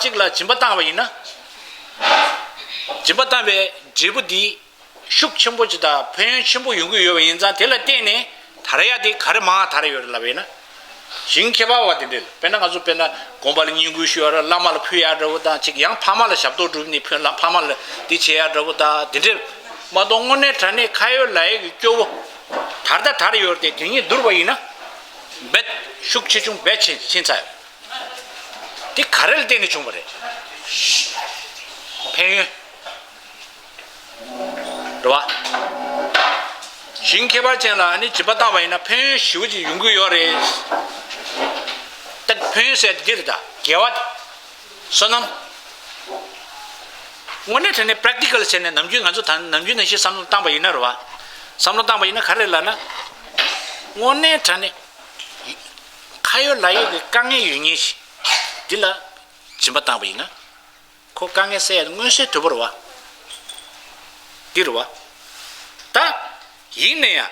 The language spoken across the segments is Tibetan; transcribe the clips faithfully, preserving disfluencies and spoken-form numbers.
གཅིག་ལ་སྦྱིན་པ་བཏང་བ་ཡིན་ན། སྦྱིན་པ་བཏང་བའི་འབྲས་བུ་འདི་ཤུགས་ཆེན་པོ་ཅིག་དང་ཕན་ཡོན་ཆེན་པོ་ཡོང་གི་ཡོད་པ་ཡིན་ཙང་། དེ་ལ་བརྟེན་ནས་དར་ཡ་དེ་ག་རེ་མང་དར་ཡོད་རེད་ལབ་པ་ཡིན་ན། ཞིང་ཁྱད་པར་བ་དེ་འདྲས་ལ། དཔེར་ན་ང་ཚོ་དཔེར་ན་དགོན་པ་ལ་བསྙེན་བཀུར་ཞུ་ཡ་ར། བླ་མ་ལ་ཕུལ་ཡ་འདྲ་བོ་དང་། ཅིག་ཡང་ཕ་མ་ལ་ཞབས་ཏོག་སྒྲུབ་ནས་ཕུལ་ལ་ཕ་མ་ལ་འདི་བྱེད་ཡ་འདྲ་བོ་དང་། དེ་འདྲས་མ་གཏོགས་དངོས་གནས་དྲང་གནས་ཁ་ཡོད་ལག་ཡོད་ཀྱི་སྐྱོ་བོ་དར་ད་དར་ཡོད་རེད་དེ། དེ་གཉིས་བསྡུར་བ་ཡིན་ན་རྦད་ཤུགས་ཆེ་ཆུང་རྦད་ཕྱིན་ཕྱིན་ཚར་ཡོད། དེ་ག་རེ་ལ་བརྟེན་ནས་བྱུང་བ་རེད། ཕན་ཡོན། རེད་བ། ཞིང་ཁྱད་པར་ཅན་ལ་ཨ་ནི་སྦྱིན་པ་བཏང་བ་ཡིན་ན་ཕན་ཡོན་ཞེ་པོ་ཅིག་ཡོང་གི་ཡོད་རེད། ད་ཕན་ཡོན་ཟེར་དེ་འདི་རེད། ད་དགེ་བ་དེ། བསོད་ནམས། དངོས་གནས་དྲང་གནས་པ་རེག་ཊི་ཀལ་བྱས་ནས་ནམ་རྒྱུན་ང་ཚོ་ད་ནམ་རྒྱུན་ནང་བཞིན་བསམ་བློ་བཏང་བ་ཡིན་ན་རེད་བ། བསམ་བློ་བཏང་བ་ཡིན་ན་ག་རེ་ལབ་ན། དངོས་གནས་དྲང་གནས་ཁ་ཡོད་ལག་ཡོད་ཀྱི་དཀའ་ངལ་ཡོད་མཁན་ཞིག་འདི་ལ་སྦྱིན་པ་བཏང་བ་ཡིན་ན། ཁོ་དཀའ་ངལ་སེལ་ཡ་མངོན་གསལ་དོད་པོ་རེད་བ། འདི་རེད་བ། ད་ཡིན་ན་ཡང་།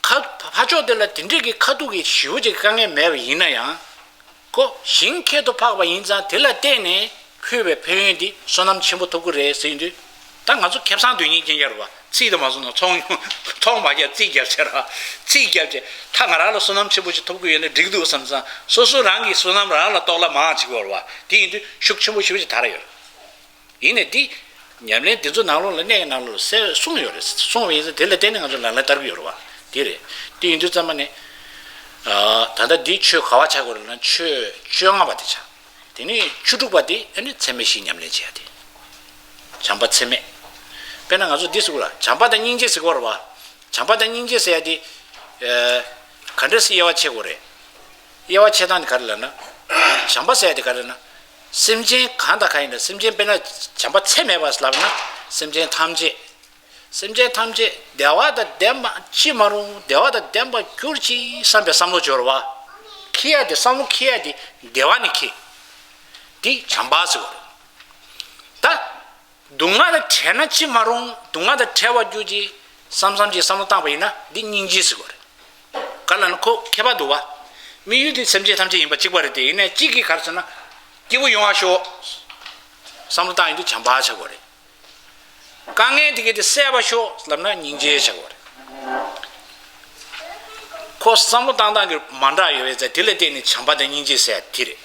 ཁ་ཕ་ཕྱོགས་དེ་ལ་དེ་འདྲས་ཀྱི་ཁ་ཐུག་གི་ཞེ་པོ་ཅིག་དཀའ་ངལ་མེད་པ་ཡིན་ན་ཡང་། ཁོ་ཞིང་ཁྱད་དུ་འཕགས་པ་ཡིན་ཙང་། དེ་ལ་བརྟེན་ནས་ཕུལ་བའི་ཕན་ཡོན་འདི་བསོད་ནམས་ཆེན་པོ་ཐོབ་ཀྱི་རེད་ཟེར་ཡོང་དུས། ད་ང་ཚོ་ཁེ་བཟང་སྡུག་བསྔལ་མཁྱེན་ཡ་རེད་བ། ཚིག་དེ་མ་སོང་ན་ཚོང་ཚོང་མ་རྒྱབ་རྩིས་རྒྱབ་བྱས་ར། རྩིས་རྒྱབ་བྱས། ད་ང་རང་ལ་བསོད་ནམས་ཆེན་པོ་ཞིག་ཐོབ་ཀྱི་ཡོད་ན་འགྲིག་འདུག་བསམ་ཙང་། སོ་སོ་རང་གིས་བསོད་ནམས་རང་ལ་གཏོང་ལ་མང་བྱེད་ཀྱི་ཡོད་རེད་བ། དེ་ཡིན་དུས་ཤུགས་ཆེན་པོ་ཞེ་པོ་ཅིག་དར་ཡོད་རེད། ཡིན་ནའི་འདི་ཉམས་ལེན་འདི་ཚོ་ནང་ལོགས་ལ་གནས་ཀྱི་ནང་ལོགས་ལ་གསལ་གསུངས་ཡོད་རེད། གསུངས་པ་ཡིན་ཙང་དེ་ལ་བརྟེན་ནས་ང་ཚོ་ལག་ལེན་བསྟར་གྱི་ཡོད་རེད་བ། དེ་རེད། དེ་ཡིན་དུས་ཙམ་པ་ནས། ཨ། ད་ལྟ་འདི་ཆོས་ག་བ་ཆགས་དགོས་རེད་ན། ཆོས་བཅོ་ལྔ་པ་དེ་ཆགས། དེ་ནས་བཅུ་དྲུག་པ་དེ་ཨ་ནི་ཚད་མེད་བཞི་ཉམས་ལེན་བྱེད་ཡ་དེ། བྱམས་པ་ཚད་མེད། དཔེར་ན་ང་ཚོ་འདི་ཟེར་དགོས་ར། བྱམས་པ་དང་སྙིང་རྗེ་ཟེར་དགོས་རེད་བ། བྱམས་པ་དང་སྙིང་རྗེ་ཟེར་ཡ་དེ། ཨ། ག་འདྲ་སེ་དབྱེ་བ་ཕྱེ་དགོས་རེད། དབྱེ་བ་ཕྱེ་སྟངས་དེ་ག་རེ་ལབ་ན། བྱམས་པ་ཟེར་ཡ་དེ་ག་རེ་ན། སེམས་ཅན་གང་དང་གང་ཡིན་ན། སེམས་ཅན་དཔེར་ན་བྱམས་པ་ཚད་མེད་པ་ལབ་ན། སེམས་ཅན་ཐམས་ཅད། སེམས་ཅན་ཐམས་ཅད་བདེ་བ་དང་ལྡན་པ་ཅི་མ་རུང་། བདེ་བ་དང་ལྡན་པར་གྱུར་ཅིག་བསམ་པའི་བསམ་བློ་སྦྱོར་བ། འཁྱེར་ཡ་དེ། བསམ་བློ་འཁྱེར་ཡ་དེ་བདེ་བ་ནས་འཁྱེར། དེ་བྱམས་པ་ཟེར་བ་རེད། ད། སྡུག་བསྔལ་དང་བྲལ་ན་ཅི་མ་རུང་། སྡུག་བསྔལ་དང་བྲལ་བར་གྱུར་ཅིག་བསམ་བསམ་ཅིག་བསམ་བློ་བཏང་བ་ཡིན་ན་འདི་སྙིང་རྗེ་ཟེར་བ་རེད། ག་ལ་ན་ཁོ་ཁྱད་པར་འདུག་བ། དམིགས་ཡུལ་དེ་སེམས་ཅན་ཐམས་ཅད་ཡིན་པ་གཅིག་པ་རེད་དེ། ཡིན་ནའི་གཅིག་གིས་ག་རེ་ཟེར་ན། སྐྱིད་པོ་ཡོང་བ་ཤོག་བསམ་བློ་བཏང་ཡོང་དུས་བྱམས་པ་ཆགས་པ་རེད། དཀའ་ངལ་དེ་གས་དེ་སེལ་བ་ཤོག་ལབ་ན་སྙིང་རྗེ་ཆགས་པ་རེད། ཁོ་བསམ་བློ་བཏང་སྟངས་ཀྱི་མ་འདྲ་ཡོད་པའི་ཚེ། དེ་ལ་བརྟེན་ནས་བྱམས་པ་དང་སྙིང་རྗེ་ཟེར་ཡ་དེ་རེད།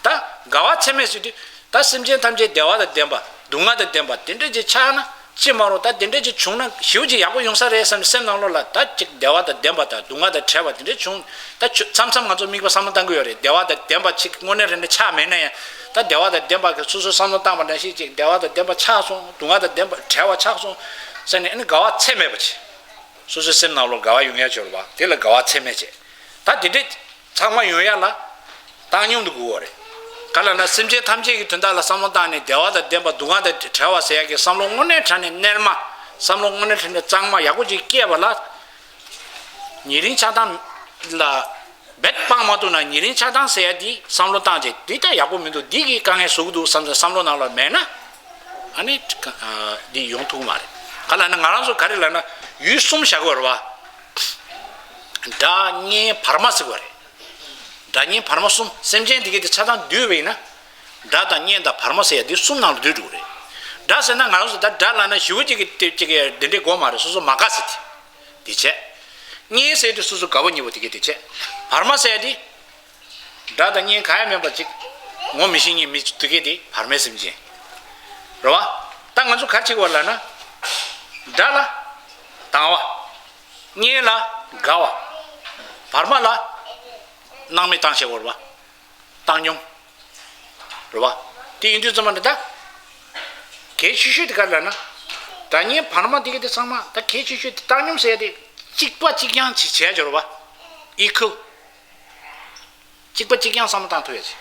ད་དགའ་བ་ཚད་མེད་ཟེར་དུས། ད་སེམས་ཅན་ཐམས་ཅད་བདེ་བ་དང་ལྡན་པ། སྡུག་བསྔལ་དང་ལྡན་པ་དེ་འདྲ་ཅིག་ཆགས་ན་ཅི་མ་རུང་། ད་དེ་འདྲ་ཅིག་བྱུང་ན་ཞེ་པོ་ཅིག་ཡག་པོ་ཡོང་ས་རེད་བསམ་ནས་སེམས་ནང་ལོགས་ལ་ད་ཅིག་བདེ་བ་དང་ལྡན་པ་དང་སྡུག་བསྔལ་དང་བྲལ་བ་དེ་འདྲ་བྱུང་། ད་ཆུ་མཚམས་མཚམས་ང་ཚོ་དམིགས་པ་བསམ་བློ་བཏང་གི་ཡོད་རེད། བདེ་བ་དང་ལྡན་པ་ཅིག་དངོས་གནས་དྲང་གནས་ཆགས་མེད་ན་ཡང་། ད་བདེ་བ་དང་ལྡན་པ་གི་སོ་སོའི་བསམ་བློ་བཏང་བ་ནང་བཞིན་ཅིག་བདེ་བ་དང་ལྡན་པ་ཆགས་སོང་། སྡུག་བསྔལ་དང་ལྡན་པ་བྲལ་བ་ཆགས་སོང་ཟེར་ནས། ཨ་ནི་དགའ་བ་ཚད་མེད་པ་ཅིག་སོ་སོའི་སེམས་ནང་ལོགས་དགའ་བ་ཡོང་ཡ་ཅིག་ཡོད་རེད་བ། དེ་ལ་དགའ་བ་ཚད་མེད་བྱས། ད་དེ་འདྲས་ཚང་མ་ཡོང་ཡ་ལ་བཏང་སྙོམས་དུ་དགོས་པ་རེད། ག་ལ་ན་སེམས་ཅན་ཐམས་ཅད་ཀྱི་དོན་དག་ལ་བསམ་བློ་བཏང་ནས་བདེ་བ་དང་ལྡན་པ་སྡུག་བསྔལ་དང་བྲལ་བ་ཟེར་ཡ་གི་བསམ་བློ་དངོས་གནས་དྲང་གནས་རྣལ་མ། བསམ་བློ་དངོས་གནས་དྲང་གནས་གཙང་མ་ཡག་པོ་ཅིག་སྐྱེས་པ་ལ། ཉེ་རིང་ཆགས་སྡང་ལ་རྦད་སྤང་མ་ཐུབ་ན། ཉེ་རིང་ཆགས་སྡང་ཟེར་ཡ་འདི་བསམ་བློ་བཏང་བྱས། འདི་ལྟ་ཡག་པོ་མི་འདུག་འདི་གིས་དཀའ་ངལ་བཟོ་གི་འདུག་བསམ་བསམ་བློ་ནང་ལ་མེད་ན། ཨ་ནི་འདི་ཡོང་ཐུབ་ཀྱི་མ་རེད། ག་ལ་ན་ང་རང་ཚོ་ག་རེ་ལབ་ན་ཡུལ་གསུམ་བཞག་དགོས་རེད་བ། སྒྲ་བརྙན་བར་མ་ཟེར་བ་རེད། སྒྲ་བརྙན་བར་མ་གསུམ། སེམས་ཅན་དེ་གའི་དེ་ཆ་ཚང་བསྡུས་པ་ཡིན་ན། སྒྲ་དང་བརྙན་དང་བར་མ་ཟེར་ཡ་འདི་གསུམ་ནང་ལ་འདུས་འགྲོ་གི་རེད། སྒྲ་ཟེར་ན་ང་རང་ཚོ་ད་སྒྲ་ལབ་ན་ཞེ་པོ་ཅིག་གི་དེ་ཅིག་གི་དེ་འདྲའི་དགོས་མ་རེད། སོ་སོ་མ་དགའ་ཟེར་དེ། དེ་བྱས། བརྙན་ཟེར་དུས་སོ་སོ་དགའ་པོ་ཉེ་པོ་དེ་གའི་དེ་བྱས། བར་མ་ཟེར་ཡ་དེ། སྒྲ་དང་བརྙན་གང་ཡང་མེད་པ་ཅིག་ངོ་མི་ཤེས་མཁན་མི་དེ་གའི་དེ་བར་མའི་སེམས་ཅན། རེད་བ། ད་ང་ཚོ་ག་རེ་བྱེད་དགོས་ལབ་ན། སྒྲ་ལ་དང་བ། བརྙན་ལ་དགའ་བ། བར་མ་ལ་སྣང་མེད་བཏང་བྱེད་དགོས་རེད་བ། བཏང་སྙོམས། རེད་བ། དེ་ཡིན་དུས་ཙམ་པ་འདི་ད། གལ་ཆེ་ཤོས་དེ་ག་རེ་ལབ་ན། སྒྲ་བརྙན་བར་མ་དེ་ག་དེ་ཚང་མ་ད་གལ་ཆེ་ཤོས་དེ་བཏང་སྙོམས་ཟེར་ཡ་དེ། གཅིག་པ་གཅིག་རྐྱང་ཅིག་བྱས་འབྱོར་བ། ཨི་ཁུལ། གཅིག་པ་གཅིག་རྐྱང་བསམ་བློ་བཏང་ཐུབ་ཡ་ཅིག་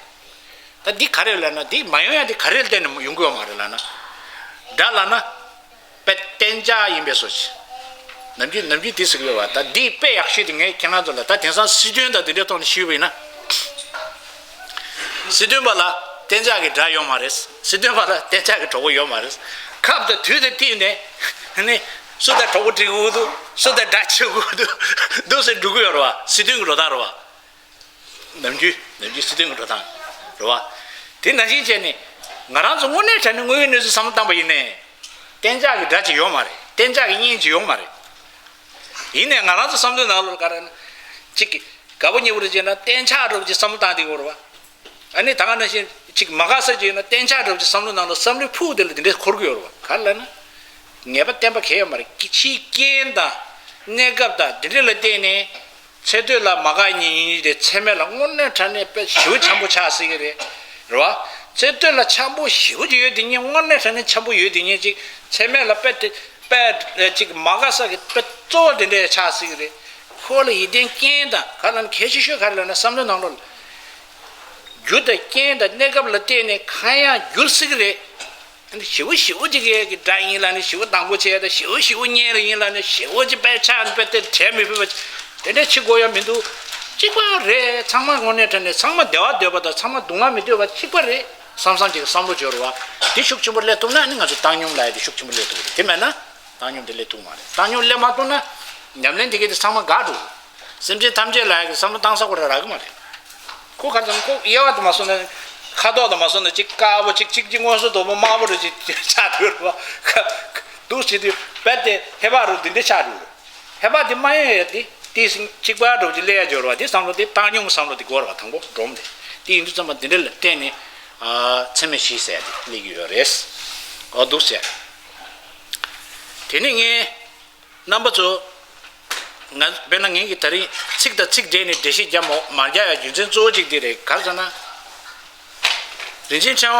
ད་འདི་ག་རེ་ལབ་ན། འདི་མ་ཡོང་ཡ་དེ་ག་རེ་ལ་བརྟེན་ནས་ཡོང་གི་ཡོད་མ་རེད་ལབ་ན། སྒྲ་ལབ་ན། དཔེ་གཏན་འཇགས་ཡིན་པའི་བཟོ་ཅིག་ནམ་རྒྱུན་ནམ་རྒྱུན་དེ་ཟེར་གི་ཡོད་པ། ད་འདི་དཔེ་ཡག་ཤོས་དེ་ངས་ཁྱེད་རང་ཚོ་ལ། ད་དེང་སང་སྲིད་དོན་དང་དེ་འདྲའི་ཐོག་ནས་ཞུས་པ་ཡིན་ན། སྲིད་དོན་པ་ལ་གཏན་འཇགས་ཀྱི་དགྲ་ཡོད་མ་རེད། སྲིད་དོན་པ་ལ་གཏན་འཇགས་ཀྱི་གྲོགས་པོ་ཡོད་མ་རེད། སྐབས་དང་དུས་དང་བསྟུན་ནས་ནི་སུ་དང་གྲོགས་པོ་སྒྲིག་དགོས་འདུག་སུ་དང་དགྲ་བྱེད་དགོས་འདུག་འདུག་ཟེར་འགྲོ་གི་ཡོད་རེད་བ། སྲིད་དོན་གྱི་འགྲོ་སྟངས་རེད་བ། ནམ་རྒྱུན་ནམ་རྒྱུན་སྲིད་དོན་གྱི་འགྲོ་སྟངས་རེད་བ། དེ་ནང་བཞིན་བྱས་ནས་ང་རང་ཚོ་དངོས་གནས་དྲང་གནས་དངོས་ཡོད་གནས་ཚུལ་བསམ་བློ་བཏང་པ་ཡིན་ནའི། གཏན་འཇགས་ཀྱི་སྒྲ་ཅིག་ཡོད་མ་རེད། གཏན་འཇགས་ཀྱི་བརྙན་ཅིག་ཡོད་མ་རེད། ཡིན་ནའི་ང་རང་ཚོ་བསམ་བློའི་ནང་ལོགས་ག་རེ་ན། གཅིག་གི་དགའ་པོ་ཉེ་པོ་རེ་བྱས་ན་གཏན་འཇགས་འདྲ་པོ་ཅིག་བསམ་བློ་བཏང་བསྡད་ཀྱི་ཡོད་རེད་བ། ཨ་ནི་ད་ག་ནང་བཞིན་གཅིག་མ་དགའ་ས་ཅིག་ཡིན་ན་གཏན་འཇགས་འདྲ་པོ་ཅིག་བསམ་བློ་ནང་ལ་བསམ་བློའི་ཕུག་དེ་ལ་དེ་འདྲས་འཁོར་གྱི་ཡོད་རེད་བ། ག་རེ་ལབ་ན། ངེས་པ་གཏན་པ་གལ་ཡོད་མ་རེད། ཕྱིའི་རྐྱེན་དང་། གནས་སྐབས་དང་དེ་འདྲས་ལ་བརྟེན་ནས། ཚེ་སྟོད་ལ་མ་དགའ་ཉེ་ཉེ་རེད། ཚེ་སྨད་ལ་དངོས་གནས་དྲང་གནས་དཔེ་ཞེ་པོ་འཆམ་པོ་ཆགས་སྲིད་ཀྱི་རེད། རེད་བ། ཚེ་སྟོད་ལ་འཆམ་པོ་ཞེ་པོ་ཅིག་ཡོད་དེ་ཉིད་དངོས་གནས་དྲང་གནས་འཆམ་པོ་ཡོད་དེ་ཉིད་ཅིག་ཚེ་སྨད་ལ་དཔེ་དེ་དཔེ་ཅིག་མ་དགའ་ས་གི་དཔེ་གཙོ་བོ་དེ་འདྲས་ཆགས་སྲིད་ཀྱི་རེད། ཁོ་ལ་ཡིད་བརྟེན་རྐྱེན་དང་ག་ལ་ན་གལ་ཆེ་ཤོས་ག་རེ་ལབ་ན་བསམ་བློའི་ནང་ལོགས་ལ། རྒྱུ་དང་རྐྱེན་དང་གནས་སྐབས་ལ་བརྟེན་ནས་གང་ཡང་འགྱུར་སྲིད་ཀྱི་རེད། ཞེ་པོ་ཞེ་པོ་ཅིག་གི་སྒྲ་ཡིན་ལབ་ནས་ཞེ་པོ་དང་པོ་བྱས་དང་ཞེ་པོ་ཞེ་པོ་བརྙན་རེ་ཡིན་ལབ་ནས་ཞེ་པོ་ཅིག་དཔེ་ཆ་དཔེ་དེ་དྲན་མི་ཕོད་པ་དེ་འདྲ་བྱེད་དགོས་ཡ་མི་འདུག་གཅིག་པ་རེད། ཚང་མ་དངོས་གནས་དྲང་གནས་ཚང་མ་བདེ་བ་འདོད་པ་དང་ཚང་མ་སྡུག་བསྔལ་མི་འདོད་པ་གཅིག་པ་རེད་བསམ་བསམ་ཅིག་བསམ་བློ་འབྱོར་བ་དེ་ཤུགས་ཆེན་པོ་སླེབས་ཐུབ་ན་ནི་ང་ཚོ་བཏང་སྙོམས་ལབ་ཡ་དེ་ཤུགས་ཆེན་པོ་སླེབས་ཐུབ་རེད། དེ་མེད་ན་བཏང་སྙོམས་དེ་སླེབས་ཐུབ་མ་རེད། བཏང་སྙོམས་སླེབས་མ་ཐུབ་ན་ཉམས་ལེན་དེ་གས་དེ་ཚང་མ་འགག་འགྲོ། སེམས་ཅན་ཐམས་ཅད་ལ་ཡ་གི་བསམ་བློ་བཏང་ས་ཁོ་ར་རག་གི་མ་རེད། ཁོ་ག་ཚང་ཁོ་དབྱེ་བ་དུ་མ་སོང་ན། ཁ་དོག་དུ་མ་སོང་ན་གཅིག་དཀར་པོ་གཅིག་གཅིག་གཅིག་སྔོན་སོ་དོག་པོ་དམར་པོ་རེ་གཅིག་ཆགས་འགྲོ་རེད་བ། འདུག་བྱེད་དུས་རྦད་དེ་ཧེ་བག་རུ་འདི་འདྲ་ཆགས་འགྲོ་རེད། ཧེ་བག་འདི་མ་ཡོང་ཡ་དེ་དེ་གཅིག་པ་འགྲོ་གཅིག་ལས་ཡ་འབྱོར་བ་དེ་བསམ་བློ་དེ་བཏང་སྙོམས་བསམ་བློ་དེ་དགོས་རེད་བ། དང་པོ་སྒྲོམ་དེ་དེ་ཡིན་དུས་ཙམ་པ་འདི་འདྲ་ལ་བརྟེན་ནས་ཚད་མེད་བཞི་ཟེར་ཡ་དེ་སླེབས་ཀྱི་ཡོད་རེད། འོ་འདུག་ཟེར། དེ་ནས་ངས། རྣམ་པ་ཚོ། ང་དཔེར་ན་ངེད་ཀྱིས་ད་རིང་ཚིག་དང་ཚིག་སྦྲེལ་ནས་འགྲེལ་བཤད་རྒྱབ་མོ་མ་རྒྱག་ཡ་རྒྱུ་མཚན་གཙོ་བོ་གཅིག་དེ་རེད། ག་རེ་ཟེར་ན། རིན་ཆེན་ཕྲེང་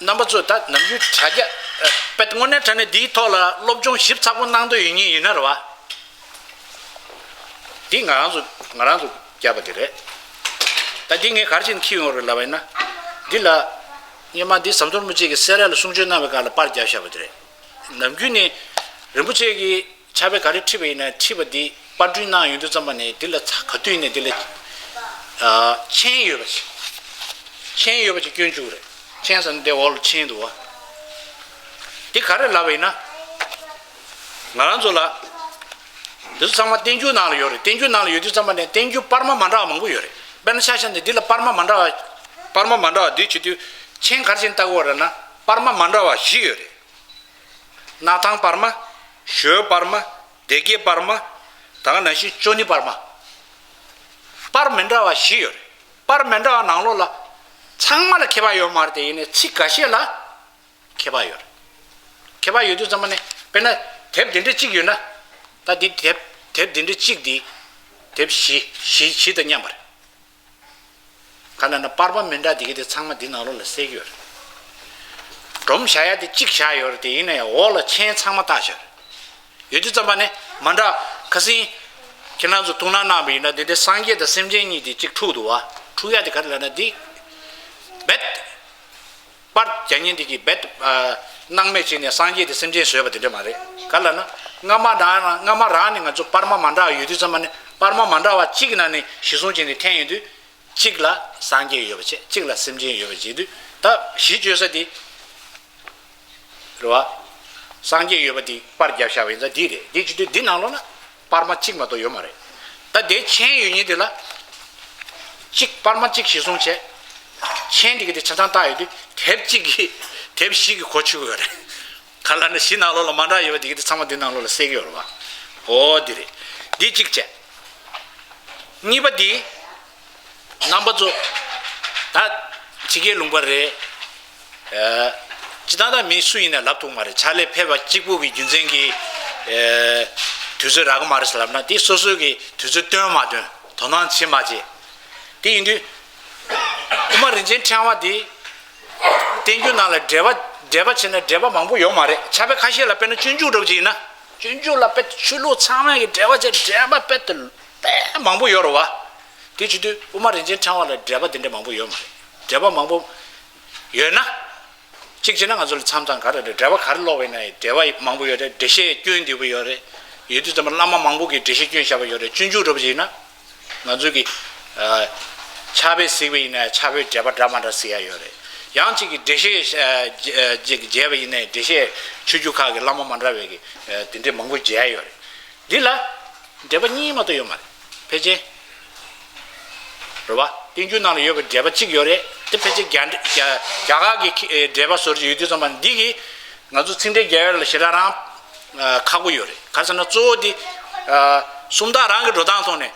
བ། རྣམ་པ་ཚོ་ད་ནམ་རྒྱུན་དྲ་རྒྱ། དཔེ་དངོས་གནས་དྲང་གནས་འདིའི་ཐོག་ལ་སློབ་སྦྱོང་ཞིབ་ཚགས་པོ་གནང་འདོད་ཡོད་མཁན་ཡིན་ན་རེད་བ། འདི་ང་རང་ཚོ་ང་རང་ཚོ་བརྒྱབ་པ་དེ་རེད། ད་འདི་ངས་ག་རེ་བྱས་ནས་འཁྱེར་ཡོང་རེད་ལབ་པ་ཡིན་ན། འདི་ལ། སྔོན་མ་འདི་ཟམ་གདོང་རིན་པོ་ཆེ་གིས་སེ་ར་ལ་གསུང་ཆོས་གནང་བའི་སྐབས་ལ་པར་བརྒྱབ་བཞག་པ་དེ་རེད། ནམ་རྒྱུན་ནས་རིན་པོ་ཆེ་གིས་ཕྱག་དཔེ་ག་རེ་ཁྲིད་པ་ཡིན་ན་ཁྲིད་པ་འདི་པར་སྐྲུན་གནང་ཡོང་དུས་ཙམ་པ་ནས་འདི་ལ་ཚ་ག་དུས་ནས་འདི་ལ་ཨ་མཆན་ཡོད་པ་ཞིག་མཆན་ཡོད་པ་ཞིག་སྐྱོན་བཅུག་རེད། མཆན་ཟེར་ན་འདི་འོག་ལ་མཆན་འདུག་བ། འདི་ག་རེ་ལབ་པ་ཡིན་ན། ང་རང་ཚོ་ལ་འདི་ཚོ་ཚང་མ་བསྟན་འགྱུར་ནང་ལ་ཡོད་རེད། བསྟན་འགྱུར་ནང་ལ་ཡོད་དུས་ཙམ་པ་ནས་བསྟན་འགྱུར་པར་མ་མ་འདྲ་བ་མང་པོ་ཡོད་རེད། དཔེར་ན་ཆ་བཞག་ན་འདི་ལ་པར་མ་མ་འདྲ་བ་པར་མ་མ་འདྲ་བ་འདི་བྱེད་དུས་མཆན་ག་རེ་བྱས་ནས་བཏགས་ཀྱི་ཡོད་རེད་ན་པར་མ་མ་འདྲ་བ་བཞི་ཡོད་རེད། སྣར་ཐང་པར་མ། ཞོལ་པར་མ། སྡེ་དགེ་པར་མ། ད་ག་ནང་བཞིན་ཅོ་ནེ་པར་མ། པར་མི་འདྲ་བ་བཞི་ཡོད་རེད། པར་མི་འདྲ་བ་ནང་ལོགས་ལ་ཚང་མ་ལ་ཁྱད་པར་ཡོད་མ་རེད་དེ། ཡིན་ནའི་ཚིག་འགའ་ཤས་ལ་ཁྱད་པར་ཡོད་རེད། ཁྱད་པར་ཡོད་དུས་ཙམ་པ་ནས་དཔེར་ན་དེབ་འདི་འདྲ་གཅིག་ཡོད་ན། ད་འདི་དེབ་དེབ་འདི་འདྲ་གཅིག་འདི་དེབ་བཞི་བཞི་བཞི་དང་མཉམ་པ་རེད། ག་ལ་ན་པར་མ་མི་འདྲ་འདི་ག་དེ་ཚང་མ་འདི་ནང་ལོགས་ལ་གསལ་གྱི་ཡོད་རེད། སྒྲོམ་བཞག་ཡ་དེ་གཅིག་བཞག་ཡོད་རེད་དེ། ཡིན་ན་ཡང་འོག་ལ་མཆན་ཚང་མ་བཏགས་བཞག་རེད། ཡོད་དུས་ཙམ་པ་ནས་མ་འདྲ། ཁ་སང་ཁྱེད་རང་ཚོ་ཐུགས་སྣང་གནང་བ་ཡིན་ན་འདི་འདྲའི་སངས་རྒྱས་དང་སེམས་ཅན་གཉིས་དེ་གཅིག་འཁྲུག་འདུག་བ། འཁྲུག་ཡ་དེ་ག་རེ་ལབ་ན་འདི། རྦད། པར་རྒྱག་མཁན་དེ་གིས་རྦད། སྣང་མེད་བྱས་ནས་སངས་རྒྱས་དེ་སེམས་ཅན་བཟོས་པ་དེ་འདྲ་མ་རེད། ག་ལབ་ན། སྔ་མ་རང་རང་སྔ་མ་རང་ནས་ང་ཚོ་པར་མ་མ་འདྲ་བ་ཡོད་དུས་ཙམ་པ་ནས་པར་མ་མ་འདྲ་བ་གཅིག་གི་ནང་ནས་གཞིར་བཟུང་བྱས་ནས་འཐེན་ཡོང་དུས། གཅིག་ལ་སངས་རྒྱས་ཡོད་པ་བྱས། གཅིག་ལ་སེམས་ཅན་ཡོད་པ་བྱེད་དུས་ད་གཞི་བཅོལ་ས་དེ། རེད་བ། སངས་རྒྱས་ཡོད་པ་དེ་པར་བརྒྱབ་བཞག་པ་ཡིན་ཙང་འདི་རེད། འདི་བྱེད་དུས་འདི་ནང་ལོགས་ན་པར་མ་གཅིག་མ་གཏོགས་ཡོད་མ་རེད། ད་དེ་མཆན་ཡོད་མཁན་དེ་ལ་གཅིག་པར་མ་གཅིག་གཞིར་བཟུང་བྱས། མཆན་དེ་ག་དེ་ཆ་ཚང་བཏགས་ཡོད་དུས་དེབ་གཅིག་གིས་དེབ་བཞི་གི་གོ་ཆོད་ཀྱི་ཡོད་རེད། ག་ལ་ན་གཞི་ནང་ལོགས་ལ་མ་འདྲ་ཡོད་པ་དེ་ག་དེ་ཚང་མ་འདི་ནང་ལོགས་ལ་གསལ་གྱི་ཡོད་རེད་བ། འོ་འདི་རེད། འདི་གཅིག་བྱས། གཉིས་པ་འདི། རྣམ་པ་ཚོ། ད། ཕྱི་རྒྱལ་ལུང་པ་རེད། ཨ། སྤྱིར་བཏང་ད་མི་སུ་ཡིན་ན་ལབ་ཐུབ་མ་རེད། ཕྱག་ལས་ཕེབས་པ་གཅིག་པུ་གི་རྒྱུ་མཚན་གྱིས། ཨ། དུས་ཚོད་རག་གི་མ་རེད་ཟེར་ལབ་ན་དེ་སོ་སོ་གི་དུས་ཚོད་བཏོན་མ་བཏོན། དོ་སྣང་བྱེད་མ་བྱེད། དེ་ཡིན་དུས། དབུ་མ་རིན་ཆེན་ཕྲེང་བ་དེ། བསྟན་འགྱུར་ནང་ལ་འགྲེལ་པ་འགྲེལ་པ་བྱས་ན་འགྲེལ་པ་མང་པོ་ཡོད་མ་རེད། ཕྱག་དཔེ་ཁ་ཤས་ལ་དཔེར་ན་སྤྱོད་འཇུག་འདྲ་པོ་ཅིག་ཡིན་ན། སྤྱོད་འཇུག་ལ་དཔེ་ཆོས་ལུགས་ཚང་མ་གི་འགྲེལ་པ་བྱས་འགྲེལ་པ་དཔེ་དེ་དཔེ་མང་པོ་ཡོད་རེད་བ། དེ་བྱེད་དུས་དབུ་མ་རིན་ཆེན་ཕྲེང་བ་ལ་འགྲེལ་པ་དེ་འདྲ་མང་པོ་ཡོད་མ་རེད། འགྲེལ་པ་མང་པོ་ཡོད་ན། གཅིག་བྱས་ན་ང་ཚོ་ལ་མཚམས་མཚམས་ག་རེ་རེད། འགྲེལ་པ་ག་རེ་ཀློག་པ་ཡིན་ན་ཡང་འགྲེལ་པ་མང་པོ་ཡོད་རེད། འགྲེལ་བཤད་སྐྱོན་འདུས་པ་ཡོད་རེད། ཡོད་དུས་ཙམ་པ་བླ་མ་མང་པོ་གིས་འགྲེལ་བཤད་སྐྱོན་བཞག་པ་ཡོད་རེད། སྤྱོད་འཇུག་འདྲ་པོ་ཅིག་ཡིན་ན། ང་ཚོ་གི། ཨ། ཕྱག་དཔེ་གཟིགས་པ་ཡིན་ན་ཕྱག་དཔེའི་འགྲེལ་པ་འདྲ་མ་འདྲ་གཟིགས་ཡ་ཡོད་རེད། ཡང་གཅིག་གིས་འགྲེལ་བཤད། ཨ། ཅིག་མཇལ་བ་ཡིན་ན་འགྲེལ་བཤད་ཆོས་བརྒྱུད་ཁག་གི་བླ་མ་མ་འདྲ་བའི་གི། ཨ། དེ་འདྲས་མང་པོ་མཇལ་ཡ་ཡོད་རེད། འདི་ལ། འགྲེལ་པ་གཉིས་མ་གཏོགས་ཡོད་མ་རེད། ཕལ་ཆེར། རེད་བ། བསྟན་འགྱུར་ནང་ལ་ཡོད་པའི་འགྲེལ་པ་གཅིག་ཡོད་རེད། ཕལ་ཆེར་རྒྱ་རྒྱ་རྒྱ་གར་གྱི་འགྲེལ་པ་བཟོ་རྒྱུ་ཡོད་དུས་ཙམ་པ་འདི་གིས་ང་ཚོ་ཚིག་འགྲེལ་རྒྱག་ཡ་ལ་ཞེ་དྲག་རང་ཁག་པོ་ཡོད་རེད། ག་རེ་ཟེར་ན་གཙོ་བོ་འདི་སུམ་རྟགས་རང་གི་འགྲོ་སྟངས་ཐོག་ནས།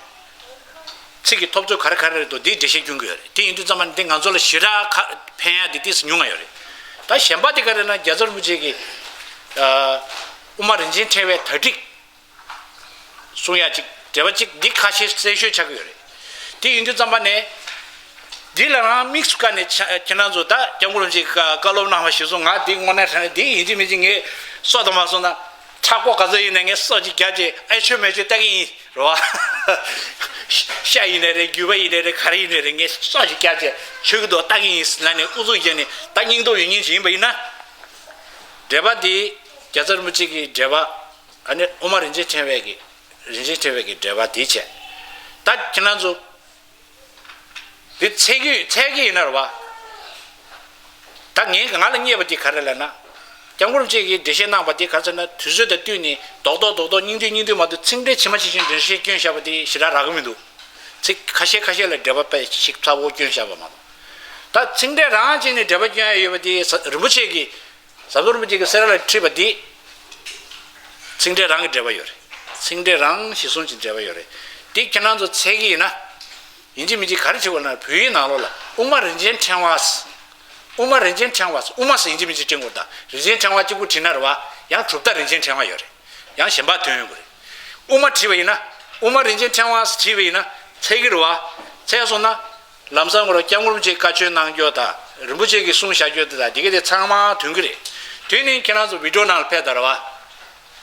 ཚིག་གི་ཐོབ་ཚུལ་ག་རེ་ག་རེ་རེད་འདུག་འདིའི་འགྲེལ་བཤད་སྐྱོན་གྱི་ཡོད་རེད། དེ་ཡིན་དུས་ཙམ་པ་འདི་ང་ཚོ་ལ་ཞེ་དྲག་ཁ་ཕན་ཡག་འདི་ཏོག་ཙམ་ཉུང་ང་ཡོད་རེད། ད་གཞན་པ་དེ་ག་རེ་ན་རྒྱལ་ཚབ་རིན་པོ་ཆེ་གིས་ཨ་དབུ་མ་རིན་ཆེན་ཕྲེང་བའི་དག་སྒྲིག་གསུང་ཡག་ཅིག་འགྲེལ་པ་ཅིག་འདི་ཁ་ཤས་གསལ་ཤོས་ཆགས་ཀྱི་ཡོད་རེད། དེ་ཡིན་དུས་ཙམ་པ་ནས་འདི་ལ་རང་དམིགས་སུ་བཀར་ནས་ཆ་ཁྱེད་རང་ཚོ་ད་སྐྱབས་མགོན་རིན་པོ་ཆེ་གིས་བཀའ་སློབ་གནང་བ་གཞིར་བཟུང་ང་འདི་དངོས་གནས་དྲང་གནས་འདི་ཡིན་གཅིག་མིན་གཅིག་ངས་སྲོག་དང་མ་སོང་ན་ཆག་སྒོ་ག་ཚོད་ཡིན་ནའི་ངས་སྲོག་ཅིག་རྒྱག་བྱས་ཨེ་ཆོས་མེད་ཆོས་ལྟ་གི་ཡིན། རེད་བ། ཤ་ཡིན་ནའི་རེད། རྒྱུས་པ་ཡིན་ནའི་རེད། ག་རེ་ཡིན་ནའི་རེད། ངས་སྲོག་ཅིག་བརྒྱབ་བྱས་ཆོས་ཀྱི་མདོ་ལྟ་གི་ཡིན་ཟེར་ལབ་ནས་ཨུ་ཚུགས་བརྒྱབ་ནས་ད་སྙིང་སྟོབས་ཡོད་མཁན་ཅིག་ཡིན་པ་ཡིན་ན། འགྲེལ་པ་འདི་རྒྱལ་ཚབ་རིན་པོ་ཆེ་གི་འགྲེལ་པ། ཨ་ནི་དབུ་མ་རིན་ཆེན་ཕྲེང་བའི་གི་རིན་ཆེན་ཕྲེང་བའི་གི་འགྲེལ་པ་འདི་བྱས། ད་ཁྱེད་རང་ཚོ་འདི་འཚོལ་གི་འཚོལ་གི་ཡིན་ན་རེད་བ། ད་ངས་ང་ལ་བརྙས་པ་འདི་ག་རེ་ལབ་ན། སྐྱབས་མགོན་རིན་པོ་ཆེ་གིས་འགྲེལ་བཤད་གནང་བ་འདི་ག་རེ་ཟེར་ན་དུས་ཚོད་དང་བསྟུན་ནས་རྡོག་རྡོག་རྡོག་རྡོག་སྙིང་བསྡུས་སྙིང་བསྡུས་མ་གཏོགས་ཚིག་འགྲེལ་ཇི་མ་ཇི་བཞིན་འགྲེལ་བཤད་བསྐྱོན་བཞག་པ་འདི་ཞེ་དྲག་རག་གི་མི་འདུག་ཚིག་ཁ་ཤས་ཁ་ཤས་ལ་འགྲེལ་པ་དཔེ་ཞིབ་ཚགས་པོ་བསྐྱོན་བཞག་པ་མ་གཏོགས། ད་ཚིག་འགྲེལ་རང་བྱས་ནས་འགྲེལ་པ་བསྐྱོན་ཡ་ཡོད་པ་འདི་ས་རིན་པོ་ཆེ་གིས་ཟམ་གདོང་རིན་པོ་ཆེ་གིས་སེ་ར་ལ་ཁྲིད་པ་འདི་ཚིག་འགྲེལ་རང་གི་འགྲེལ་པ་ཡོད་རེད། ཚིག་འགྲེལ་རང་གཞི་བཟུང་གི་འགྲེལ་པ་ཡོད་རེད། འདི་ཁྱེད་རང་ཚོ་འཚོལ་གི་ཡིན་ན། ཡིན་གཅིག་མིན་གཅིག་ག་རེ་བྱེད་དགོས་ན་བོད་ཡིག་ནང་ལོགས་ལ་དབུ་མ་རིན་ཆེན་ཕྲེང་བ། དབུ་མ་རིན་ཆེན་ཕྲེང་བ། དབུ་མ་ཟེར་ཡིན་གཅིག་མིན་གཅིག་བྲིས་དགོས། ད་རིན་ཆེན་ཕྲེང་བ་གཅིག་པུ་བྲིས་ན་རེད་བ། ཡང་གྲུབ་མཐའ་རིན་ཆེན་ཕྲེང་བ་ཡོད་རེད། ཡང་གཞན་པ་འདོན་ཡོང་གི་རེད། དབུ་མ་བྲིས་པ་ཡིན་ན་དབུ་མ་རིན་ཆེན་ཕྲེང་བ་ཟེར་བྲིས་པ་ཡིན་ན་འཚོལ་གི་རེད་བ། འཚོལ་སོང་ན་ལམ་སང་ཁོ་རང་སྐྱབས་མགོན་རིན་པོ་ཆེས་བཀའ་ཆོས་གནང་རྒྱུ་དང་རིན་པོ་ཆེ་གིས་གསུངས་བཞག་རྒྱུ་དེ་དང་དེ་ག་དེ་ཚང་མ་འདོན་གི་རེད། དེ་ནི་ཁྱེད་རང་ཚོ་བི་ཌི་ཡོ་ནང་ལ་ཕེབས་དང་རེད་བ།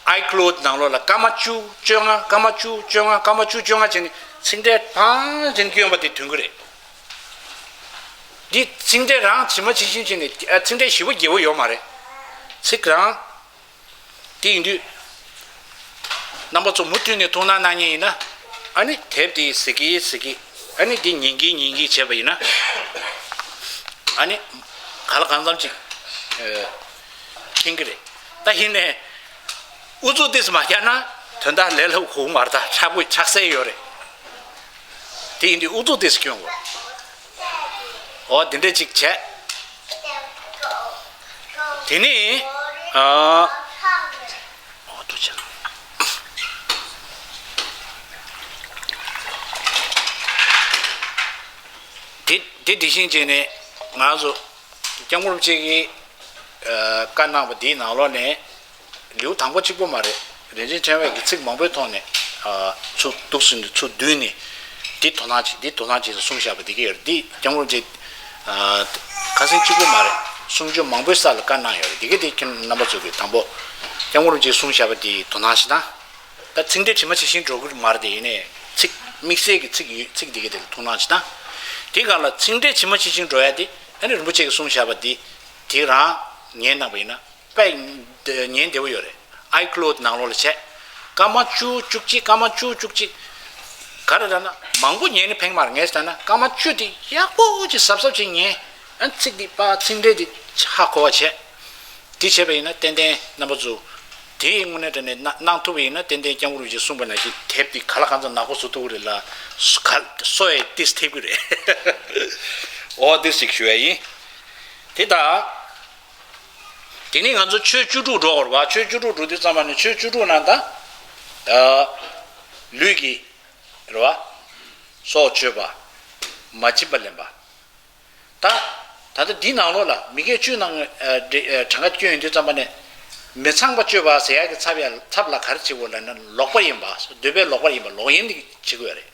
ཨའི་ཀི་ལོ་ཌི་ནང་ལོགས་ལ་སྐར་མ་བཅུ་བཅོ་ལྔ། སྐར་མ་བཅུ་བཅོ་ལྔ། སྐར་མ་བཅུ་བཅོ་ལྔ་བྱས་ནས་ཚིག་འགྲེལ་ཐང་ཆེན་བསྐྱོན་པ་དེ་འདོན་གི་རེད། འདི་ཚིག་འགྲེལ་རང་ཇི་མ་ཇི་བཞིན་བྱས་ནས་ཨ་ཚིག་འགྲེལ་ཞེ་པོ་རྒྱས་པོ་ཡོད་མ་རེད། ཚིག་རང་། དེ་ཡིན་དུས། རྣམ་པ་ཚོ་མུ་མཐུད་ནས་ཐུགས་སྣང་གནང་མཁན་ཡིན་ན། ཨ་ནི་དེབ་དེ་གཟིགས་ཀྱི་གཟིགས་ཀྱི། ཨ་ནི་འདི་ཉན་གྱི་ཉན་གྱི་བྱས་པ་ཡིན་ན། ཨ་ནི་གང་ལ་གང་འཚམ་ཅིག་ཨ་མཁྱེན་གྱི་རེད། ད་ཡིན་ནའི་ཨུ་ཚུགས་ཏོག་ཙམ་མ་རྒྱག་ན་དོན་དག་ལས་སླ་པོ་གོ་གི་མ་རེད། ད་ཁག་པོ་ཁག་གསལ་ཡོད་རེད། དེ་ཡིན་དུས་ཨུ་ཚུགས་ཏོག་ཙམ་སྐྱོན་དགོས། འོ་དེ་འདྲས་ཅིག་བྱས། དེ་ནས་ཨ། འོ་ཐུགས་རྗེ་ཆེ། དེ་དེ་དེ་བཞིན་བྱས་ནས་ང་ཚོ་སྐྱབས་མགོན་རིན་པོ་ཆེ་གིས་ཨ་བཀའ་གནང་བ་དེའི་ནང་ལོགས་ནས། ལེའུ་དང་པོ་གཅིག་པོ་མ་རེད། རིན་ཆེན་ཕྲེང་བའི་གི་ཚིག་མང་པོའི་ཐོག་ནས་ཨ་ཚུར་གཏུགས་ཟིན་ཚུར་བསྡུས་ནས་འདི་དོ་སྣང་བྱེད། འདི་དོ་སྣང་བྱེད་ཟེར་གསུངས་བཞག་པ་འདི་ག་ཡོད་རེད། འདི་སྐྱབས་མགོན་རིན་པོ་ཆེ་ཨ་ཁ་སང་གཅིག་པོ་མ་རེད། གསུང་ཆོས་མང་པོའི་ས་ལ་བཀའ་གནང་ཡོད་རེད། འདི་ག་འདི་ཁྱེད་རྣམ་པ་ཚོ་གིས་དང་པོ་སྐྱབས་མགོན་རིན་པོ་ཆེས་གསུངས་བཞག་པ་འདི་དོ་སྣང་བྱེད་དང་། ད་ཚིག་འགྲེལ་ཇི་མ་ཇི་བཞིན་འགྲོ་གི་མ་རེད་དེ། ཡིན་ནའི་ཚིག་དམིགས་བསལ་གྱི་ཚིག་ཡོད། ཚིག་འདི་ག་འདི་ལ་ཐུགས་སྣང་བྱེད་དང་། དེ་ག་ལ་ཚིག་འགྲེལ་ཇི་མ་ཇི་བཞིན་འགྲོ་ཡ་དེ་ཨ་ནི་རིན་པོ་ཆེ་གིས་གསུངས་བཞག་པ་འདི་དེ་རང་ཉན་གནང་པ་ཡིན་ན། དཔེ་ཉན་བདེ་པོ་ཡོད་རེད། ཨའི་ཀི་ལོ་ཌི་ནང་ལོགས་ལ་བྱས། སྐར་མ་བཅུ་བཅུ་གཅིག་སྐར་མ་བཅུ་བཅུ་གཅིག་ག་རེ་ལབ་ན་མང་པོ་ཉན་ནས་ཕན་གྱི་མ་རེད། ངས་ལྟ་ན་སྐར་མ་བཅུ་དེ་ཡག་པོ་ཅིག་གཟབ་གཟབ་ཅིག་ཉན། ཨ་ཚིག་འདི་པ་ཚིག་འགྲེལ་འདི་ཧ་གོ་བ་བྱས། འདི་བྱས་པ་ཡིན་ན་ཏན་ཏན་རྣམ་པ་ཚོ་དེའི་དངོས་གནས་དྲང་གནས་གནང་གནང་ཐུབ་པ་ཡིན་ན་ཏན་ཏན་སྐྱབས་མགོན་རིན་པོ་ཆེས་གསུངས་པ་ནང་བཞིན་དེབ་འདི་ག་ལ་གང་འཚམ་ནག་པོ་བཟོ་ཐུབ་ཀྱི་རེད་ལ། ག་སོ་ཡས་ཏིས་ཐེབས་ཀྱི་རེད། འོ་འདི་ཞིག་ཞུ་ཡ་ཡིན། དེ་ད། དེ་ནས་ང་ཚོ་ཆོས་བཅུ་དྲུག་འགྲོ་དགོས་རེད་བ། ཆོས་བཅུ་དྲུག་འགྲོ་དུས་ཙམ་པ་ནས་ཆོས་བཅུ་དྲུག་ནང་ད། ལུས་ཀྱི། རེད་བ། སྲོག་གཅོད་པ། མ་བྱིན་པ་ལེན་པ། ད། ད་ལྟ་འདི་ནང་ལོགས་ལ་མི་དགེ་བཅུ་ནང་གྲངས་ཀ་སྐྱོན་ཡོང་དུས་ཙམ་པ་ནས། མི་ཚངས་པ་སྤྱོད་པ་ཟེར་ཡག་གི་ཚབ་ཡ་ཚབ་ལ་ག་རེ་བྱེད་དགོས་ལབ་ན་ལོག་པར་གཡེམ་པ། འདོད་པས་ལོག་པར་གཡེམ་པ། ལོག་གཡེམ་འདི་བྱེད་དགོས་རེད།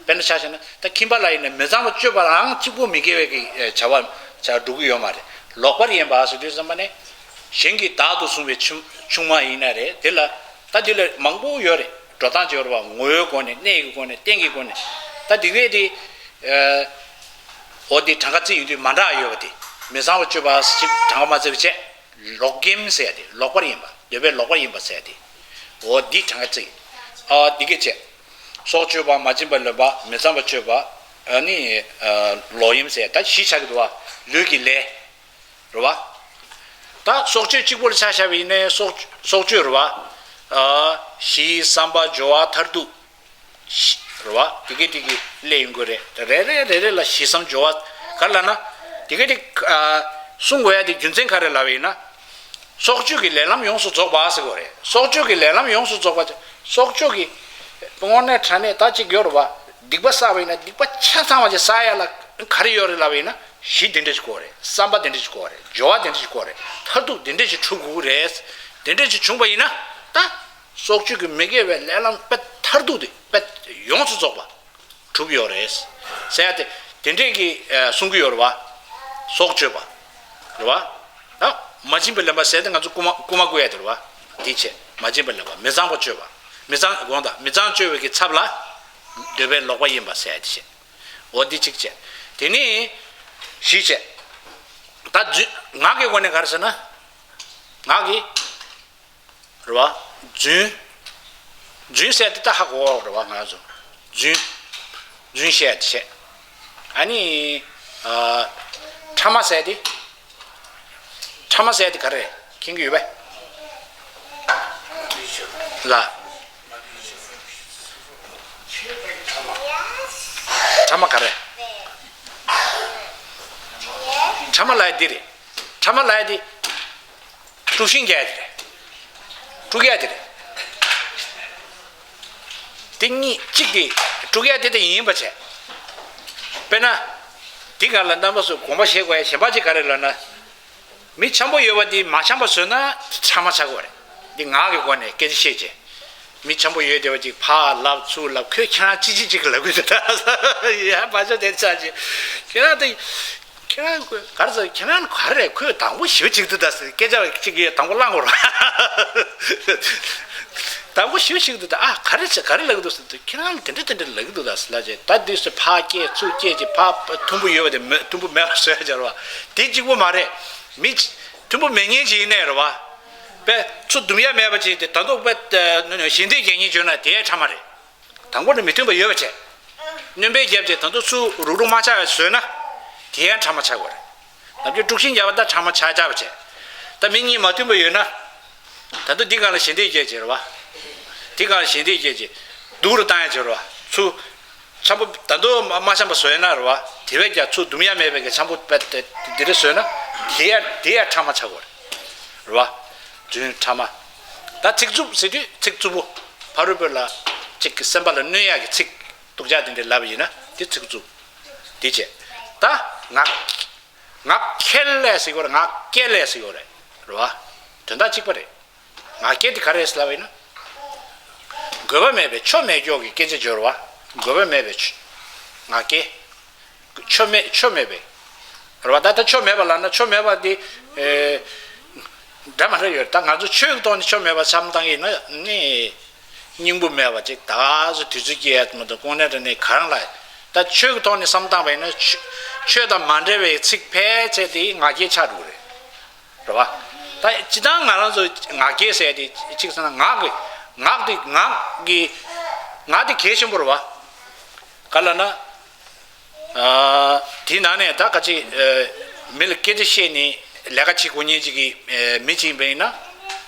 དཔེར་ན་ཆ་བཞག་ན་ད་ཁྱིམ་པ་ལ་ཡིན་ན་མི་ཚངས་པ་སྤྱོད་པ་རང་གཅིག་པོ་མི་དགེ་བའི་གི་བྱ་བ་བྱ་འགྲོ་གི་ཡོད་མ་རེད། ལོག་པར་གཡེམ་པ་ཟེར་དུས་ཙམ་པ་ནས། གཞན་གྱིས་བདག་ཏུ་བཟུང་བའི་ཆུང་ཆུང་མ་ཡིན་ན་རེད། དེ་ལ་ད་དེ་ལ་མང་པོ་ཡོད་རེད། འགྲོ་སྟངས་ཅིག་ཡོད་རེད་བ། ངོ་བོའི་སྒོ་ནས། གནས་ཀྱི་སྒོ་ནས། རྟེན་གྱི་སྒོ་ནས། ད་དེ་གས་དེ། འོ་དེ་གྲངས་ཀ་བརྩི་ཡོང་དུས་མ་འདྲ་ཡོད་པ་དེ། མི་ཚངས་པ་སྤྱོད་པ་ཞིག་གྲངས་ཀ་མ་བརྩི་བ་བྱས། ལོག་གཡེམ་ཟེར་ཡ་དེ་ལོག་པར་གཡེམ་པ། འདོད་པས་ལོག་པར་གཡེམ་པ་ཟེར་ཡ་དེ། འོ་འདི་གྲངས་ཀ་བརྩི། ཨ་འདི་གས་བྱས། སྲོག་གཅོད་པ། མ་བྱིན་པ་ལེན་པ། མི་ཚངས་པ་སྤྱོད་པ། ཨ་ནི་ཨ་ལོག་གཡེམ་ཟེར་ཡ་ད་བཞི་ཆགས་ཀྱི་འདུག་བ། ལུས་ཀྱི་ལས། རེད་བ། ད་སྲོག་གཅོད་གཅིག་པོ་ལ་ཆ་བཞག་པ་ཡིན་ནའི་སྲོག་སྲོག་གཅོད་རེད་བ། ཨ་ཞི་བསམ་པ་སྦྱོར་བ་མཐར་ཐུག་རེད་བ། དེ་གས་དེ་གས་སླེབས་ཡོང་གི་རེད། རེ་རེ་རེ་རེ་ལ་ཞི་བསམ་སྦྱོར་བ། ག་རེ་ལབ་ན། དེ་ག་དེ་གསུང་དགོས་ཡ་དེ་རྒྱུ་མཚན་ག་རེ་ལབ་པ་ཡིན་ན། སྲོག་གཅོད་ཀྱི་ལས་ལམ་ཡོངས་སུ་རྫོགས་པ་ཟེར་དགོས་རེད། སྲོག་གཅོད་ཀྱི་ལས་ལམ་ཡོངས་སུ་རྫོགས་པ། སྲོག་གཅོད་ཀྱི་དངོས་གནས་དྲང་གནས་ད་ཅིག་ཡོད་རེད་བ། སྡིག་པ་བསགས་པ་ཡིན་ན་སྡིག་པ་ཆ་ཚང་བ་ཅིག་བསགས་ཡ་ལ་ག་རེ་ཡོད་རེད་ལབ་པ་ཡིན་ན། གཞི་དེ་འདྲ་ཞིག་དགོས་རེད། བསམ་པ་དེ་འདྲ་ཞིག་དགོས་རེད། སྦྱོར་བ་དེ་འདྲ་ཞིག་དགོས་རེད། མཐར་ཐུག་དེ་འདྲ་ཞིག་འཁྲུལ་དགོས་རེད། དེ་འདྲ་ཞིག་བྱུང་བ་ཡིན་ན་ད། སྲོག་གཅོད་ཀྱི་མི་དགེ་བའི་ལས་ལམ་དཔེ་མཐར་ཐུག་དེ་དཔེ་ཡོངས་སུ་རྫོགས་པ་གྲུབ་ཡོད་རེད། ཟེར་ཡ་དེ་དེ་འདྲས་ཀྱི་གསུང་གི་ཡོད་རེད་བ། སྲོག་གཅོད་པ། རེད་བ། ད་མ་བྱིན་པར་ལེན་པ་ཟེར་ཏེ་ང་ཚོ་རྐུ་མ་རྐུ་མ་རྐུ་ཡ་དེ་རེད་བ། དེ་བྱས་མ་བྱིན་པར་ལེན་པ། མི་གཙང་པ་སྤྱོད་པ། མི་གཙང་དགོངས་དག་མི་གཙང་སྤྱོད་པའི་གི་ཚབ་ལ་འདོད་པས་ལོག་པ་ཡིན་པ་ཟེར་ཡ་དེ་བྱས། འོ་འདི་གཅིག་བྱས། དེ་ནས་བཞི་བྱས། ད་རྫུན་ངག་གི་སྒོ་ནས་ག་རེ་ཟེར་ན། ངག་གི་རེད་བ། རྫུན། རྫུན་ཟེར་དེ་ད་ཧ་གོ་རེད་བ་ང་ཚོ། རྫུན། རྫུན་བཤད་བྱས། ཨ་ནི། ཕྲ་མ་ཟེར་དེ། ཕྲ་མ་ཟེར་དེ་ག་རེ་མཁྱེན་གྱི་ཡོད་པས། ལ། ཕྲ་མ་ག་རེ། ཕྲ་མ་ལ་ཡ་འདི་རེད། ཕྲ་མ་ལ་ཡ་འདི། དཀྲུག་ཤིང་རྒྱག་ཡ་དེ་རེད། དཀྲུག་ཡ་དེ་རེད། དེ་གཉིས་གཅིག་དེ་དཀྲུག་ཡ་དེ་དེ་ཡིན་པ་བྱས། དཔེར་ན། འདི་ག་ལ་རྣམ་པ་ཚོས་དགོངས་པ་བཞེས་དགོས་ཡ་གཞན་པ་ཅིག་ག་རེ་ལབ་ན། མི་འཆམ་པོ་ཡོད་པ་འདི་མ་འཆམ་པ་བཟོས་ན་ཕྲ་མ་ཆགས་དགོས་རེད། འདི་ངག་གི་སྒོ་ནས་སྐད་ཆ་བཤད་བྱས། མི་འཆམ་པོ་ཡོད་བསྡད་པ་ཅིག་ཕར་ལབ་ཚུར་ལབ། ཁོས་ཁྱེད་རང་ཅི་ཅི་ཅིག་ལབ་གི་འདུག་ད། ཡ་བ་ཅོ་དེ་ཆགས་ཅིག་ཁྱེད་རང་དེ། ཁྱེད་རང་ག་རེ་ཟེར། ཁྱེད་རང་ག་རེ་རེད། ཁོས་དང་པོ་ཞེ་པོ་ཅིག་འདུག་ད་ཟེར། སྐད་ཆ་ཅིག་གིས་དང་པོ་བླངས་དགོས་རེད། དང་པོ་ཞེ་པོ་ཅིག་འདུག་ད། ཨ་ག་རེ་ཟེར། ག་རེ་ལབ་གི་འདུག་ཟེར་དུས། ཁྱེད་རང་ལ་དེ་འདྲ་དེ་འདྲ་ལབ་གི་འདུག་ད་ཟེར་ལབ་བྱས། ད་དུས་སུ་ཕར་སྐད་ཚུར་སྐད་ཅིག་ཕར་མཐུན་པོ་ཡོད་པ་དེ་མི་མཐུན་པོ་མེད་པ་བཟོས་བྱས་རེད་བ། དེ་གཅིག་པོ་མ་རེད། མི་མཐུན་པོ་མེད་མཁན་ཅིག་ཡིན་ནའི་རེད་བ། དཔེ་ཚུར་སྡུམ་ཡ་མེད་པ་ཅིག་དེ་ད་དུང་དཔེ་ཞལ་འདེབས་རྒྱག་མཁན་བྱུང་ན་དེ་ཕྲ་མ་རེད། དང་པོ་ནས་མི་མཐུན་པ་ཡོད་པ་བྱས། སྣོན་པ་བརྒྱབ་བྱས་ད་དུང་ཚུར་རུག་རུག་མ་ཆགས་པ་བཟོས་ན། དེ་ཡང་ཕྲ་མ་ཆགས་དགོས་རེད། ནམ་རྒྱུན་དཀྲུག་ཤིང་བརྒྱབ་པ་ད་ཕྲ་མ་ཆགས་ཆགས་པ་བྱས། ད་མི་གཉིས་མ་མཐུན་པ་ཡོད་ན། ད་དུང་འདི་སྒང་ལ་ཞལ་འདེབས་རྒྱག་བྱས་རེད་བ། འདི་སྒང་ལ་ཞལ་འདེབས་རྒྱག་བྱས། སྡུག་རུ་བཏང་ཡ་བྱས་རེད་བ། ཚུར། འཆམ་པོ་ད་དུང་མ་མ་འཆམ་པ་བཟོས་ན་རེད་བ། དེ་བས་ཀྱང་ཚུར་སྡུམ་ཡ་མེད་པའི་གི་འཆམ་པོ་དཔེ་དེ་འདི་འདྲ་བཟོས་ན། དེ་ཡ་དེ་ཡ་ཕྲ་མ་ཆགས་དགོས་རེད། རེད་བ། རྫུན་ཕྲ་མ། ད་ཚིག་རྩུབ་ཟེར་དུས་ཚིག་རྩུབ་པོ། ཕ་རོལ་པོ་ལ་ཅིག་གི་སེམས་པ་ལ་གནོད་ཡག་གི་ཚིག་སྡུག་ཅག་དེ་འདྲ་ལབ་ཡིན་ན་དེ་ཚིག་རྩུབ། དེ་བྱས། ད་ངག་ངག་འཁྱལ་ལས་ཟེར་གྱི་ཡོད་རེད། ངག་འཁྱལ་ལས་ཟེར་གྱི་ཡོད་རེད། རེད་བ། དོན་དག་གཅིག་པ་རེད། ངག་འཁྱལ་དེ་ག་རེ་རེད་ལབ་ཡིན་ན། དགོས་པ་མེད་པའི་ཆོ་མེད་ཀྱོག་གི་སྐད་ཆ་སྦྱོར་བ། དགོས་པ་མེད་པའི་ཆོ། ངག་འཁྱལ། ཆོ་མེད་ཆོ་མེད་པའི། རེད་བ། ད་ལྟ་ཆོ་མེད་པ་ལབ་ན་ཆོ་མེད་པ་འདི། ཨེ། འདྲ་མ་འདྲ་ཡོད། ད་ང་ཚོ་ཆོས་ཀྱི་ཐོག་ནས་ཆོ་མེད་པ་བསམ་བཏང་ཡིན་ན་ནི། སྙིང་པོ་མེད་པ་ཅིག་ད་ག་ཚོད་དུས་ཚོད་སྐྱེལ་ཡ་མ་གཏོགས་དངོས་གནས་དྲང་གནས་ག་རང་ལ། ད་ཆོས་ཀྱི་ཐོག་ནས་བསམ་བཏང་བ་ཡིན་ན་ཆོས་ཆོས་དང་མ་འབྲེལ་བའི་ཚིག་ཕལ་ཆེར་དེ་ངག་འཁྱལ་ཆགས་འགྲོ་གི་རེད། རེད་བ། ད་སྤྱིར་བཏང་ང་རང་ཚོ་ངག་འཁྱལ་ཟེར་དེ་གཅིག་ཟེར་ན་ངག་གི་ངག་དེ་ངག་གི་ངག་དེ་གལ་ཆེན་པོ་རེད་བ། ག་ལབ་ན། ཨ། དེའི་ནང་ནས་ད་ག་ཅིག་ཨ། མི་ལ་སྐད་ཆ་བཤད་ནས་ལས་ཀ་བྱེད་དགོས་མཁན་ཅིག་གི་ཨ། མི་ཅིག་ཡིན་པ་ཡིན་ན།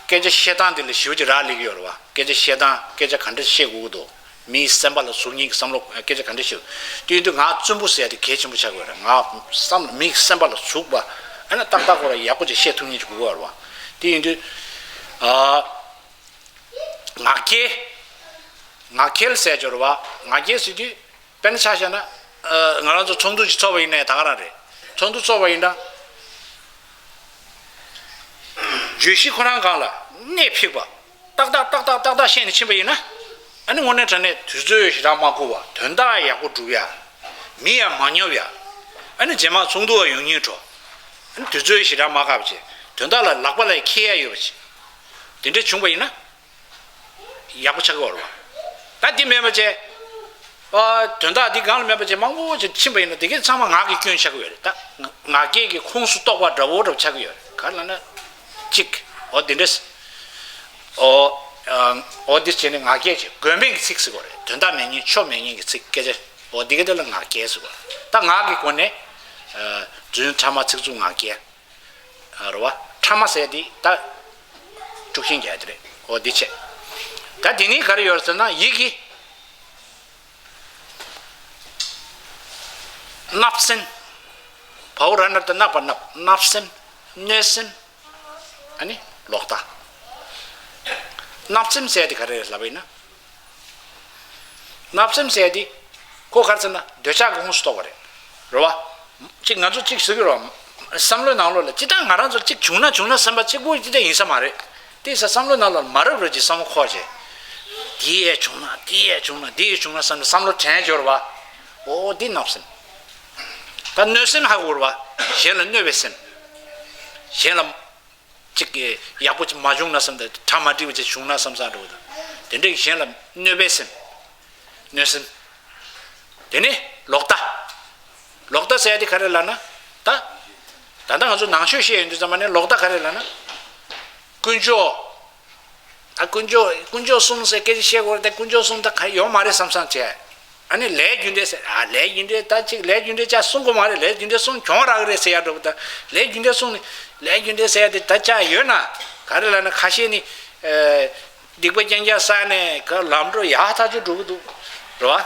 སྐད་ཆ་བཤད་སྟངས་དེ་ལ་ཞེ་པོ་ཅིག་རག་ལས་ཀྱི་ཡོད་རེད་བ། སྐད་ཆ་བཤད་སྟངས་སྐད་ཆ་ག་འདྲ་བཤད་དགོས་ཀྱི་འདུག་མིའི་སེམས་པ་ལ་ཟུག་མཁན་གྱི་བསམ་བློ་སྐད་ཆ་ག་འདྲ་བཤད། དེ་ཡིན་དུས་ངག་བཙུན་པོ་ཟེར་ཡ་དེ་གལ་ཆེན་པོ་ཆགས་ཀྱི་ཡོད་རེད། ངག་བསམ་མིའི་སེམས་པ་ལ་ཟུག་པ། ཨ་ནི་ཏག་ཏག་ཁོ་རང་ཡག་པོ་ཅིག་བཤད་ཐུབ་མཁན་ཅིག་དགོས་ཀྱི་ཡོད་རེད་བ། དེ་ཡིན་དུས། ཨ། ངག་འཁྱལ། ངག་འཁྱལ་ཟེར་ཡ་ཅིག་ཡོད་རེད་བ། ངག་འཁྱལ་ཟེར་དུས། དཔེར་ན་ཆ་བཞག་ན། ཨ། ང་རང་ཚོ་ཚོགས་འདུ་ཅིག་ཚོགས་པ་ཡིན་ནའི་ད་ག་རང་རེད། ཚོགས་འདུ་ཚོགས་པ་ཡིན་ན། བརྗོད་གཞི་ཁོ་རང་སྒང་ལ་གནད་ཕིགས་པ། ཏག་ཏག་ཏག་ཏག་ཏག་ཏག་བཤད་ནས་ཕྱིན་པ་ཡིན་ན། ཨ་ནི་དངོས་གནས་དྲང་གནས་དུས་ཚོད་ཞེ་དྲག་མ་འགོར་བ། དོན་དག་ཡག་པོ་སྒྲུབ་ཡ། མི་ཡང་མ་ཉོབ་ཡ། ཨ་ནི་རྗེས་མ་ཚོགས་འདུ་བ་ཡོང་སྙིང་བྲོ། ཨ་ནི་དུས་ཚོད་ཞེ་དྲག་མ་བཀག་པ་བྱས། དོན་དག་ལ་ལག་པ་ལ་འཁྱེར་ཡ་ཡོད་པ་བྱས། དེ་འདྲ་བྱུང་བ་ཡིན་ན། ཡག་པོ་ཆགས་ཀྱི་ཡོད་རེད་བ། ད་འདི་མེད་པ་བྱས། ཨ། དོན་དག་འདི་སྒང་ལ་མེད་པ་བྱས་མང་པོ་ཅིག་ཕྱིན་པ་ཡིན་ན་དེ་གའི་ཚང་མ་ངག་གི་སྐྱོན་ཆགས་ཀྱི་ཡོད་རེད། ད་ངག་འཁྱལ་གྱི་ཁོངས་སུ་གཏོགས་པ་འདྲ་བོ་འདྲ་བོ་ཆགས་ཀྱི་ཡོད་རེད། ག་རེ་ལབ་ན། གཅིག་འོ་འདི་འདྲས། འོ། ཨ། འོ་འདི་བྱས་ནས་ངག་འཁྱལ་ཅིག་དགོས་མེད་ཀྱི་ཚིག་ཟེར་དགོས་རེད། དོན་དག་མེད་མཁན་ཆོ་མེད་མཁན་གྱི་ཚིག་སྐད་ཆ། འོ་འདི་ག་དེ་ལ་ངག་འཁྱལ་ཟེར་དགོས་རེད། ད་ངག་གི་སྒོ་ནས། ཨ། རྫུན་ཕྲ་མ་ཚིག་རྩུབ་ངག་འཁྱལ། རེད་བ། ཕྲ་མ་ཟེར་དེ་ད་དཀྲུག་ཤིང་རྒྱག་དེ་རེད། འོ་འདི་བྱས། ད་དེ་ནས་ག་རེ་ཡོད་ཟེར་ན་ཡིད་ཀྱི་བརྣབ་སེམས། བའོ་ར་ན་ད་ན་བ་ན། བརྣབ་སེམས། གནོད་སེམས། ཨ་ནི་ལོག་ལྟ། བརྣབ་སེམས་ཟེར་ཡ་དེ་ག་རེ་རེད་ལབ་པ་ཡིན་ན། བརྣབ་སེམས་ཟེར་ཡ་དེ་ཁོ་ག་རེ་ཟེར་ན་འདོད་ཆགས་ཀྱི་ཁོངས་སུ་གཏོགས་པ་རེད། རེད་བ། གཅིག་ང་ཚོ་གཅིག་ཟེར་གི་རེད་བ། བསམ་བློའི་ནང་ལོགས་ལ་ཅི་ལྟར་ང་རང་ཚོར་གཅིག་བྱུང་ན་བྱུང་ན་བསམ་པ་གཅིག་པུ་ཅི་ལྟར་ཡིན་ས་མ་རེད། དེ་ས་བསམ་བློའི་ནང་ལོགས་ལ་མ་རབས་རབས་ཀྱི་བསམ་བློ་འཁོར་བྱས། དེ་ཡས་བྱུང་ན་དེ་ཡས་བྱུང་ན་དེ་ཡས་བྱུང་ན་བསམ་ནས་བསམ་བློ་དྲན་འབྱོར་བ། འོ་འདི་བརྣབ་སེམས། ད་གནོད་སེམས་ཧ་གོ་ར་བ། གཞན་ལ་གནོད་པའི་སེམས། གཞན་ལ་གཅིག་གིས་ཡག་པོ་ཅིག་མ་བྱུང་ན་བསམ་སྟེ་གྲ་མ་འགྲིག་པ་ཅིག་བྱུང་ན་བསམ་བསམ་འགྲོ་གི་འདུག་དེ་འདྲའི་གཞན་ལ་གནོད་པའི་སེམས། གནོད་སེམས། དེ་ནས་ལོག་ལྟ། ལོག་ལྟ་ཟེར་ཡ་དེ་ག་རེ་ལབ་ན། ད། ད་ལྟ་ང་ཚོ་ནང་ཆོས་བཤད་ཡོང་དུས་ཙམ་པ་ནས་ལོག་ལྟ་ག་རེ་ལབ་ན། དཀོན་མཆོག་ད་དཀོན་མཆོག་དཀོན་མཆོག་གསུམ་ཟེར་སྐད་ཆ་བཤད་དགོས་རེད་དེ་དཀོན་མཆོག་གསུམ་ད་ག་ཡོང་མ་རེད་བསམ་བསམ་བྱས། ཨ་ནི་ལས་རྒྱུ་འབྲས་ཟེར་ཨ་ལས་རྒྱུ་འབྲས་ད་ཅིག་ལས་རྒྱུ་འབྲས་ཅག་གསུང་དགོས་མ་རེད། ལས་རྒྱུ་འབྲས་གསུང་གྱོང་རག་གི་རེད་ཟེར་ཡ་འགྲོ་གི་ད་ལས་རྒྱུ་འབྲས་གསུང་ནི་ལས་རྒྱུ་འབྲས་ཟེར་ཡ་དེ་ད་ཅག་ཡོད་ན་ག་རེ་ལབ་ན་ཁ་ཤས་ནི། སྡིག་པ་རྐྱང་རྐྱང་བསགས་ནས་ག་ལམ་འགྲོ་ཡག་ཐག་ཆོད་འགྲོ་གི་འདུག་རེད་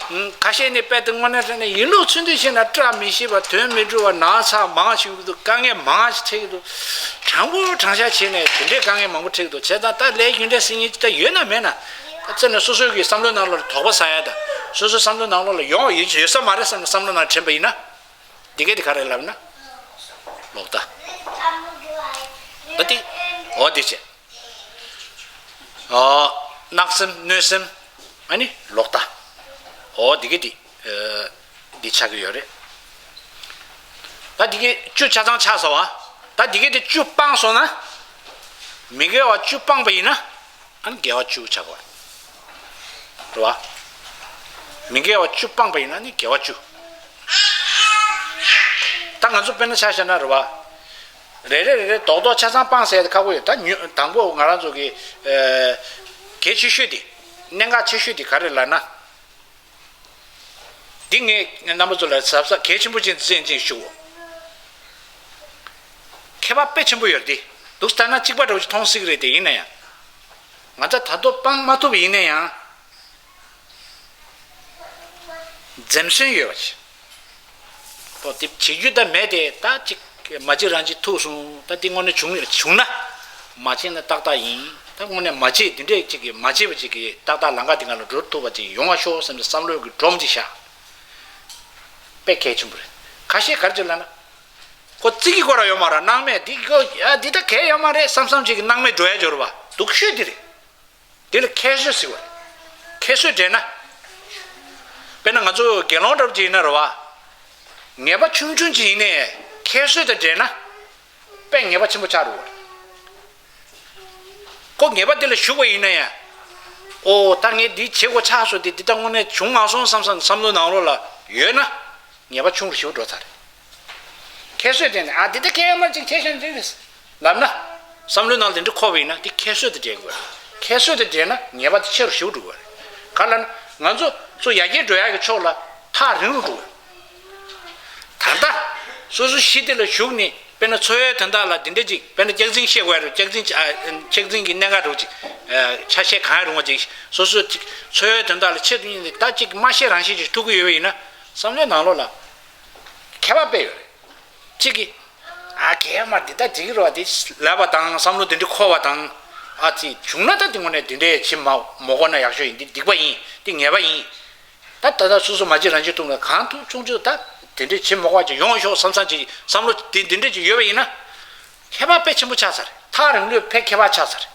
བ། ཁ་ཤས་ནི་དཔེ་དེ་དངོས་གནས་དྲན་ནས་ཡིན་ལུགས་ཚུལ་འདི་བྱས་ན་བཀྲ་མི་ཤིས་པ་དོན་མི་འགྲུབ་པ་ན་ཚ་མང་ཞིག་འདུག་དཀའ་ངལ་མང་ཞིག་འཕྲད་ཀྱི་འདུག་དྲང་པོ་དྲང་བཞག་བྱས་ནས་དེ་འདྲའི་དཀའ་ངལ་མང་པོ་འཕྲད་ཀྱི་འདུག་བྱས་ཙང་ད་ལས་རྒྱུ་འབྲས་ཟེར་མཁན་ཅི་ལྟར་ཡོད་ན་མེད་ན་ད་རྩ་ནས་སོ་སོའི་གི་བསམ་བློའི་ནང་ལོགས་ལ་དོགས་པ་ཟ་ཡ་ད་སོ་སོའི་བསམ་བློའི་ནང་ལོགས་ལ་ཡོང་ཡོད་ཡོད་ས་མ་རེད་བསམ་ནས་བསམ་བློའི་ནང་དྲན་པ་ཡིན་ན་འདི་གས་དེ་ག་རེ་ལབ་ན་ལོག་ལྟ། ད་དེ་འོ་དེ་བྱས། ཨོ། བརྣབ་སེམས་གནོད་སེམས། ཨ་ནི་ལོག་ལྟ། ཨོ་འདི་གི་འདི། འདི་ཆགས་ཀྱི་ཡོད་རེད། ད་འདི་གི་བཅུ་ཆ་ཚང་ཆགས་སོང་བ། ད་འདི་གི་འདི་བཅུ་སྤངས་སོང་ན། མི་དགེ་བ་བཅུ་སྤངས་པ་ཡིན་ན། ཨ་ནི་དགེ་བ་བཅུ་ཆགས་པ། རེད་བ། མི་དགེ་བ་བཅུ་སྤངས་པ་ཡིན་ན་ནི་དགེ་བ་བཅུ། ད་ང་ཚོ་དཔེར་ན་ཆ་བཞག་ན་རེད་བ། རེ་རེ་རེ་རེ་རྡོག་རྡོག་ཆ་ཚང་སྤངས་ཟེར་ཡ་དེ་ཁག་པོ་ཡོད། ད་ཉུ་དང་པོ་ང་རང་ཚོ་གི་ཨ་གལ་ཆེ་ཤོས་དེ་གནད་འགག་ཆེ་ཤོས་དེ་ག་རེ་ལབ་ན། འདི་ངས་རྣམ་པ་ཚོ་ལ་གཟབ་གཟབ་གལ་ཆེན་པོ་ཅན་བཙན་ཅིང་ཞུའོ། ཁྱད་པར་དཔེ་ཆེན་པོ་ཡོད་རེད་དེ། འདུག་ལྟ་ན་གཅིག་པ་འདྲ་བོ་ཅིག་མཐོང་སྲིད་ཀྱི་རེད་དེ་ཡིན་ན་ཡང་། ང་ཚ་ད་དུང་སྤང་མ་ཐུབ་པ་ཡིན་ན་ཡང་། འཛེམ་ཟོན་ཡོད་པ་ཅིག་ཨོ་དེ་བྱེད་རྒྱུ་ད་མེད་དེ་ད་ཅིག་མ་བྱེད་རང་བྱེད་ཐུག་སོང་ད་འདི་དངོས་གནས་བྱུང་བྱུང་ན་མ་བྱེད་ན་ཏག་ཏག་ཡིན། ད་དངོས་གནས་མ་བྱེད་འདི་འདྲས་ཅིག་གིས་མ་བྱེད་པ་ཅིག་གིས་ཏག་ཏག་ལམ་ཁ་འདི་ང་ལ་འགྲོ་ཐུབ་པ་ཅིག་ཡོང་བ་ཤོག་བསམ་ནས་བསམ་བློའི་གི་སྒྲོམ་ཅིག་བཞག་དཔེ་གལ་ཆེན་པོ་རེད། ཁ་ཤས་ག་རེ་བྱེད་ལབ་ན། ཁོ་ཙི་གི་སྐོར་ལ་ཡོད་མ་རེད་སྣང་མེད་འདི་ཁོ་ཡ་འདི་ད་གལ་ཡོད་མ་རེད་བསམ་བསམ་ཅིག་གི་སྣང་མེད་འགྲོ་ཡ་འབྱོར་བ་སྡུག་ཤོས་འདི་རེད། དེ་ལ་ཁྱད་གསོད་ཟེར་བ་རེད། ཁྱད་གསོད་འདྲེས་ན། དཔེར་ན་ང་ཚོ་དགེ་སློང་འདྲ་པོ་ཅིག་ཡིན་ན་རེད་བ། ངེས་པ་ཆུང་ཆུང་ཅིག་ཡིན་ནའི་ཁྱད་གསོད་དང་འདྲེས་ན། དཔེ་ངེས་པ་ཆེན་པོ་ཆགས་འགྲོ་བ་རེད། ཁོ་ངེས་པ་དེ་ལ་ཞུགས་པ་ཡིན་ན་ཡང་། ཨོ་ད་ངས་འདི་བྱེད་དགོས་ཆགས་སོང་དེ་འདི་ལྟ་དངོས་གནས་བྱུང་མ་སོང་བསམ་བསམ་བསམ་བློ་ནང་ལོགས་ལ་ཡོད་ན། ངེས་པ་ཆུང་རུ་ཞེ་པོ་འགྲོ་ཚར་རེད། ཁྱད་གསོད་དེ་ནི་ཨ་འདི་ལྟ་ཁྱད་ཡོད་མ་ཅིག་ཁྱད་གསོད་འདི་རེད། ལབ་ན། བསམ་བློའི་ནང་དེ་འདྲ་འཁོར་བ་ཡིན་ན་དེ་ཁྱད་གསོད་དེ་འདྲེན་དགོས། ཁྱད་གསོད་དེ་འདྲེན་ན་ངེས་པ་དེ་ཆེ་རུ་ཞེ་པོ་འགྲོ་གི་རེད། ག་ལབ་ན་ང་ཚོ་ཚོ་ཡར་རྒྱས་འགྲོ་ཡག་གི་ཕྱོགས་ལ་ཐག་རིང་རུ་འགྲོ་གི་རེད། ད་ལྟ་སོ་སོ་གཞི་དེ་ལ་ཞུགས་ནས་དཔེར་ན་འཚོ་བའི་དོན་དག་ལ་འདི་འདྲ་ཅིག་དཔེར་ན་སྐྱག་རྫུན་བཤད་དགོས་རེད་སྐྱག་རྫུན་ཨ་སྐྱག་རྫུན་གྱི་གནད་འགག་འདྲ་བོ་ཅིག་ཨ་ཆ་ཤས་གང་ཡང་རུང་བ་ཅིག་སོ་སོ་ཅིག་འཚོ་བའི་དོན་དག་ལ་ཆེད་དུ་གཉེར་ནས་ད་ཅིག་མ་བཤད་རང་བཤད་ཅིག་ཐུག་གི་ཡོད་པ་ཡིན་ན་བསམ་བློའི་ནང་ལོགས་ལ་ཁྱད་པར་དཔེ་ཡོད་རེད། གཅིག་གིས། ཨ་གལ་མ་འདི་ལྟར་འགྲིག་གི་རེད་བ་འདི་ལབ་པ་དང་བསམ་བློ་འདི་འདྲ་འཁོར་བ་དང་། ཨ་ཙི་བྱུང་ན་ད་འདི་དངོས་གནས་འདི་འདྲའི་བྱེད་མ་མ་དགོས་ན་ཡག་ཤོས་ཡིན་འདི་སྡིག་པ་ཡིན་འདི་ངེས་པ་ཡིན། ད་ད་ལྟ་སོ་སོ་མ་བྱེད་རང་བྱེད་ཐུབ་ན་གང་ཐུབ་ཆུང་ཆུང་ད་འདི་འདྲའི་བྱེད་མ་དགོས་པ་ཅིག་ཡོང་ཤོག་བསམ་བསམ་ཅིག་བསམ་བློ་འདི་འདི་འདྲ་ཅིག་ཡོད་པ་ཡིན་ན། ཁྱད་པར་དཔེ་ཆེན་པོ་ཆགས་ཚར་ཐག་རིང་ལོས་ཕལ་ཁྱད་པར་ཆགས་ཚར།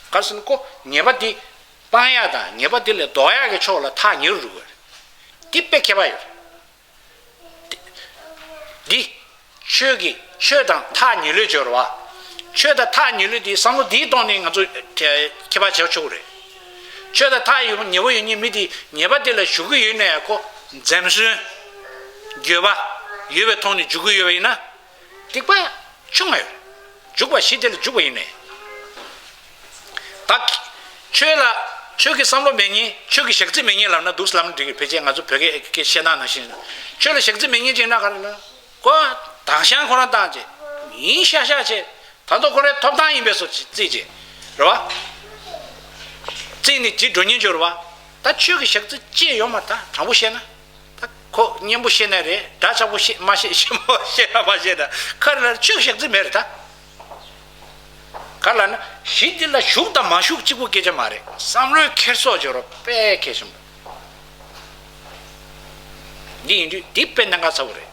ག་རེ་ཟེར་ན་ཁོ་ངེས་པ་འདི་སྤང་ཡག་དང་ངེས་པ་འདི་ལས་ལྡོག་ཡག་གི་ཕྱོགས་ལ་ཐག་ཉེ་རུ་རུ་དགོས་རེད། འདི་དཔེ་ཁྱད་པར་ཡོད་རེད། འདི། ཆོས་ཀྱི་ཆོས་དང་ཐག་ཉེ་ལོས་སྦྱོར་བ། ཆོས་དང་ཐག་ཉེ་ལོས་འདི་བསམ་བློ་འདིའི་ཐོག་ནས་ང་ཚོ་ཁྱད་པར་བྱེད་ཆོག་གི་རེད། ཆོས་དང་ཐག་ཉེ་པོ་ཉེ་པོ་ཡོད་མཁན་མི་དེ་ཉེས་པ་དེ་ལ་ཞུགས་ཀྱི་ཡོད་ན་ཡང་ཁོ་འཛེམ་ཟོན། འགྱོད་པ་ཡོད་པའི་ཐོག་ནས་འཇུག་གི་ཡོད་པ་ཡིན་ན། སྡིག་པ་ཆུང་ང་ཡོད། འཇུག་པ་གཞི་དེ་ལ་འཇུག་པ་ཡིན་ནས། ད། ཆོས་ལ། ཆོས་ཀྱི་བསམ་བློ་མེད་མཁན་ཆོས་ཀྱི་ཞག་རྩི་མེད་མཁན་ལབ་ན་འདུག་ལབ་ན་འགྲིག་གི་ཕལ་ཆེར་ང་ཚོ་བོད་སྐད་སྐད་བཤད་སྟངས་ནང་བཞིན། ཆོས་ལ་ཞག་རྩི་མེད་མཁན་ཅིག་ན་ག་རེ་ལབ། ཁོ་དྭངས་ཤང་ཁོ་རང་བཏང་བྱས། ཡིན་ཤག་ཤག་བྱས། ད་དུང་ཁོ་རའི་ཐོབ་ཐང་ཡིན་པས་སོ་རྩིས་བྱས། རེད་བ། རྩིས་ནི་ཇི་འགྲོ་ཉེན་འབྱོར་བ། ད་ཆོས་ཀྱི་ཞག་རྩི་ཅི་ཡོད་མ་ད་དྲང་པོ་བཤད་ན། ད་ཁོ། ཁོ་སྙན་པོ་བཤད་ན་རེད། འདྲ་ཆགས་པོ་བཤད་མ་བཤད། ཞིབ་མོ་བཤད་ན་མ་བཤད་ན་ཁ་ལ་ཆོས་བཤད་རྩིས་མེད་རེད་ད། ག་ལ་ན་གཞི་འདི་ལ་ཞུགས་དང་མ་ཞུགས་གཅིག་པུ་སྐད་ཆ་མ་རེད། བསམ་བློའི་འཁྱེར་སོ་སྦྱོར་བ་དཔེ་གལ་ཆེན་པོ། འདི་ཡིན་དུས་འདི་དཔེ་གནད་འགག་ཚ་བོ་རེད།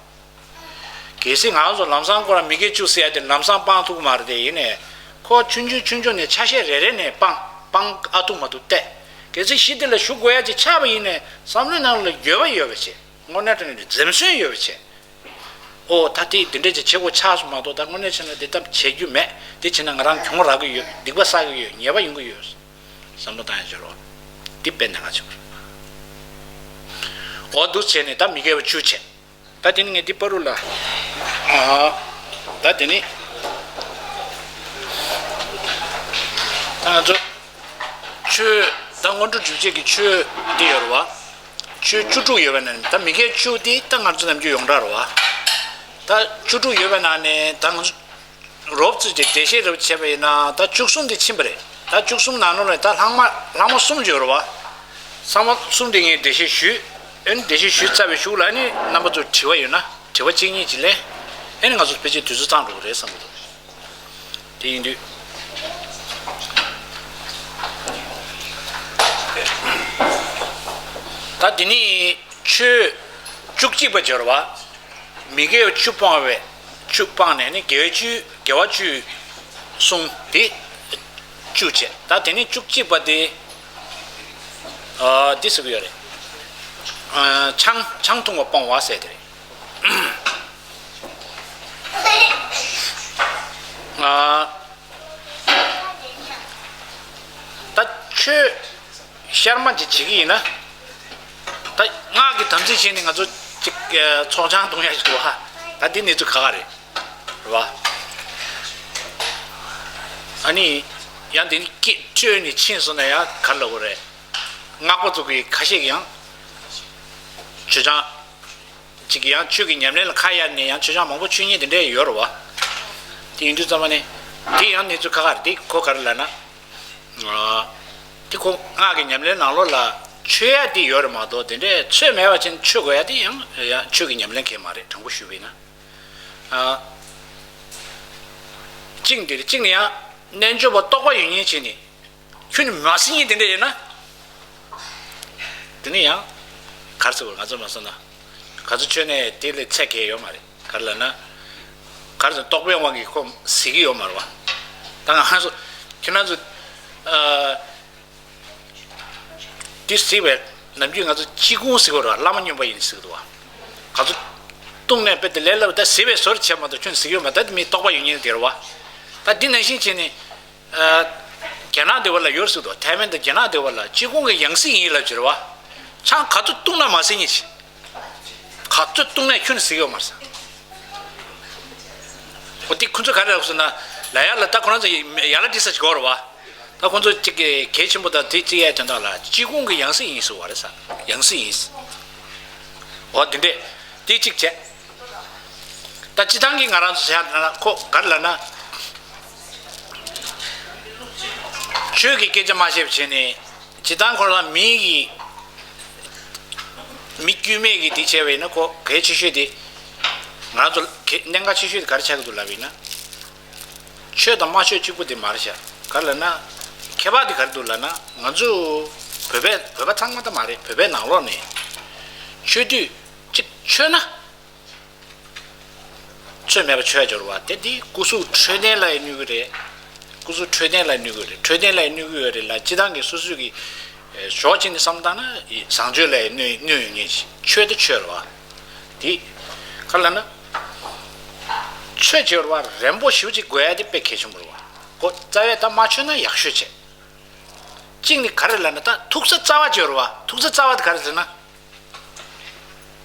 གལ་སྲིད་ང་ཚོ་ལམ་སང་ཁོ་རང་མི་དགེ་བཅུ་ཟེར་ཡ་དེ་ལམ་སང་སྤང་ཐུབ་ཀྱི་མ་རེད་དེ། ཡིན་ནའི་ཁོ་ཆུང་ཆུང་ཆུང་ཆུང་ནས་ཆ་ཤས་རེ་རེ་ནས་སྤང་སྤང་ཨ་ཐུབ་མ་ཐུབ་བལྟས། གལ་སྲིད་གཞི་འདི་ལ་ཞུགས་དགོས་ཡ་ཅིག་ཆགས་པ་ཡིན་ནའི་བསམ་བློའི་ནང་ལ་འགྱོད་པ་ཡོད་པ་བྱས། དངོས་གནས་དྲང་གནས་འཛེམ་ཟོན་ཡོད་པ་བྱས། ཨོ་ད་དེ་འདི་འདྲས་ཅིག་བྱེད་དགོས་ཆགས་སོང་མ་གཏོགས། ད་དངོས་གནས་བྱས་ན་འདི་ལྟར་བྱེད་རྒྱུ་མེད། འདི་བྱས་ན་ང་རང་གྱོང་རག་གི་ཡོད། སྡིག་པ་བསགས་ཀྱི་ཡོད། ཉེས་པ་ཡོང་གི་ཡོད། བསམ་བློ་བཏང་ཡ་བྱེད་རོགས། འདི་དཔེ་གནད་འགག་ཆེན་པོ་རེད། ཨོ་འདུག་བྱས་ནས་ད་མི་དགེ་བ་བཅུ་བྱས། ད་དེ་ནི་ངས་འདི་པ་རུ་ལ། ཨ། ད་དེ་ནི། ད་ང་ཚོ། ཆོས། ད་སྔོན་འགྲོ་སྒྲུབ་བྱེད་ཀྱི་ཆོས་འདི་ཡོད་རེད་བ། ཆོས་བཅུ་དྲུག་ཡོད་པའི་ནང་ནས་ད་མི་དགེ་བཅུ་འདི་ད་ང་ཚོ་ནམ་རྒྱུན་ཡོངས་གྲགས་རེད་བ། ད་བཅུ་དྲུག་ཡོད་པའི་ནང་ནས་ད་ང་ཚོ་རོབ་ཙམ་གྱི་འགྲེལ་བཤད་རོབ་བྱས་པ་ཡིན་ན་ད་བཅུ་གསུམ་དེ་ཕྱིན་པ་རེད། ད་བཅུ་གསུམ་ནང་ལོགས་ནས་ད་ལྷག་མ་ལྷག་མ་གསུམ་ཡོད་རེད་བ། ཚང་མ་གསུམ་དེ་ངས་འགྲེལ་བཤད་ཞུས། ཨ་ནི་འགྲེལ་བཤད་ཞུས་ཚར་བའི་གཞུག་ལ་ཨ་ནི་རྣམ་པ་ཚོར་དྲི་བ་ཡོད་ན་དྲི་བ་གཅིག་གཉིས་ཅིག་ལེན། ཨ་ནི་ང་ཚོ་ཕལ་ཆེར་དུས་ཚོད་ཚང་འགྲོ་གི་རེད་བསམ་གྱི་འདུག་དེ་ཡིན་དུས། ད་འདི་ནི་ཆོས་བཅུ་གཅིག་པ་སྦྱོར་བ། མི་དགེ་བ་བཅུ་སྤངས་པའི། བཅུ་སྤངས་ནས་ནི་དགེ་བ་བཅུ། དགེ་བ་བཅུ་གསུངས་ཏེ། བཅུ་བྱས། ད་དེ་ནི་བཅུ་གཅིག་པ་དེ། ཨ། འདི་ཟེར་གྱི་ཡོད་རེད། ཨ། ཆང་ཆང་འཐུང་བ་སྤོང་བ་ཟེར་དེ་རེད། ཨ། ད་ཆོས་ཤར་མ་ཅིག་བྱེད་ཀྱི་ཡིན་ན། ད་སྔགས་ཀྱི་དམ་ཚིག་བྱས་ནས་ང་ཚོ་ཅིག་ཚོགས་ཆང་འཐུང་ཡ་ཞིག་འདུག་ཧ། ད་འདི་གནས་ཚུལ་ཁག་ཁག་རེད། རེད་བ། ཨ་ནི། ཡང་དེ་ནི་སྐད་སྤྲོས་ནས་ཕྱིན་སོང་ན་ཡང་ག་རེ་ལབ་དགོས་རེད། སྔགས་པ་ཚོ་གི་ཁ་ཤས་ཀྱིས་ཡང་། ཆོས་ཆང་། ཅིག་ཡང་ཆོས་ཀྱི་ཉམས་ལེན་ལ་ཁ་གཡར་ནས་ཡང་ཆོས་ཆང་མང་པོ་མཆོད་མཁན་དེ་འདྲས་ཡོད་རེད་བ། དེ་ཡིན་དུས་ཙམ་པ་ནི། དེ་ཡང་གནས་ཚུལ་ཁག་ཁག་རེད། དེ་ཁོ་ག་རེ་ལབ་ན། ཨ། དེ་ཁོ་སྔགས་ཀྱི་ཉམས་ལེན་ནང་ལོགས་ལ་མཆོད་ཡ་དེ་ཡོད་རེད་མ་གཏོགས་དེ་འདྲས་ཚོད་མེད་པ་ཅན་མཆོད་དགོས་ཡ་དེ་ཡང་ཡང་ཆོས་ཀྱི་ཉམས་ལེན་གང་ཡང་མ་རེད། དྲང་པོ་ཞུས་པ་ཡིན་ན། ཨ། གཅིག་འདི་རེད། གཅིག་ནི་ཡང་རྣལ་འབྱོར་པ་རྟོགས་པ་ཡོད་མཁན་བྱས་ནས། ཁྱོད་ནི་མ་ཟིན་ཡིན་དེ་འདྲ་ཡིན་ན། དེ་ནི་ཡང་གར་ཟེར་བ་ང་ཚོ་མ་སོང་ན། ག་ཚོད་ཆོས་ནས་དེ་ལས་ཚད་གལ་ཡོད་མ་རེད། ག་རེ་ལབ་ན། ག་རེ་ཟེར་རྟོགས་པའི་དབང་གིས་ཁོ་ཟེར་གྱི་ཡོད་མ་རེད་བ། ད་ང་ཚོ་ཁྱེད་རང་ཚོ། ཨ། དེ་ཟེར་བས་ནམ་རྒྱུན་ང་ཚོ་ཅི་གུང་ཟེར་གྱི་ཡོད་རེད་བ། བླ་མ་སྨྱོན་པ་ཡིན་ཟེར་གྱི་འདུག་བ། ག་ཚོད་བཏུང་ནས་དཔེ་དེ་ལས་སླ་བ་ད་ཟེར་བས་ཟོར་བྱས་མ་གཏོགས་ཁྱོད་ཟེར་གྱི་ཡོད་མ་རེད། ད་དེ་མི་རྟོགས་པ་ཡོད་མཁན་དེ་རེད་བ། ད་འདི་ནང་བཞིན་བྱས་ནས། ཨ། རྒྱ་ནག་དེ་བ་ལ་ཡོད་ཟེར་འདུག་ཐའེ་ཝན་དང་རྒྱ་ནག་དེ་བ་ལ་ཅི་གུང་གི་ཡང་སྲིད་ཡིན་ལབ་ཀྱི་རེད་བ། ཆང་ག་ཚོད་བཏུང་ན་མ་ཟིན་ཉིད་ཅིག་ག་ཚོད་བཏུང་ན་ཁྱོད་ཟིན་ཡོད་མ་རེད་ཟེར། འོ་དེ་ཁོ་ཚོ་ག་རེ་ལབ་སོང་ན་ལ་ཡ་ལ་ད་ཁོ་རང་ཚོ་ཡ་ལ་འདྲི་ས་ཅིག་གོ་རེད་བ། ད་ཁོ་ཚོ་གཅིག་གི་གལ་ཆེན་པོ་དང་དེ་གཅིག་ཡ་དོན་དག་ལ་ཅི་གུང་གི་ཡང་སྲིད་ཡིན་ཟེར་བ་རེད་ཟེར། ཡང་སྲིད་ཡིན་ཟེར། འོ་དེ་འདྲས་དེ་གཅིག་བྱས། ད་སྤྱི་བཏང་གི་ང་རང་ཚོ་བྱས་ན་ཁོ་ག་རེ་ལབ་ན། ཆོས་ཀྱི་སྐད་ཆ་མ་བཤད་པ་བྱས་ནས་སྤྱི་བཏང་ཁོ་རང་མི་གི་མི་དཀྱུས་མས་ཀྱི་དེ་བྱས་པ་ཡིན་ན་ཁོ་གལ་ཆེ་ཤོས་དེ། ང་ཚོ་གལ་གནད་འགག་ཆེ་ཤོས་དེ་ག་རེ་ཆགས་ཀྱི་འདུག་ལབ་པ་ཡིན་ན། ཆོས་དང་མ་ཆོས་གཅིག་པུ་དེ་མ་རེད་ཤག་ག་རེ་ལབ་ན། ཁྱད་པར་དེ་ག་རེ་འདུག་ལབ་ན་ང་ཚོ་བོད་པའི་བོད་པ་ཚང་མ་ད་མ་རེད། བོད་པའི་ནང་ལོགས་ནས་ཆོས་དུས་གཅིག་མཆོད་ན། ཚོད་མེད་པ་མཆོད་ཡ་སྦྱོར་བ་དེ་འདི་སྐུ་གཟུགས་འཕྲོད་བསྟེན་ལ་ཡང་གནོད་ཀྱི་རེད། སྐུ་གཟུགས་འཕྲོད་བསྟེན་ལ་ཡང་གནོད་ཀྱི་རེད། འཕྲོད་བསྟེན་ལ་ཡང་གནོད་ཀྱི་ཡོད་རེད་ལ། སྤྱི་བཏང་གི་སོ་སོའི་གི་ཞོགས་ཅིག་ནས་བསམ་བཏང་ན་བཟང་སྤྱོད་ལ་ཡང་གནོད་གནོད་ཡོད་ངེས་ཤིག་ཆོས་དེ་ཆོས་རེད་བ། དེ་ག་ལ་ན། ཆོས་བྱེད་རེད་བ་རན་པོ་ཞེ་པོ་ཅིག་དགོས་ཡ་དེ་དཔེ་གལ་ཆེན་པོ་རེད་བ། གོ་རྩ་བའི་ད་མ་ཆོད་ན་ཡག་ཤོས་བྱེད། གཅིག་ནི་ག་རེ་ལབ་ན་ད་ཐུག་ས་རྩ་བ་བྱེད་རེད་བ། ཐུག་ས་རྩ་བ་དེ་ག་རེ་ཟེར་ན།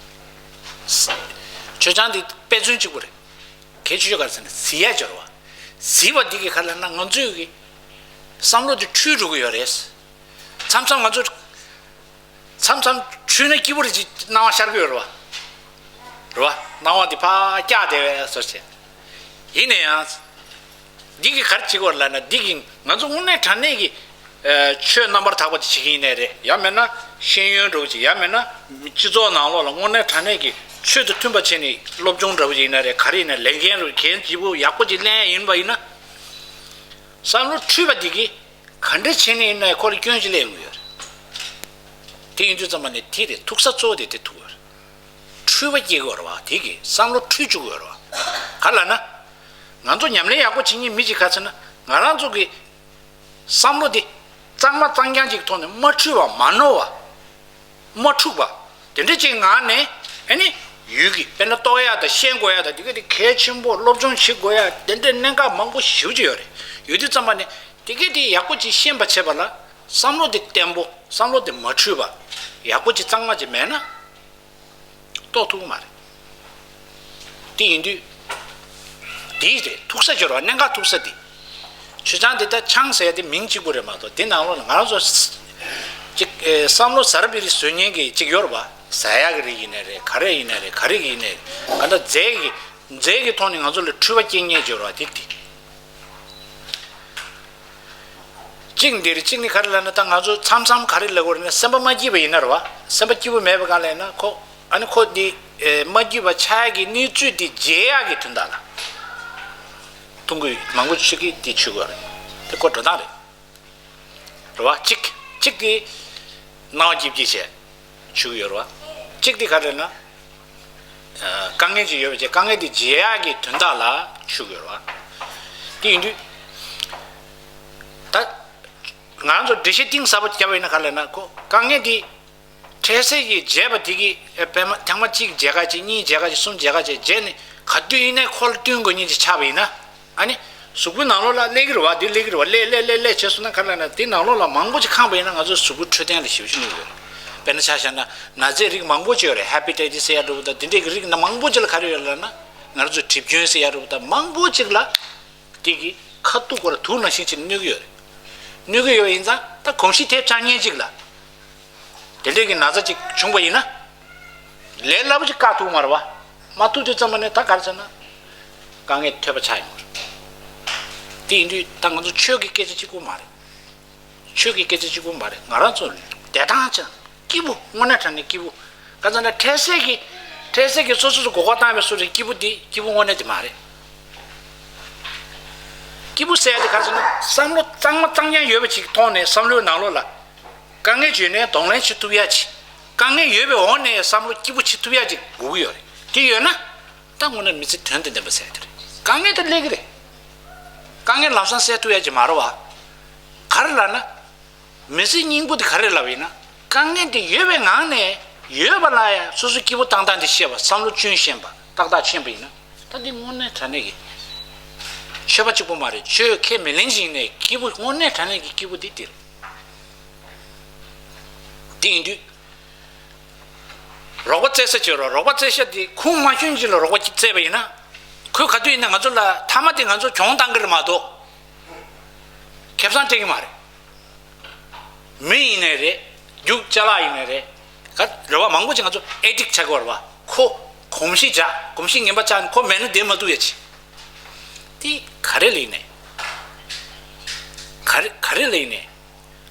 མཆོད་ཆང་འདི་དཔེ་མཚོན་གཅིག་པུ་རེད། གལ་ཆེ་ཤོས་ག་རེ་ཟེར་ན་ཟིན་ཡ་སྦྱོར་བ། ཟིན་པ་འདི་གིས་ག་རེ་ལབ་ན་ང་ཚོའི་གི་བསམ་བློ་འདི་འཁྲུལ་འགྲོ་གི་ཡོད་རེད། མཚམས་མཚམས་ང་ཚོ་མཚམས་མཚམས་འཁྲུལ་ན་སྐྱིད་པོ་རེད་ཅེས་སྣང་བ་ཤར་གི་ཡོད་རེད་བ། རེད་བ། སྣང་བ་འདི་ཕར་བཀྱག་བསྡད་པའི་བཟོ་བྱས། ཡིན་ན་ཡང་། འདི་གིས་ག་རེ་བྱེད་ཀྱི་ཡོད་རེད་ལབ་ན་འདི་གིས་ང་ཚོ་དངོས་གནས་དྲང་གནས་ཀྱི་ ཆོས་རྣམ་པར་དག་པ་དེ་བྱེད་ཀྱི་ཡིན་ནའི་རེད། ཡང་མིན་ན་ཤེས་ཡོན་འདྲ་བོ་ཅིག་ཡང་མིན་ན་སྤྱི་ཚོགས་ནང་ལོགས་ལ་དངོས་གནས་དྲང་གནས་ཀྱི་ཆོས་དང་མཐུན་པ་བྱས་ནས་སློབ་སྦྱོང་འདྲ་བོ་ཅིག་ཡིན་ན་རེད། ག་རེ་ཡིན་ན་ལས་འགན་རུ་གལ་ཆེན་པོ་ཡག་པོ་ཅིག་ལེན་ཡ་ཡིན་པ་ཡིན་ན། བསམ་བློ་འཁྲུལ་པ་འདི་གིས་ག་འདྲ་བྱས་ནས་ཡིན་ན་ཁོ་ལ་སྐྱོན་ཅིག་སླེབས་ཡོང་གི་ཡོད་རེད། དེ་ཡིན་དུས་ཙམ་པ་ནས་དེ་རེད། ཐུག་ས་གཙོ་བོ་དེ་དེ་ཐུག་ཡོད་རེད། འཁྲུལ་པ་སྐྱེ་གི་ཡོད་རེད་བ། དེ་གིས་བསམ་བློ་འཁྲུལ་བཅུག་གི་ཡོད་རེད་བ། ག་ལ་ན། ང་ཚོ་ཉམས་ལེན་ཡག་པོ་བྱེད་མཁན་མི་གཅིག་ག་ཚོད་ན་ང་རང་ཚོ་གི་བསམ་བློ་དེ་གཙང་མ་གཙང་རྐྱང་ཅིག་ཐོག་ནས་མ་འཁྲུལ་བ་མ་ནོར་བ། མ་འཁྲུགས་པ། དེ་འདྲ་ཅིག་ངང་ནས་ཨ་ནི་ཡུལ་གྱི་དཔེར་ན་རྟོགས་ཡ་དང་ཤེས་དགོས་ཡ་དང་དེ་ག་དེ་གལ་ཆེན་པོ། སློབ་སྦྱོང་བྱེད་དགོས་ཡ་དེ་འདྲའི་གནད་འགག་མང་པོ་ཞེ་པོ་ཅིག་ཡོད་རེད། ཡོད་དུས་ཙམ་པ་ནས་དེ་ག་དེ་ཡག་པོ་ཅིག་ཤེས་པ་བྱེད་པ་ལ་བསམ་བློ་དེ་བརྟན་པོ། བསམ་བློ་དེ་མ་འཁྲུལ་བ། ཡག་པོ་ཅིག་གཙང་མ་ཅིག་མེད་ན། རྟོགས་ཐུབ་ཀྱི་མ་རེད། དེ་ཡིན་དུས། དེ་རེད། ཐུག་ས་སྦྱོར་བ། གནད་འགག་ཐུག་ས་དེ། མཆོད་ཆང་དེ་ད་ཆང་ཟེར་ཡ་དེ་མིང་གཅིག་པུ་རེད་མ་གཏོགས། དེ་ནང་ལོགས་ལ་ང་རང་ཚོ་ཅིག་ཨེ་བསམ་བློ་ཟ་ར་བི་རི་བཟོ་མཁན་གྱི་ཅིག་ཡོད་རེད་པ། ཟ་ཡག་གི་རིགས་ཡིན་ནའི་རེད། ག་རེ་ཡིན་ནའི་རེད། ག་རེ་ཡིན་ནའི་རེད། ག་འདྲ་རྫས་ཀྱི་རྫས་ཀྱི་ཐོག་ནས་ང་ཚོ་ལ་འཁྲུལ་པ་སྐྱེ་མཁན་ཅིག་ཡོད་རེད་པ། དེ་དེ། གཅིག་འདིར་གཅིག་ནི་ག་རེ་ལབ་ན། ད་ང་ཚོ་མཚམས་མཚམས་ག་རེ་ལབ་དགོས་རེད་ན། སེམས་པ་མ་སྐྱིད་པ་ཡིན་ན་རེད་བ། སེམས་པ་སྐྱིད་པོ་མེད་པ་ག་ལབ་ན། ཁོ་ཨ་ནི་ཁོ་འདི་ཨེ་མ་སྐྱིད་པ་ཆགས་ཡག་གི་གནས་ཚུལ་འདི་བརྗེད་ཡག་གི་དོན་དག་ལ། ཐུང་གུ་མང་པོ་ཞིག་གིས་འདི་བྱེད་དགོས་རེད། དེ་ཁོ་འགྲོ་སྟངས་རེད། རེད་བ། གཅིག་གཅིག་དེ་སྣང་བ་སྐྱིད་སྐྱིད་བྱས། བྱུག་ཡོད་རེད་བ། གཅིག་དེ་ག་རེ་ན། ཨ། དཀའ་ངལ་ཅིག་ཡོད་པ་བྱས། དཀའ་ངལ་དེ་བརྗེད་ཡག་གི་དོན་དག་ལ་བྱུག་ཡོད་རེད་བ། དེ་ཡིན་དུས། ད། ང་རང་ཚོ་འགྲེལ་བཤད་གཏིང་ཟབ་པོ་བརྒྱབ་པ་ཡིན་ན་ག་རེ་ལབ་ན། ཁོ་དཀའ་ངལ་དེ་འཕྲལ་སེལ་གྱིས་བརྗེད་པ་དེ་གིས། ཨེ། པད་མ་ཐེངས་མ་གཅིག་བརྗེད་ག་བྱས། གཉིས་བརྗེད་ག་བྱས། གསུམ་བརྗེད་ག་བྱས། བརྗེད་ནས་ག་དུས་ཡིན་ནའི་ཁོ་ལ་བསྟུན་དགོས་མཁན་ཅིག་ཆགས་པ་ཡིན་ན། ཨ་ནི། གཟུགས་པོའི་ནང་ལོགས་ལ་སླེབས་ཀྱི་རེད་བ། དེ་སླེབས་ཀྱི་རེད་བ། སླེབས་སླེབས་སླེབས་སླེབས་བྱས་སོང་ན་ག་རེ་ལབ་ན། དེ་ནང་ལོགས་ལ་མང་པོ་ཅིག་ཁེངས་པ་ཡིན་ན་ང་ཚོའི་གཟུགས་པོའི་འཕྲོད་བསྟེན་ལ་ཞེ་པོ་ཅིག་གནོད་ཀྱི་ཡོད་རེད། དཔེར་ན་ཆ་བཞག་ན་ན་ཚའི་རིགས་མང་པོ་ཅིག་ཡོད་རེད། ཧེ་པ་ཊའི་ཊི་སི་ཟེར་ཡ་འདྲ་བོ་དང་། དེ་འདྲའི་གི་རིགས་ན་མང་པོ་ཅིག་ལ་ག་རེ་ཡོད་ལབ་ན། ང་རང་ཚོའི་གྲིབ་སྐྱོན་ཟེར་ཡ་འདྲ་བོ་དང་། མང་པོ་ཅིག་ལ་དེ་གི་ཁ་ཐུག་གོ་ར་དུག་ནང་བཞིན་ཅིག་གནོད་ཀྱི་ཡོད་རེད། གནོད་ཀྱི་ཡོད་ཡིན་ཙང་། ད་གོམས་གཤིས་དེ་ཆགས་མཁན་ཅིག་ལ། དེ་འདྲའི་གི་ན་ཚ་ཅིག་བྱུང་བ་ཡིན་ན། ལས་སླ་པོ་ཅིག་བཀག་ཐུབ་མ་རེད་བ། མ་ཐུབ་དུས་ཙམ་པ་ནས་ད་ག་རེ་ཟེར་ན། དཀའ་ངལ་ཐོལ་པ་ཆགས་ཡོང་གི་རེད། དེ་ཡིན་དུས་ད་ང་ཚོ་ཆོས་ཀྱི་སྐད་ཆ་གཅིག་པུ་མ་རེད། ཆོས་ཀྱི་སྐད་ཆ་གཅིག་པུ་མ་རེད། ང་རང་ཚོ་བདེ་ཐང་ཅན། སྐྱིད་པོ། དངོས་གནས་དྲང་གནས་སྐྱིད་པོ། ག་ཚོད་ན་འཕྲལ་སེལ་གྱི། འཕྲལ་སེལ་གྱི་སོ་སོ་སོ་མགོ་སྐོར་བཏང་བའི་སུ་རེད། སྐྱིད་པོ་འདི། སྐྱིད་པོ་དངོས་གནས་དེ་མ་རེད། སྐྱིད་པོ་ཟེར་ཡ་དེ་ག་རེ་ཟེར་ན། བསམ་བློ་གཙང་མ་གཙང་རྐྱང་ཡོད་པ་ཅིག་ཐོག་ནས་བསམ་བློའི་ནང་ལོགས་ལ། དཀའ་ངལ་བྱུང་ནས་གདོང་ལེན་བྱེད་ཐུབ་ཡ་ཅིག་དཀའ་ངལ་ཡོད་པའི་འོག་ནས་བསམ་བློ་སྐྱིད་པོ་བྱེད་ཐུབ་ཡ་ཅིག་དགོས་ཀྱི་ཡོད་རེད། དེ་ཡོད་ན། ད་དངོས་གནས་མི་ཚེ་དོན་དང་ལྡན་པ་ཟེར་ཡ་དེ་རེད། དཀའ་ངལ་དེ་སླེབས་ཀྱི་རེད། དཀའ་ངལ་ལམ་སང་སེལ་ཐུབ་ཡ་ཅིག་མ་རེད་བ། ག་རེ་ལབ་ན། མི་ཚེ་སྙིང་པོ་དེ་ག་རེ་ལབ་ཡིན་ན། དཀའ་ངལ་དེ་ཡོད་པའི་ངང་ནས་ཡོད་པ་ལ་ཡང་སོ་སོ་སྐྱིད་པོ་བཏང་སྟངས་དེ་ཤེས་པ། བསམ་བློ་སྐྱོན་ཤེས་པ། ཏག་ཏག་ཤེས་པ་ཡིན་ན། ད་འདི་དངོས་གནས་དྲང་གནས་ཀྱི་ཆོས་པ་གཅིག་པོ་མ་རེད། ཆོས་ཁས་མི་ལེན་ཞིག་ཡིན་ནའི་སྐྱིད་པོ། དངོས་གནས་དྲང་གནས་ཀྱི་སྐྱིད་པོ་དེ་དེ་རེད། དེ་ཡིན་དུས། རོགས་པ་བཙལ་ས་བྱེད་རོགས། རོགས་པ་བཙལ་ས་དེ་ཁུངས་མ་འཁྱོལ་ཅིག་ལ་རོགས་པ་བཙལ་བ་ཡིན་ན། ཁོས་ག་དུས་ཡིན་ན་ང་ཚོ་ལ་མཐའ་མ་དེ་ང་ཚོ་གྱོང་བཏང་གི་རེད་མ་གཏོགས། ཁེ་བཟང་སྤྲད་ཀྱི་མ་རེད། མི་ཡིན་ནའི་རེད། རྒྱུག་ཅ་ལག་ཡིན་ནའི་རེད། ག་རེ་བ། མང་པོ་ཅིག་ང་ཚོ་ཨེ་ཌིག་ཆགས་ཀྱི་ཡོད་རེད་བ། ཁོ་གོམས་གཤིས་འཇགས། གོམས་གཤིས་ངན་པ་ཆགས་ནས་ཁོ་མེད་ན་བསྡད་མ་ཐུབ་ཡ་ཅིག་དེ་ག་རེ་ལ་ཡིན་ནའི། ག་རེ་ག་རེ་ལ་ཡིན་ནའི།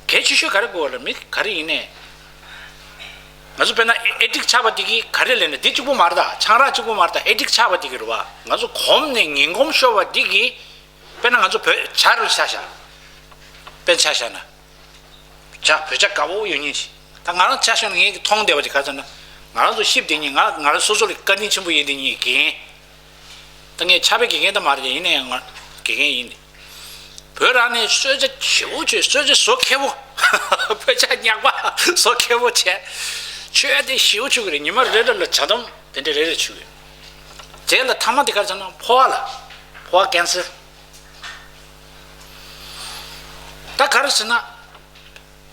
གལ་ཆེ་ཤོས་ག་རེ་དགོས་ལ། མི་ག་རེ་ཡིན་ནའི། ང་ཚོ་དཔེར་ན་ཨེ་ཌིག་ཆགས་པ་འདི་གིས་ག་རེ་ལབ་ན། འདི་གཅིག་པོ་མ་རེད་ད། ཆང་རག་གཅིག་པོ་མ་རེད་ད། ཨེ་ཌིག་ཆགས་པ་འདི་གིས་རེད་བ། ང་ཚོ་གོམས་ནས་ངན་གོམས་ཤོར་བ་འདི་གིས། དཔེར་ན་ང་ཚོ་བོད་ཇ་རུ་ཆ་བཞག་དཔེར་ཆ་བཞག་ན། ཇ། བོད་ཇ་དགའ་པོ་ཡོད་མཁན་ཞིག་ད་ང་རང་ཆ་བཞག་ན་ངས་ཀྱི་མཐོང་བསྡད་པ་ཅིག་ག་ཚོད་ན། ང་རང་ཚོ་གཤིབ་བསྡད་མཁན། ང་ང་རང་སོ་སོ་ལ་བཀའ་དྲིན་ཆེན་པོ་ཡིན་བསྡད་མཁན་གྱི་རྒན། ད་ངས་ཕྱག་དཔེ་དགེ་རྒན་ད་མ་རེད། ཡིན་ན་ཡང་ང་དགེ་རྒན་ཡིན། བོད་རང་ནས་གསོལ་ཇ་ཞེ་པོ་མཆོད། གསོལ་ཇ་བཟོ་མཁས་པོ། བོད་ཇ་ཉག་པ་བཟོ་མཁས་པོ་བྱས། མཆོད་ཡ་དེ་ཞེ་པོ་མཆོད་ཀྱི་རེད། ཉི་མ་རེ་རེ་ལ་ཇ་དམ་དེ་འདྲ་རེ་རེ་མཆོད་ཀྱི་རེད། རྗེས་ལ་མཐའ་མ་དེ་ག་རེ་ཟེར་ན། ཕོ་བ་ལ། ཕོ་བ་ཀན་སར། ད་ག་རེ་ཟེར་ན།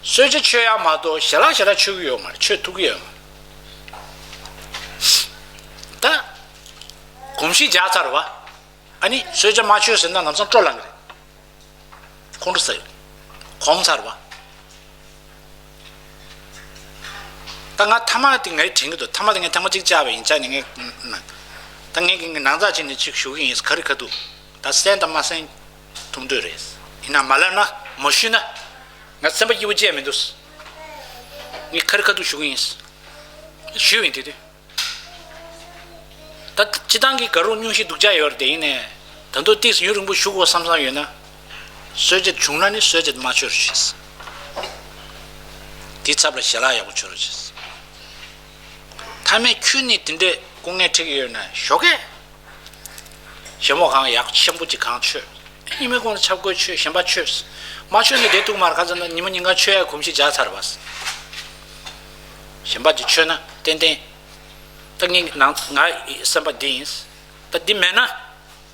གསོལ་ཇ་མཆོད་ཡ་མ་གཏོགས་ཞལ་ལག་ཞལ་ལག་མཆོད་ཀྱི་ཡོད་མ་རེད། མཆོད་ཐུབ་ཀྱི་ཡོད་མ་རེད། ད་གོམས་གཤིས་འཇགས་ཚར་བ། ཨ་ནི་གསོལ་ཇ་མ་མཆོད་ཟེར་ན་ལམ་སང་སྤྲོ་ལངས་ཀྱི་རེད། ཁོང་ཁྲོ་ཟ་ཡོད། གོམས་ཚར་བ། ད་ང་མཐའ་མ་དེ་ངས་དྲན་གྱི་འདུག་མཐའ་མ་དེ་ངས་ཐེངས་མ་གཅིག་བཅར་བ་ཡིན་ཙང་ནི། ངས་ད་ངས་ཀྱི་ནང་ཚགས་བྱས་ནས་ཅིག་ཞུ་གི་ཡིན། ག་རེ་ག་འདུག་ད་གསན་དང་མ་གསན་ཐུང་དུས་རེད། ཡིན་ན་མ་ལབ་ན། མ་ཞུས་ན། ང་སེམས་པ་སྐྱིད་པོ་ཅི་ཡང་མི་འདུག་ངས་ཁ་རི་ཁ་ཐུག་ཞུ་གི་ཡིན། ཞུས་པ་ཡིན་དེ་དུས། ད་སྤྱི་བཏང་གི་དགའ་རོགས་སྙུང་གཞི་སྡུག་ཅག་ཡོད་རེད་དེ། ཡིན་ནའི་ད་དུང་ཏིས་ཡུན་རིང་པོ་བཞུགས་དགོས་བསམ་བསམ་ཡོད་ན། གསོལ་ཇ་བྱུང་ན་ནི་གསོལ་ཇ་མ་མཆོད་རོགས་བྱེད། དེའི་ཚབ་ལ་ཞལ་ལག་ཡག་པོ་མཆོད་རོགས་བྱེད། མཐའ་མའི་ཁྱོན་ནས་དེ་འདྲའི་སྐུ་ངལ་འཕྲད་ཀྱི་ཡོད་ན་ཞོགས་ཀས། ཞལ་མོ་གང་ཡག་ཆེན་པོ་ཅིག་གང་མཆོད། ཉི་མའི་གུང་ལ་ཆབ་བཀོད་མཆོད། གཞན་པ་མཆོད། མ་མཆོད་ནས་བསྡད་ཐུབ་མ་རེད། ག་ཚོད་ན་ཉི་མ་ཉིན་གང་མཆོད་ཡ་གོམས་གཤིས་འཇགས་ཚར་བ། གཞན་པ་ཅིག་མཆོད་ན་ཏན་ཏན། ད་ངས་ནང་ང་ཡི་བསམ་པ་འདི་ཡིན། ད་འདི་མེད་ན།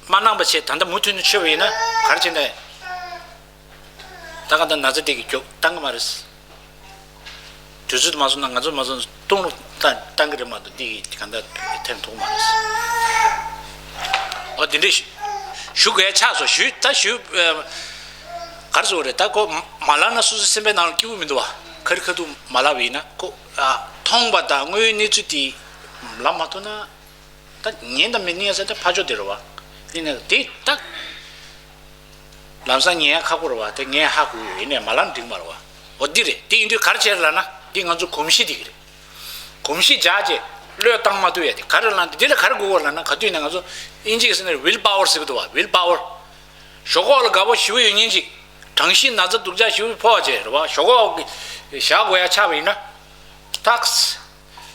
མ་གནང་བ་བྱས་ད་ལྟ་མུ་མཐུད་ནས་མཆོད་པ་ཡིན་ན་ག་རེ་བྱེད་འདྲ། ད་ག་ད་ན་ཚ་དེ་གི་མགྱོགས་བཏང་གི་མ་རེད། དུས་ཚོད་མ་སོང་ན་ང་ཚོ་མ་སོང་ན་སྟོང་ལོ་བཏང་བཏང་གི་རེད་མ་གཏོགས་འདི་གི་གང་ལྟར་ཐེམ་ཐོག་མ་རེད། ཨོ་དེ་འདྲས་ཞུ་དགོས་ཆགས་སོང་། ཞུས་ད་ཞུས། ག་རེ་ཟེར་དགོས་རེད། ད་ཁོ་མ་ལབ་ན་སོ་སོའི་སེམས་པའི་ནང་ལ་སྐྱིད་པོ་མི་འདུག་བ། ཁ་རི་ཁ་ཐུག་མ་ལབ་པ་ཡིན་ན་ཁོ་མཐོང་བ་དང་དངོས་ཡོད་གནས་ཚུལ་དེ་ལབ་མ་ཐུབ་ན། ད་ཉན་དང་མི་ཉན་ཟེར་ད་ཕར་ཕྱོགས་དེ་རེད་བ། ཡིན་ནའི་དེ་ད་ལམ་སང་ཉན་ཡ་ཁག་པོ་རེད་བ། དེ་ངས་ཧ་གོ་ཡོད། ཡིན་ནའི་མ་ལབ་ན་འགྲིག་མ་རེད་བ། འོ་འདི་རེད། དེ་ཡིན་དུས་ག་རེ་བྱས་ལབ་ན་འདི་ང་ཚོ་གོམས་གཤིས་དེ་གི་རེད། གོམས་གཤིས་འཇགས་བྱས་བློས་བཏང་མ་ཐུབ་ཡ་དེ་ག་རེ་ལབ་ན་འདི་ལ་ག་རེ་དགོས་གོ་ལབ་ན། ག་དུས་ནས་ང་ཚོ་ཨིན་ཇི་གི་ཟེར་ན་ཝིལ་པ་ཝར་ཟེར་གི་འདུག་བ། ཝིལ་པ་ཝར། ཞོགས་ཁོག་ལ་དགའ་པོ་ཞེ་པོ་ཡོད་མཁན་ཅིག་གྲང་ཤིང་ན་ཚ་སྡུག་ཅག་ཞེ་པོ་ཕོག་བྱས་རེད་བ། ཞོགས་ཁོག་གི་བཞག་དགོས་ཡ་ཆགས་པ་ཡིན་ན། ཏག་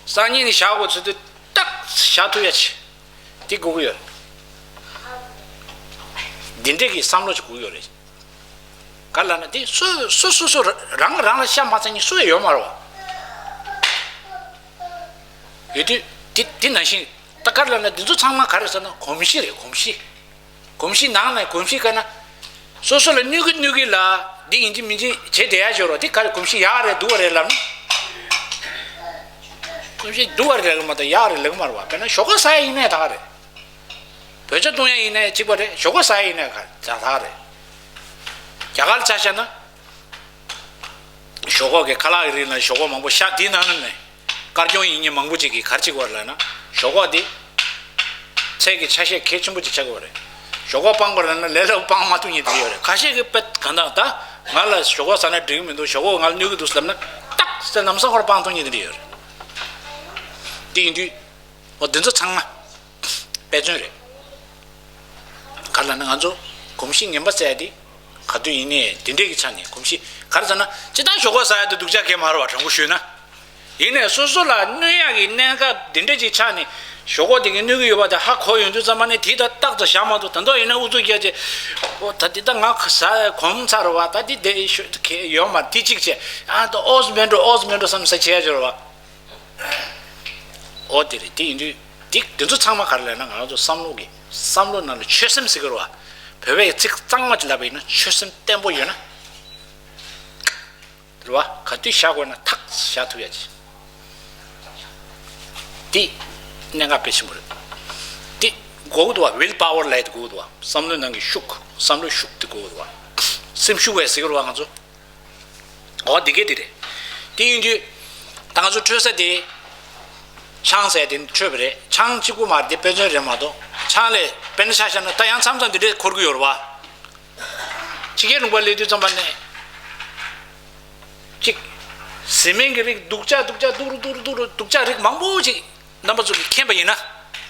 སང་ཉིན་ནས་བཞག་དགོས་ཚུལ་དུ་ཏག་བཞག་ཐུབ་ཡ་ཆེ། དེ་དགོས་ཀྱི་ཡོད། འདི་འདྲས་ཀྱི་བསམ་བློ་ཅིག་དགོས་ཀྱི་ཡོད་རེད། ག་ལབ་ན་དེ་སོ་སོ་སོ་སོ་རང་རང་ལ་ཤ་མ་ཚ་མཁན་སུ་ཡང་ཡོད་མ་རེད་བ། ཡོད་དུས་དེ་དེ་ནང་བཞིན་ད་ག་ལབ་ན་འདི་ཚོ་ཚང་མ་ག་རེ་ཟེར་ན་གོམས་གཤིས་རེད། གོམས་གཤིས། གོམས་གཤིས་ནང་ནས་གོམས་གཤིས་བཀལ་ན། སོ་སོ་ལ་གནོད་ཀྱི་གནོད་ཀྱི་ལ་འདི་ཡིན་གྱི་མིན་གྱི་བྱེད་བསྡད་ཡ་ཅིག་ཡོད་རེད་བ། དེ་ག་རེ་གོམས་གཤིས་ཡག་རེད་སྡུག་པ་རེད་ལབ་ན། གོམས་གཤིས་སྡུག་པ་རེད་ལབ་ཀྱི་མ་གཏོགས་ཡག་རེད་ལབ་ཀྱི་མ་རེད་བ། དཔེར་ན་ཞོགས་ཀ་ཟ་ཡ་ཡིན་ནའི་ད་ག་རེད། བོད་ཇ་བཏུང་ཡ་ཡིན་ནའི་གཅིག་པ་རེད། ཞོགས་ཀ་ཟ་ཡ་ཡིན་ནའི་ག་ད་ག་རེད། རྒྱ་གར་ཆ་བཞག་ན། ཞོག་ཁོག་གི་ཁ་ལག་གི་རིགས་ལ་ཞོག་ཁོག་མང་པོ་ཤ་དེའི་ནང་ནས་དཀར་སྐྱོང་ཡིན་མཁན་མང་པོ་ཅིག་གིས་ག་རེ་བྱེད་ཀྱི་ཡོད་རེད་ལབ་ན། ཞོག་ཁོག་དེ་ཚལ་གྱི་ཆ་ཤས་གལ་ཆེན་པོ་ཅིག་ཆགས་ཀྱི་ཡོད་རེད། ཞོག་ཁོག་སྤང་དགོས་ལབ་ན་ལས་སླ་པོ་སྤང་མ་ཐུབ་མཁན་དེ་ཡོད་རེད། ཁ་ཤས་ཀྱིས་དཔེ་གང་ལྟར་ད་ང་ལ་ཞོག་ཁོག་ཟ་ན་འགྲིག་གི་མི་འདུག་ཞོག་ཁོག་ང་ལ་གནོད་ཀྱི་འདུག་ལབ་ན་ཏག་ཙམ་ལམ་སང་ཁོ་རང་སྤང་ཐུབ་མཁན་དེ་འདྲ་ཡོད་རེད། དེ་ཡིན་དུས་འོ་འདི་ཚོ་ཚང་མ་དཔེ་མཚོན་རེད། ག་རེ་ལབ་ན་ང་ཚོ་གོམས་གཤིས་ངན་པ་ཟེར་ཡ་དེ། ག་དུས་ཡིན་ནའི་དེ་འདྲས་ཀྱི་ཆ་ནས་གོམས་གཤིས་ག་རེ་ཟེར་ན། སྤྱིར་བཏང་ཞོག་ཁོག་ཟ་ཡ་དེ་སྡུག་ཅག་གང་ཡང་མ་རེད་བ། དྲང་པོ་ཞུས་ན། ཡིན་ནའི་སོ་སོ་ལ་གནོད་ཡག་གི་གནད་འགག་དེ་འདྲས་ཀྱི་ཆ་ནས་ཞོག་ཁོག་དེ་གིས་གནོད་ཀྱི་ཡོད་པ་དེ་ཧ་གོ་ཡོང་དུས་ཙམ་པ་ནས་དེ་ད་ཏག་ཏག་བཞག་མ་ཐུབ། ད་དུང་ཡིན་ན་ཨུ་ཚུགས་རྒྱག་བྱས། ཨོ་ད་འདི་ད་ང་ཟ་གོམས་ཚར་བ། ད་འདི་དེ་ཤོད་ཡོད་མ་རེད། དེ་གཅིག་བྱས། ཨ་ད་ཨོ་ཙམ་མེད་འགྲོ་ཨོ་ཙམ་མེད་འགྲོ་བསམ་ས་བྱས་ཡ་ཅིག་རེད་བ། ཨོ་དེ་རེད། དེ་ཡིན་དུས་དེ་དེ་ཚོ་ཚང་མ་ག་རེ་ལབ་ན་ང་རང་ཚོ་བསམ་བློ་གི་བསམ་བློ་ནང་ལ་ཆོད་སེམས་ཟེར་གི་རེད་བ། བོད་པའི་ཚིག་གཙང་མ་ཅིག་ལབ་པ་ཡིན་ན་ཆོད་སེམས་བརྟན་པོ་ཡོད་ན། རེད་བ། ག་དུས་བཞག་དགོས་ན་ཐག་བཞག་ཐུབ་ཡ་ཅིག་དེ་གནད་འགག་དཔེ་ཆེན་པོ་རེད། དེ་དགོས་ཀྱི་འདུག་བ། ཝིལ་པ་ཝར་ལབ་ཡ་དེ་དགོས་ཀྱི་འདུག་བ། བསམ་བློའི་ནང་གི་ཤུགས། བསམ་བློའི་ཤུགས་དེ་དགོས་ཀྱི་འདུག་བ། སེམས་ཤུགས་བས་ཟེར་གི་རེད་བ་ང་ཚོ། འོ་དེ་གས་དེ་རེད། དེ་ཡིན་དུས་ད་ང་ཚོ་འཕྲོད་ས་དེ་ཆང་ཟེར་དེ་འཕྲོད་པ་རེད། ཆང་གཅིག་པུ་མ་རེད། དེ་དཔེ་མཚོན་རེད་མ་གཏོགས་ཆང་ལས་དཔེར་ན་ཆ་བཞག་ན་ད་ཡང་མཚམས་མཚམས་དེ་འདྲས་འཁོར་གི་ཡོད་རེད་བ། ཕྱི་རྒྱལ་ལུང་པ་སླེབས་དུས་ཙམ་པ་ནས་གཅིག་བཟི་སྨན་གྱི་རིགས་སྡུག་ཅག་སྡུག་ཅག་སྡུག་རུ་སྡུག་རུ་སྡུག་རུ་སྡུག་ཅག་རིགས་མང་པོ་ཅིག་རྣམ་པ་ཚོ་གིས་མཁྱེན་པ་ཡིན་ན།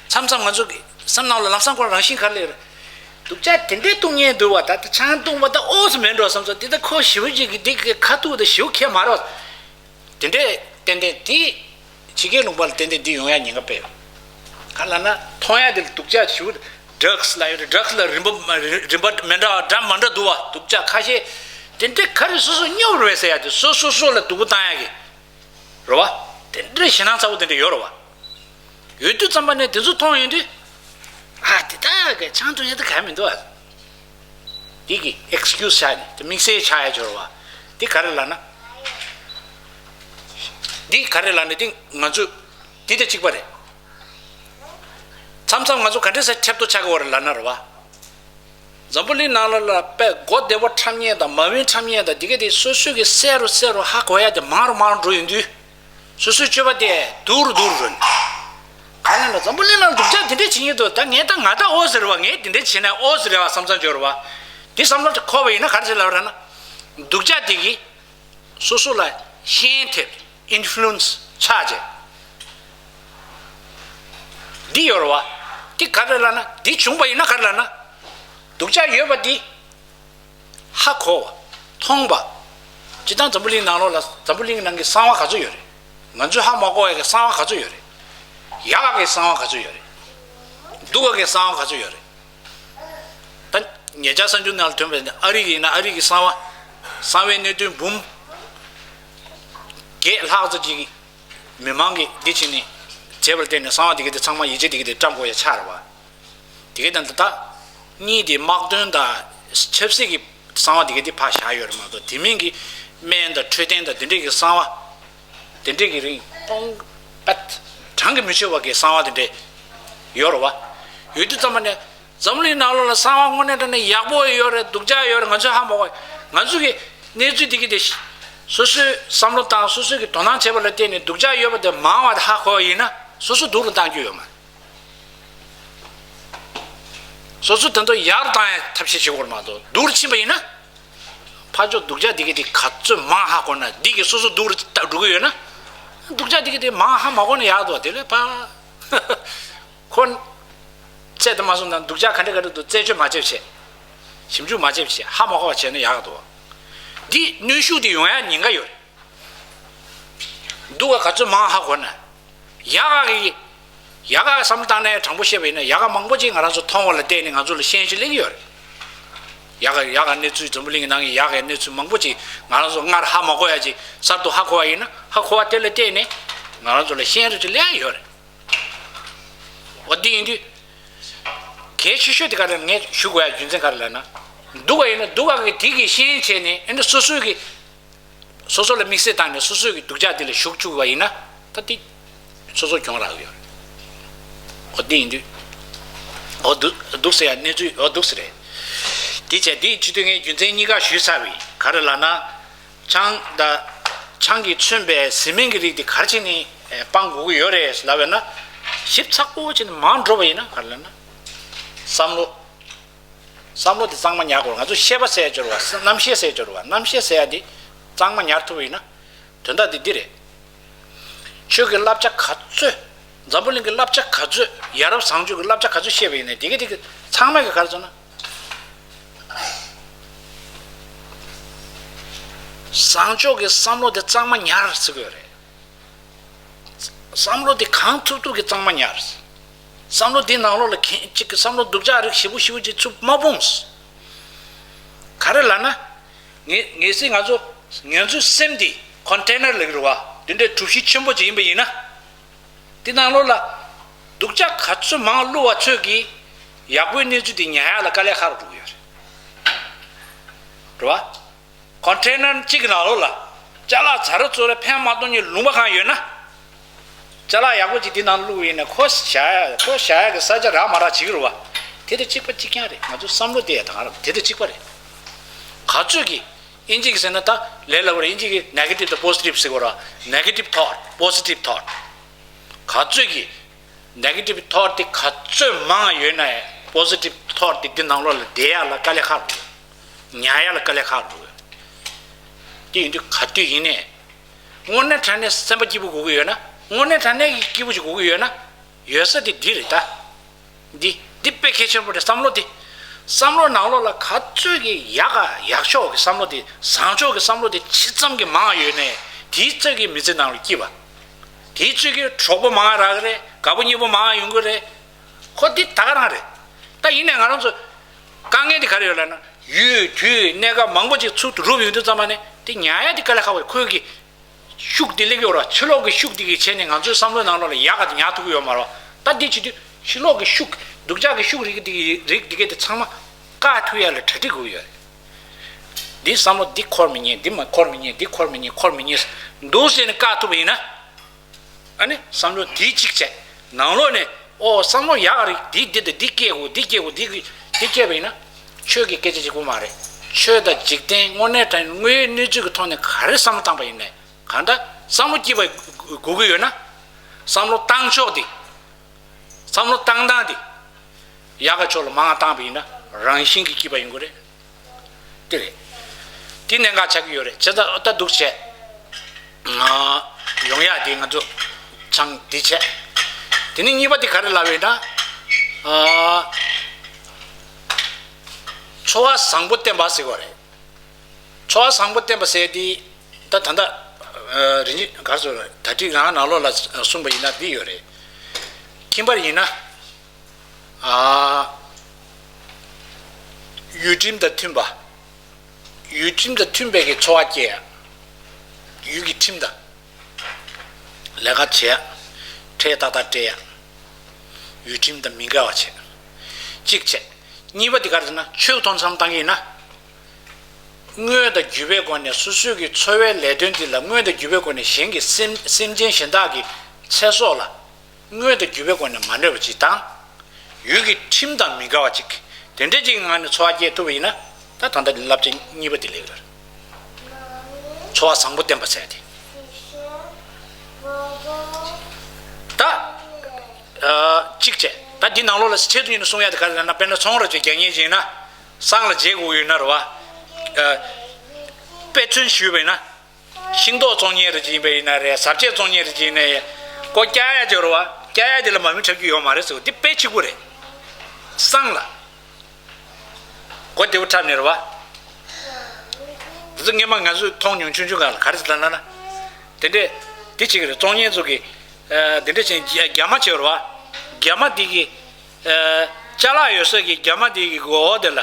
མཚམས་མཚམས་ང་ཚོ་གི་སེམས་ནང་ལ་ལམ་སང་ཁོ་རང་བཞིན་ག་རེ་སླེབས་རེད། སྡུག་ཅག་དེ་འདྲས་བཏུང་མཁན་འདུག་བ། ད་ལྟ་ཆང་བཏུང་བ་ད་ཨོ་ཙམ་མེད་འགྲོ་བསམ་ཚོ། དེ་ད་ཁོ་ཞེ་པོ་ཅིག་གི་འདི་གི་ཁ་ཐུག་ད་ཞེ་པོ་ཁྱད་མ་རོགས། དེ་འདྲས་ཏན་ཏན་དེ་ཕྱི་རྒྱལ་ལུང་པ་ལ་ཏན་ཏན་འདི་ཡོང་ཡ་ཉེན་ཁ་དཔེ་ཡོད། ག་ལབ་ན་མཐོང་ཡ་དེ་ལ་སྡུག་ཅག་ཞེ་པོ་ཌྲག་སི་ལབ་ཡོད་རེད། ཌྲག་སི་ལ་རིམ་པ་རིམ་པ་མི་འདྲ་བ་འདྲ་མི་འདྲ་འདུག་བ། སྡུག་ཅག་ཁ་ཤས་དེ་འདྲས་ག་རེ་སོ་སོ་སྙོབ་རེད་ཟེར་ཡ་དེ་སོ་སོ་སོ་ལ་སྡུག་པོ་བཏང་ཡ་གི་རེད་བ། དེ་འདྲའི་ཞེད་སྣང་ཚ་པོ་དེ་འདྲ་ཡོད་རེད་བ། ཡོད་དུས་ཙམ་པ་ནས་དེ་ཚོ་མཐོང་ཡོང་དུས། ཨ་དེ་དག་གི་ཆང་འཐུང་ཡ་དེ་ག་མི་འདུག་ཨ། དེ་གི་ཨེག་སི་ཀིའུ་སི་ཆགས་ནས་དེ་དམིགས་བསལ་ཆགས་ཡ་ཅིག་ཡོད་རེད་བ། དེ་ག་རེ་ལབ་ན། དེ་ག་རེ་ལབ་ན་དེ་ང་ཚོ་དེ་དང་གཅིག་པ་རེད། མཚམས་མཚམས་ང་ཚོ་ག་འདྲས་སེ་ཁྲེབ་ཏོ་ཆགས་ཀྱི་ཡོད་རེད་ལབ་ན་རེད་བ། འཛམ་བུ་གླིང་ནང་ལ་ལ་དཔེ་མགོ་བདེ་པོ་འཁྲབ་མཁན་དང་མ་བུན་འཁྲབ་མཁན་དང་དེ་ག་དེ་སོ་སོ་གི་གསལ་རུ་གསལ་རུ་ཧ་གོ་ཡ་དེ་མང་རུ་མང་རུ་འགྲོ་ཡོང་དུས། སོ་སོའི་སྤྱོད་པ་དེ་སྡུག་རུ་སྡུག་རུ་འགྲོ་ནས། ག་ལ་ན་འཛམ་བུ་གླིང་ནང་སྡུག་ཅག་དེ་འདྲས་བྱེད་ཀྱི་འདུག་ད་ངས་ད་ང་ད་ཨོ་ཟེར་བ། ངས་དེ་འདྲས་བྱས་ན་ཨོ་ཟེར་བ་བསམ་བསམ་འབྱོར་བ། དེ་བསམ་བློ་དེ་འཁོར་བ་ཡིན་ན་ག་རེ་བྱེད་ལབ་ར་ན། སྡུག་ཅག་དེ་གིས་ སོ་སོ་ལ་ཤན་ཐེབས། ཨིན་ཕུ་ལུ་ཨེན་སི་ཆགས་བྱས། འདི་ཡོད་རེད་བ། འདི་ག་རེ་ལབ་ན། འདི་བྱུང་བ་ཡིན་ན་ག་རེ་ལབ་ན། སྡུག་ཅག་ཡོད་པ་འདི་ཧ་གོ་བ། མཐོང་བ། སྤྱིར་བཏང་འཛམ་བུ་གླིང་ནང་ལོགས་ལ་འཛམ་བུ་གླིང་ནང་གི་གསང་བ་ག་ཚོད་ཡོད་རེད། ང་ཚོས་ཧ་མ་གོ་བའི་གི་གསང་བ་ག་ཚོད་ཡོད་རེད། ཡག་གི་གསང་བ་ག་ཚོད་ཡོད་རེད། སྡུག་གི་གསང་བ་ག་ཚོད་ཡོད་རེད། ད་ཉེ་ཆར་གསར་འགྱུར་ནང་ལ་ཐོན་པའི་ཨ་རི་གི་ཡིན་ན་ཨ་རི་གི་གསང་བ། གསང་བའི་གནད་དོན་འབུམ་བརྒྱད་ལྷག་ཙམ་ཅིག་མི་མང་གིས་འདི་བྱས་ནས་བྱས་པར་བརྟེན་ནས་གསང་བ་དེ་ག་དེ་ཚང་མ་ཡིད་ཆེས་དེ་ག་དེ་བཀྲམ་དགོས་ཡ་ཆགས་རེད་བ། དེ་ག་དང་ད་ལྟ་གཉིས་དེ་དམག་དོན་དང་ཆབ་སྲིད་ཀྱི་གསང་བ་དེ་ག་དེ་ཕར་བཞག་ཡོད་རེད་མ་གཏོགས། དེ་མིན་གྱི་སྨན་དང་འཕྲོད་བསྟེན་དང་དེ་འདྲས་ཀྱི་གསང་བ། དེ་འདྲས་ཀྱི་རིང་སྟོང་པ་གྲངས་ཀྱིས་མི་ཆོད་པ་གི་གསང་བ་དེ་འདྲས་ཡོད་རེད་བ། ཡོད་དུས་ཙམ་པ་ནས། འཛམ་གླིང་ནང་ལོགས་ལ་གསང་བ་དངོས་གནས་དྲང་གནས་ཡག་པོ་ཡོད་རེད། སྡུག་ཅག་ཡོད་རེད། ང་ཚོས་ཧ་མ་གོ། ང་ཚོ་གི་གནས་ཚུལ་འདི་གི་དེ་སོ་སོའི་བསམ་བློ་དང་སོ་སོའི་གི་དོ་སྣང་བྱས་པ་ལ་བརྟེན་ནས་སྡུག་ཅག་ཡོད་པ་དེ་མང་བ་དེ་ཧ་གོ་བ་ཡིན་ན། སོ་སོ་སྡུག་རུ་བཏང་རྒྱུ་ཡོད་མ་རེད། སོ་སོ་དེ་ཚོ་ཡག་རུ་བཏང་ཡ་ཐབས་ཤེས་བྱེད་དགོས་རེད་མ་གཏོགས། སྡུག་རུ་ཕྱིན་པ་ཡིན་ན། ཕར་ཕྱོགས་སྡུག་ཅག་འདི་གི་དེ་ག་ཚོད་མང་ཧ་གོ་ན། འདི་གི་སོ་སོ་སྡུག་རུ་འགྲོ་གི་ཡོད་ན། སྡུག་ཅག་འདི་གི་དེ་མང་ཧ་མ་གོ་ན་ཡག་འདུག་དེ་ལས་ཕར། ཁོ། རྩད་དུ་མ་སོང་ན་སྡུག་ཅག་ག་འདྲ་ག་འདྲ་འདུག་རྩད་གཅོད་མ་བྱེད་བྱེད། ཞིབ་འཇུག་མ་བྱེད་བྱེད། ཧ་མ་གོ་བ་བྱས་ན་ཡག་ག་འདུག་འདི་གནོན་ཤུགས་དེ་ཡོང་ཡ་ཉེན་ཁ་ཡོད་རེད། སྡུག་ག་ག་ཚོད་མང་ཧ་གོ་ན། ཡག་ག་གི། ཡག་ག་བསམ་བློ་བཏང་ནས་དྲང་པོ་བཤད་པ་ཡིན་ན། ཡག་ག་མང་པོ་ཅིག་ང་རང་ཚོ་མཐོང་བ་ལ་བརྟེན་ནས་ང་ཚོ་ལ་ཤན་ཞིག་སླེབས་ཀྱི་ཡོད་རེད། ཡག་ག་ཡག་ག་གནས་ཚུལ། འཛམ་བུ་གླིང་གི་ནང་གི་ཡག་ག་གནས་ཚུལ་མང་པོ་ཅིག་ང་རང་ཚོ་སྔར་ཧ་མ་གོ་ཡ་ཅིག་གསར་དུ་ཧ་གོ་བ་ཡིན་ན། ཧ་གོ་བ་དེ་ལ་བརྟེན་ནས་ང་རང་ཚོ་ལ་ཤན་རེ་ཅིག་སླེབས་ཡ་ཡོད་རེད། འོ་འདི་ཡིན་དུས། གལ་ཆེ་ཤོས་དེ་ག་རེ་ངས་ཞུ་དགོས་ཡ་རྒྱུ་མཚན་ག་རེ་ལབ་ན། སྡུག་ག་ཡིན་ན་སྡུག་ག་གི་དེ་གི་ཤན་བྱས་ནས། ཨེ་འདྲ་སོ་སོའི་གི། སོ་སོ་ལ་དམིགས་བསལ་བཏང་ནས་སོ་སོའི་གི་སྡུག་ཅག་དེ་ལ་ཞུགས་བཅུག་པ་ཡིན་ན། ད་དེ་སོ་སོ་གྱོང་རག་གི་ཡོད་རེད། འོ་འདི་ཡིན་དུས། འོ་འདུག་འདུག་ཟེར་ཡ་གནས་ཚུལ། འོ་འདུག་ཟེར་རེད། དེ་བྱས་དེའི་ཆེད་དུ་ངས་རྒྱུ་མཚན་གཉིས་ཀ་ཞུས་ཚར་བ་ཡིན། ག་རེ་ལབ་ན། ཆང་དང་། ཆང་གིས་མཚོན་པའི་བཟི་སྨན་གྱི་རིགས་དེ་ག་རེ་བྱས་ནས་སྤང་དགོས་ཀྱི་ཡོད་རེད་ལབ་པ་ན། ཞིབ་ཚགས་པོ་བྱས་ནས་མར་འགྲོ་བ་ཡིན་ན་ག་རེ་ལབ་ན། བསམ་བློ། བསམ་བློ་དེ་གཙང་མ་ཉར་དགོས། ང་ཚོ་ཤེས་པ་ཟེར་ཡ་སྦྱོར་བ། རྣམ་ཤེས་ཟེར་ཡ་སྦྱོར་བ། རྣམ་ཤེས་ཟེར་ཡ་དེ་གཙང་མ་ཉར་ཐུབ་པ་ཡིན་ན། དོན་དག་དེ་འདི་རེད། ཆོས་ཀྱི་བསླབ་བྱ་ག་ཚོད། འཛམ་བུ་གླིང་གི་བསླབ་བྱ་ག་ཚོད། ཡ་རབས་བཟང་སྤྱོད་ཀྱི་བསླབ་བྱ་ག་ཚོད་བཤད་པ་ཡིན་ནའི། དེ་ག་དེ་ག་ཚང་མ་གི་ག་རེ་ཟེར་ན། བཟང་སྤྱོད་ཀྱི་བསམ་བློ་དེ་གཙང་མ་ཉར་ཟེར་གྱི་ཡོད་རེད། བསམ་བློ་དེ་གང་ཐུབ་ཐུབ་ཀྱིས་གཙང་མ་ཉར། བསམ་བློ་དེའི་ནང་ལོགས་ལ་གན་གཅིག་གི་བསམ་བློ་སྡུག་ཅག་རིགས་ཞེ་པོ་ཞེ་པོ་ཅིག་ཚུར་མ་སྤུངས། ག་རེ་ལབ་ན། ངེས་ངེས་སྲིད་ང་ཚོ་ང་ཚོའི་སེམས་དེ་ཀོན་ཊེ་ནར་ལབ་ཀྱི་རེད་བ། དེ་འདྲའི་གྲུ་བཞི་ཆེན་པོ་ཅིག་ཡིན་པ་ཡིན་ན། དེ་ནང་ལོགས་ལ་སྡུག་ཅག་ག་ཚོད་མང་བླུགས་པ་ཚོད་ཀྱིས་ཡག་པོའི་གནས་ཚུལ་དེ་ཉར་ཡག་ལ་དཀའ་ལས་ཁག་རུ་འགྲོ་གི་ཡོད་རེད། རེད་བ། ཀོན་ཊེ་ནར་གཅིག་གི་ནང་ལོགས་ལ་ཅ་ལག་ཛ་ར་ཙོ་ར་ཕན་མ་གཏོང་མཁན་ལུང་པ་གང་ཡོད་ན། ཅ་ལག་ཡག་པོ་ཅིག་དེ་ནང་བླུགས་ཡིན་ན། ཁོ་བཞག་ཡ་ཁོ་བཞག་ཡ་གི་ས་ཆ་རག་མ་རག་བྱེད་ཀྱི་རེད་བ། དེ་དང་གཅིག་པ་གཅིག་རྐྱང་རེད། ང་ཚོའི་བསམ་བློ་དེ་ཡང་ད་ག་རང་དེ་དང་གཅིག་པ་རེད། ག་ཚོད་ཀྱིས། ཨིན་ཇི་གིས་ཟེར་ན་ད་ལས་སླ་པོ་རེད། ཨིན་ཇི་གིས་ནེ་གེ་ཊིབ་དང་པོ་སི་ཊིབ་ཟེར་གོ་ར། ནེ་གེ་ཊིབ་ཐོཊ། པོ་སི་ཊིབ་ཐོཊ། ག་ཚོད་ཀྱིས། ནེ་གེ་ཊིབ་ཐོཊ་དེ་ག་ཚོད་མང་ཡོད་ན་ཡང་པོ་སི་ཊིབ་ཐོཊ་དེ་འདི་ནང་ལོགས་ལ་བསྡད་ཡག་ལ་དཀའ་ལས་ཁག་འགྲོ། ཉར་ཡག་ལ་དཀའ་ལས་ཁག་འགྲོ། དེ་ཡིན་དུས་ག་དུས་ཡིན་ནའི། དངོས་གནས་དྲང་གནས་སེམས་པ་སྐྱིད་པོ་དགོས་ཀྱི་ཡོད་ན། དངོས་གནས་དྲང་གནས་ཀྱི་སྐྱིད་པོ་ཞིག་དགོས་ཀྱི་ཡོད་ན། ཡོད་ས་དེ་འདི་རེད་ད། འདི་འདི་དཔེ་གལ་ཆེན་པོ་རེད། བསམ་བློ་དེ། བསམ་བློ་ནང་ལོགས་ལ་ག་ཚོད་ཀྱི་ཡག་ག་ཡག་ཕྱོགས་ཀྱི་བསམ་བློ་དེ། བཟང་ཕྱོགས་ཀྱི་བསམ་བློ་དེ་ཇི་ཙམ་གྱི་མང་ཡོད་ནའི། དེའི་ཚོད་ཀྱིས་མི་ཚེ་ནང་ལ་སྐྱིད་པ། དེའི་ཚོད་ཀྱིས་གྲོགས་པོ་མང་རག་གི་རེད། དགའ་པོ་ཉེ་པོ་མང་ཡོང་གི་རེད། ཁོ་འདི་ད་ག་རང་རེད། ད་ཡིན་ནའི་ང་རང་ཚོ་དཀའ་ངལ་འདི་ག་རེ་ཡོད་ལབ་ན། ཡུལ་དུས་གནས་སྐབས་མང་པོ་ཅིག་ཚུར་རུབ་ཡོང་དུས་ཙམ་པ་ནས་དེ་ཉར་ཡ་འདི་དཀའ་ལས་ཁག་པོ་རེད། ཁོའི་གི་ཤུགས་འདི་སླེབས་ཡོད་ར། ཕྱི་ལོགས་ཀྱི་ཤུགས་འདི་གིས་བྱས་ནས་ང་ཚོའི་བསམ་བློའི་ནང་ལོགས་ལ་ཡག་ག་དེ་ཉར་ཐུབ་ཀྱི་ཡོད་མ་རེད་བ། ད་འདི་བྱེད་དུས་ཕྱི་ལོགས་ཀྱི་ཤུགས། སྡུག་ཅག་གི་ཤུགས་རིགས་འདི་གི་རིགས་འདི་གས་དེ་ཚང་མ་བཀག་ཐུབ་ཡ་ལ་གྲ་སྒྲིག་དགོས་ཀྱི་ཡོད་རེད། འདི་བསམ་བློ་འདི་འཁོར་མི་ཉན། འདི་མ་འཁོར་མི་ཉན། འདི་འཁོར་མི་ཉན། འཁོར་མི་ཉན་འདུག་ཟེར་ནས་བཀག་ཐུབ་པ་ཡིན་ན། ཨ་ནི་བསམ་བློ་འདི་གཅིག་བྱས། ནང་ལོགས་ནས་ཨོ་བསམ་བློ་ཡག་རེད། འདི་འདི་དང་འདི་སྐྱེ་དགོས། འདི་སྐྱེ་དགོས། འདི་འདི་སྐྱེས་པ་ཡིན་ན། ཆོས་ཀྱི་སྐད་ཆ་གཅིག་པོ་མ་རེད། ཆོས་དང་འཇིག་རྟེན་དངོས་གནས་དྲང་དངོས་ཡོད་གནས་ཚུལ་གྱི་ཐོག་ནས་ག་རེ་བསམ་བློ་བཏང་པ་ཡིན་ནའི། གང་ལྟར་བསམ་བློ་སྐྱིད་པ་དགོས་ཀྱི་ཡོད་ན། བསམ་བློ་བཏང་ཕྱོགས་དེ། བསམ་བློ་བཏང་སྟངས་དེ། ཡག་ག་ཕྱོགས་ལ་མང་བ་བཏང་པ་ཡིན་ན་རང་བཞིན་གྱིས་སྐྱིད་པ་ཡོང་གི་རེད། དེ་རེད། དེ་གནད་འགག་ཆགས་ཀྱི་ཡོད་རེད། བྱས་ཙང་ཨ་ད་འདུག་བྱས། ཡོང་ཡག་དེ་ང་ཚོ་ཆང་འདི་བྱས། དེ་ནས་གཉིས་པ་དེ་ག་རེ་ལབ་ཡོད་ན། ཨ། ཚོར་བ་བཟང་པོ་བསྟེན་པ་ཟེར་བ་རེད། ཚོར་བ་བཟང་པོ་བསྟེན་པ་ཟེར་དེ་ད་ད་ལྟ་རིན་ཆེན་ག་རེ་ཟེར་དགྲ་སྒྲིག་རང་ནང་ལོགས་ལ་གསུངས་པ་ཡིན་ན་འདི་ཡོད་རེད། ཁྱིམ་པར་ཡིན་ན། ཨ། ཡུལ་ཁྲིམས་དང་མཐུན་པ། ཡུལ་ཁྲིམས་དང་མཐུན་པའི་གི་འཚོ་བ་སྐྱེལ་ཡ། ཡུལ་གྱི་ཁྲིམས་དང་། ལས་ཀ་བྱེད་ཡ། ཁྲལ་ཏག་ཏག་སྤྲད་ཡ། ཡུལ་ཁྲིམས་དང་མི་འགལ་བ་བྱེད། གཅིག་བྱས། གཉིས་པ་དེ་ག་རེ་ཟེར་ན་ཆོས་མཐོང་བསམ་བཏང་གི་ཡིན་ན། དངོས་དང་བརྒྱུད་པའི་སྒོ་ནས་སོ་སོའི་གི་འཚོ་བའི་ལས་དོན་འདི་ལ་དངོས་དང་བརྒྱུད་པའི་སྒོ་ནས་གཞན་གྱི་སེམས་སེམས་ཅན་གཞན་དག་གི་ཚེ་སྲོག་ལ། དངོས་དང་བརྒྱུད་པའི་སྒོ་ནས་མ་གནོད་པ་ཅིག་དང་། ཡུལ་གྱི་ཁྲིམས་དང་མི་འགལ་བ་ཅིག་དེ་འདྲ་ཅིག་ངང་ནས་འཚོ་བ་སྐྱེལ་ཐུབ་པ་ཡིན་ན། ད་ད་ལྟ་བསླབ་བྱ་གཉིས་པ་དེ་ལེགས་རེད། འཚོ་བ་བཟང་པོ་བསྟེན་པ་ཟེར་ཏེ། ད། ཨ། གཅིག་བྱས། ད་འདི་ནང་ལོགས་ལ་ཆེད་དུ་ཡིན་ན་གསུང་ཡ་དེ་ག་རེ་ལབ་ན། དཔེར་ན་ཚོང་ར་ཅིག་རྒྱག་མཁན་ཅིག་ཡིན་ན། སྲང་ལ་བརྗེ་དགོས་ཡོད་ན་རེད་བ། ཨ། དཔེ་མཚོན་ཞུས་པ་ཡིན་ན། ཤིང་ཏོག་བཙོང་མཁན་རེ་ཅིག་ཡིན་པ་ཡིན་ན་རེད། བཟའ་ཆས་བཙོང་མཁན་རེ་ཅིག་ཡིན་ན་ཡང་། ཁོ་བཀྱག་ཡ་ཅིག་ཡོད་རེད་བ། བཀྱག་ཡ་དེ་ལ་མ་རྨོས་འཁྲབ་རྒྱུ་ཡོད་མ་རེད་ཟེར་བ་འདི་དཔེ་གཅིག་པུ་རེད། སྲང་ལ་སྒོ་བདེ་པོ་འཁྲབ་ནས་རེད་བ། འདི་ཚོ་སྔས་མ་ང་ཚོས་མཐོང་མྱོང་། ཆུང་ཆུང་སྒང་ལ་ག་རེ་ཟེར་ལབ་ན་ན། དེ་འདྲས་དེ་བྱེད་ཀྱི་རེད། བཙོང་མཁན་ཚོ་གིས། ཨ། དེ་འདྲས་བྱས་རྒྱ་རྒྱ་མ་བྱེད་རེད་བ། རྒྱ་མ་དེ་གི། ཨ། ཅ་ལག་ཡོད་ས་གི་རྒྱ་མ་དེ་གི་སྒོ་དེ་ལ།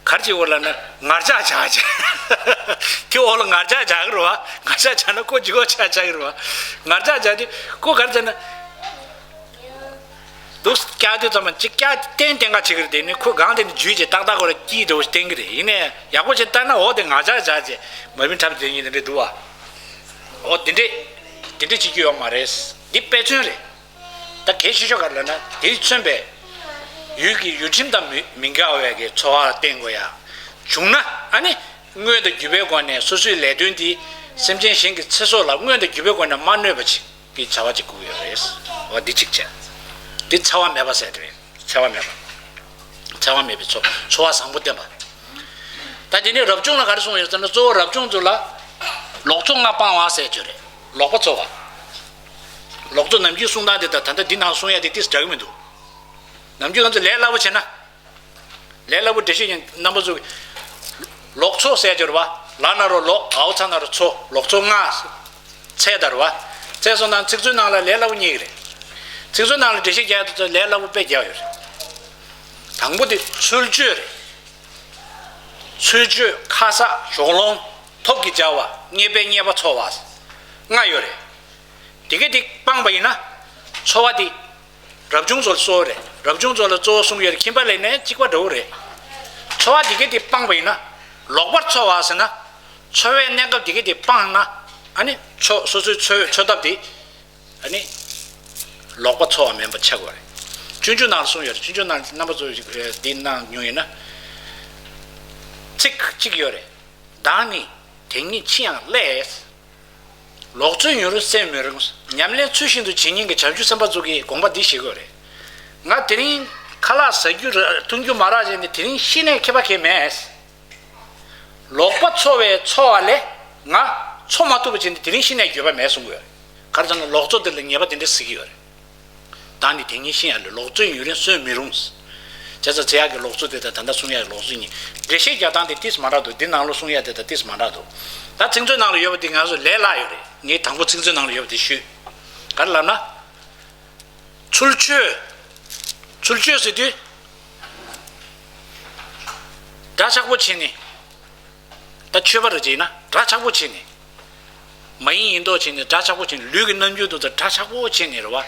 ག་རེ་བྱེད་དགོས་ལབ་ན། ངར་ལྕགས་བྱ་བྱ། དེ་འོག་ལ་ངར་ལྕགས་བྱ་གི་རེད་བ། ངར་ལྕགས་བྱ་ན་ཁོ་འཇིགས་པ་ཆགས་ཆགས་ཀྱི་རེད་བ། ངར་ལྕགས་བྱ་དེ་ཁོ་ག་རེ་བྱས་ན། འདུག་བཀྱག་དུས་ཙམ་པ་གཅིག་བཀྱག་བསྟན་བསྟན་ག་བྱེད་ཀྱི་རེད། དེ་ནི་ཁོ་སྒང་དེ་ནི་འཇུས་བྱས་ཏག་ཏག་ཁོ་ལ་དཀྱིལ་འདྲ་བོ་ཞིག་བསྟན་གྱི་རེད། ཡིན་ནའི་ཡག་པོ་བྱས་བལྟས་ན་འོ་དེ་ངར་ལྕགས་བྱ་བྱས་མ་བུ་འཁྲབ་བྱེད་མཁན་དེ་འདྲ་འདུག་བ། འོ་དེ་འདྲས་དེ་འདྲས་བྱེད་རྒྱུ་ཡོད་མ་རེད། འདི་དཔེ་མཚོན་རེད། ད་གལ་ཆེ་ཤོས་ག་རེ་ལབ་ན། དེས་མཚོན་པའི་ཡུལ་གྱི་ཡུལ་ཁྲིམས་དང་མི་མི་འགལ་བའི་གི་འཚོ་བ་བསྟེན་དགོས་ཡ་བྱུང་ན། ཨ་ནི་དངོས་དང་བརྒྱུད་པའི་སྒོ་ནས་སོ་སོའི་ལས་དོན་འདི་སེམས་ཅན་གཞན་གྱི་ཚེ་སྲོག་ལ་དངོས་དང་བརྒྱུད་པའི་སྒོ་ནས་མ་གནོད་པ་ཅིག་གི་བྱ་བ་ཅིག་དགོས་ཡོད་རེད། འོ་འདི་གཅིག་བྱས། འདི་འཚེ་བ་མེད་པ་ཟེར་དེ་རེད། འཚེ་བ་མེད་པ། འཚེ་བ་མེད་པའི་འཚོ་འཚོ་བ་བཟང་པོ་བསྟེན་པ། ད་དེ་ནས་རབ་བྱུང་ལ་ག་རེ་གསུངས་ཡོད་ཟེར་ན། གཙོ་བོ་རབ་བྱུང་ཚོ་ལ་ལོག་འཚོ་ལྔ་སྤང་བ་ཟེར་གྱི་རེད། ལོག་པ་འཚོ་བ། ལོག་འཚོ་ནམ་རྒྱུན་གསུང་སྟངས་དེ་དང་ད་ལྟ་འདི་ནང་གསུང་ཡ་དེ་ཏིས་འདྲ་གི་མི་འདུག་ནམ་རྒྱུན་ང་ཚོ་ལས་སླ་པོ་བྱས་ན། ལས་སླ་པོ་འགྲེལ་བཤད་ཀྱི་རྣམ་པ་ཚོ་གི། ལོག་འཚོ་ཟེར་གྱི་རེད་བ། ལ་ན་རོ་ལོག་འའོ་ཚ་ན་རོ་འཚོ། ལོག་འཚོ་ལྔ་ཚད་ད་རེད་བ། ཚད་སོང་ཙང་ཚིག་མཛོད་ནང་ལ་ལས་སླ་པོ་རྙེད་ཀྱི་རེད། ཚིག་མཛོད་ནང་ལ་འགྲེལ་བཤད་རྒྱག་ཡ་དེ་ཚོ་ལས་སླ་པོ་དཔེ་རྒྱག་ཡོད་རེད། དང་པོ་དེ་ཚུལ་འཆོས་རེད། ཚུལ་འཆོས། ཁ་གསག་ཞོགས་ལོང་། ཐོབ་ཀྱི་བྱ་བ། རྙེད་པའི་རྙེད་པ་འཚོ་བ། ལྔ་ཡོད་རེད། དེ་ག་དེ་སྤངས་པ་ཡིན་ན། འཚོ་བ་དེ་རབ་བྱུང་ཚོ་ལ་གཙོ་བོ་རེད། རབ་བྱུང་ཚོ་ལ་གཙོ་བོ་གསུང་ཡོད་རེད། ཁྱིམ་པ་ལས་ནས་གཅིག་པ་འདྲ་བོ་རེད། འཚོ་བ་དེ་ག་དེ་སྤངས་པ་ཡིན་ན། ལོག་པར་འཚོ་བ་ཟེར་ན། འཚོ་བའི་གནས་སྐབས་དེ་ག་དེ་སྤངས་ན། ཨ་ནི་འཚོ་སོ་སོའི་འཚོ་འཚོ་ཐབས་དེ། ཨ་ནི་ལོག་པ་འཚོ་བ་མིན་པ་ཆགས་དགོས་རེད། སྤྱོད་འཇུག་ནང་ལ་གསུངས་ཡོད་རེད། སྤྱོད་འཇུག་ནང་རྣམ་པ་ཚོས་འདི་གནང་མྱོང་ཡིན་ན། ཚིག་གཅིག་ཡོད་རེད། བདག་ནི་དེ་ཉིད་ཕྱིན་ཡང་སླད། ལོག་འཚོའི་ཡུན་རིང་སེམས་མི་རུང་། ཉམས་ལེན་ཚུལ་བཞིན་དུ་བྱེད་མཁན་གྱི་བྱང་ཆུབ་སེམས་དཔའ་ཚོ་གིས་དགོངས་པ་འདི་བཞེས་ཀྱི་ཡོད་རེད། ང་དེ་རིང་ཁ་ལག་ཟ་རྒྱུ་ར་འཐུང་རྒྱུ་མ་རག་བྱས་ནས་དེ་རིང་ཤི་ནས་ཁྱད་པར་གང་ཡང་མེད། ལོག་པ་འཚོ་བའི་འཚོ་བ་ལས་ང་འཚོ་མ་ཐུབ་པ་བྱས་ནས་དེ་རིང་ཤི་ནས་འགྱོད་པ་མེད་གསུང་གི་ཡོད་རེད། ག་རེ་ཟེར་ན་ལོག་འཚོ་དེ་ལ་ཉེས་པ་དེ་འདྲ་གཟིགས་ཀྱི་ཡོད་རེད། བདག་ནི་དེ་ཉིད་ཤེས་ཡ་ལས། ལོག་འཚོའི་ཡུན་རིང་གསོན་མི་རུང་། བྱས་ཙང་ཚེ་ཡག་གི་ལོག་འཚོ་དེ་དང་ད་ལྟ་གསུང་ཡ་གི་ལོག་འཚོ་གཉིས་འགྲེལ་བཤད་རྒྱག་སྟངས་དེ་ཏིས་མ་འདྲ་འདུག་འདི་ནང་ལོགས་གསུང་ཡ་དེ་དང་ཏིས་མ་འདྲ་འདུག་ད་ཚིག་མཛོད་ནང་ལ་ཡོད་པ་དེ་ང་ཚོ་ལས་སླ་ཡོད་རེད། ངས་དང་པོ་ཚིག་མཛོད་ནང་ལ་ཡོད་པ་དེ་ཞུས། ག་རེ་ལབ་ན། ཚུལ་འཆོས། ཚུལ་འཆོས་ཟེར་དུས། འདྲ་ཆགས་པོ་བྱས་ནས། ད་ཆོས་པ་རེ་བྱས་ན་འདྲ་ཆགས་པོ་བྱས་ནས། མ་ཡིན་ཡིན་མདོག་བྱས་ནས་འདྲ་ཆགས་པོ་བྱས་ནས། ལུས་ཀྱི་རྣམ་འགྱུར་དེ་ཚོ་འདྲ་ཆགས་པོ་བྱས་ནས་རེད་བ།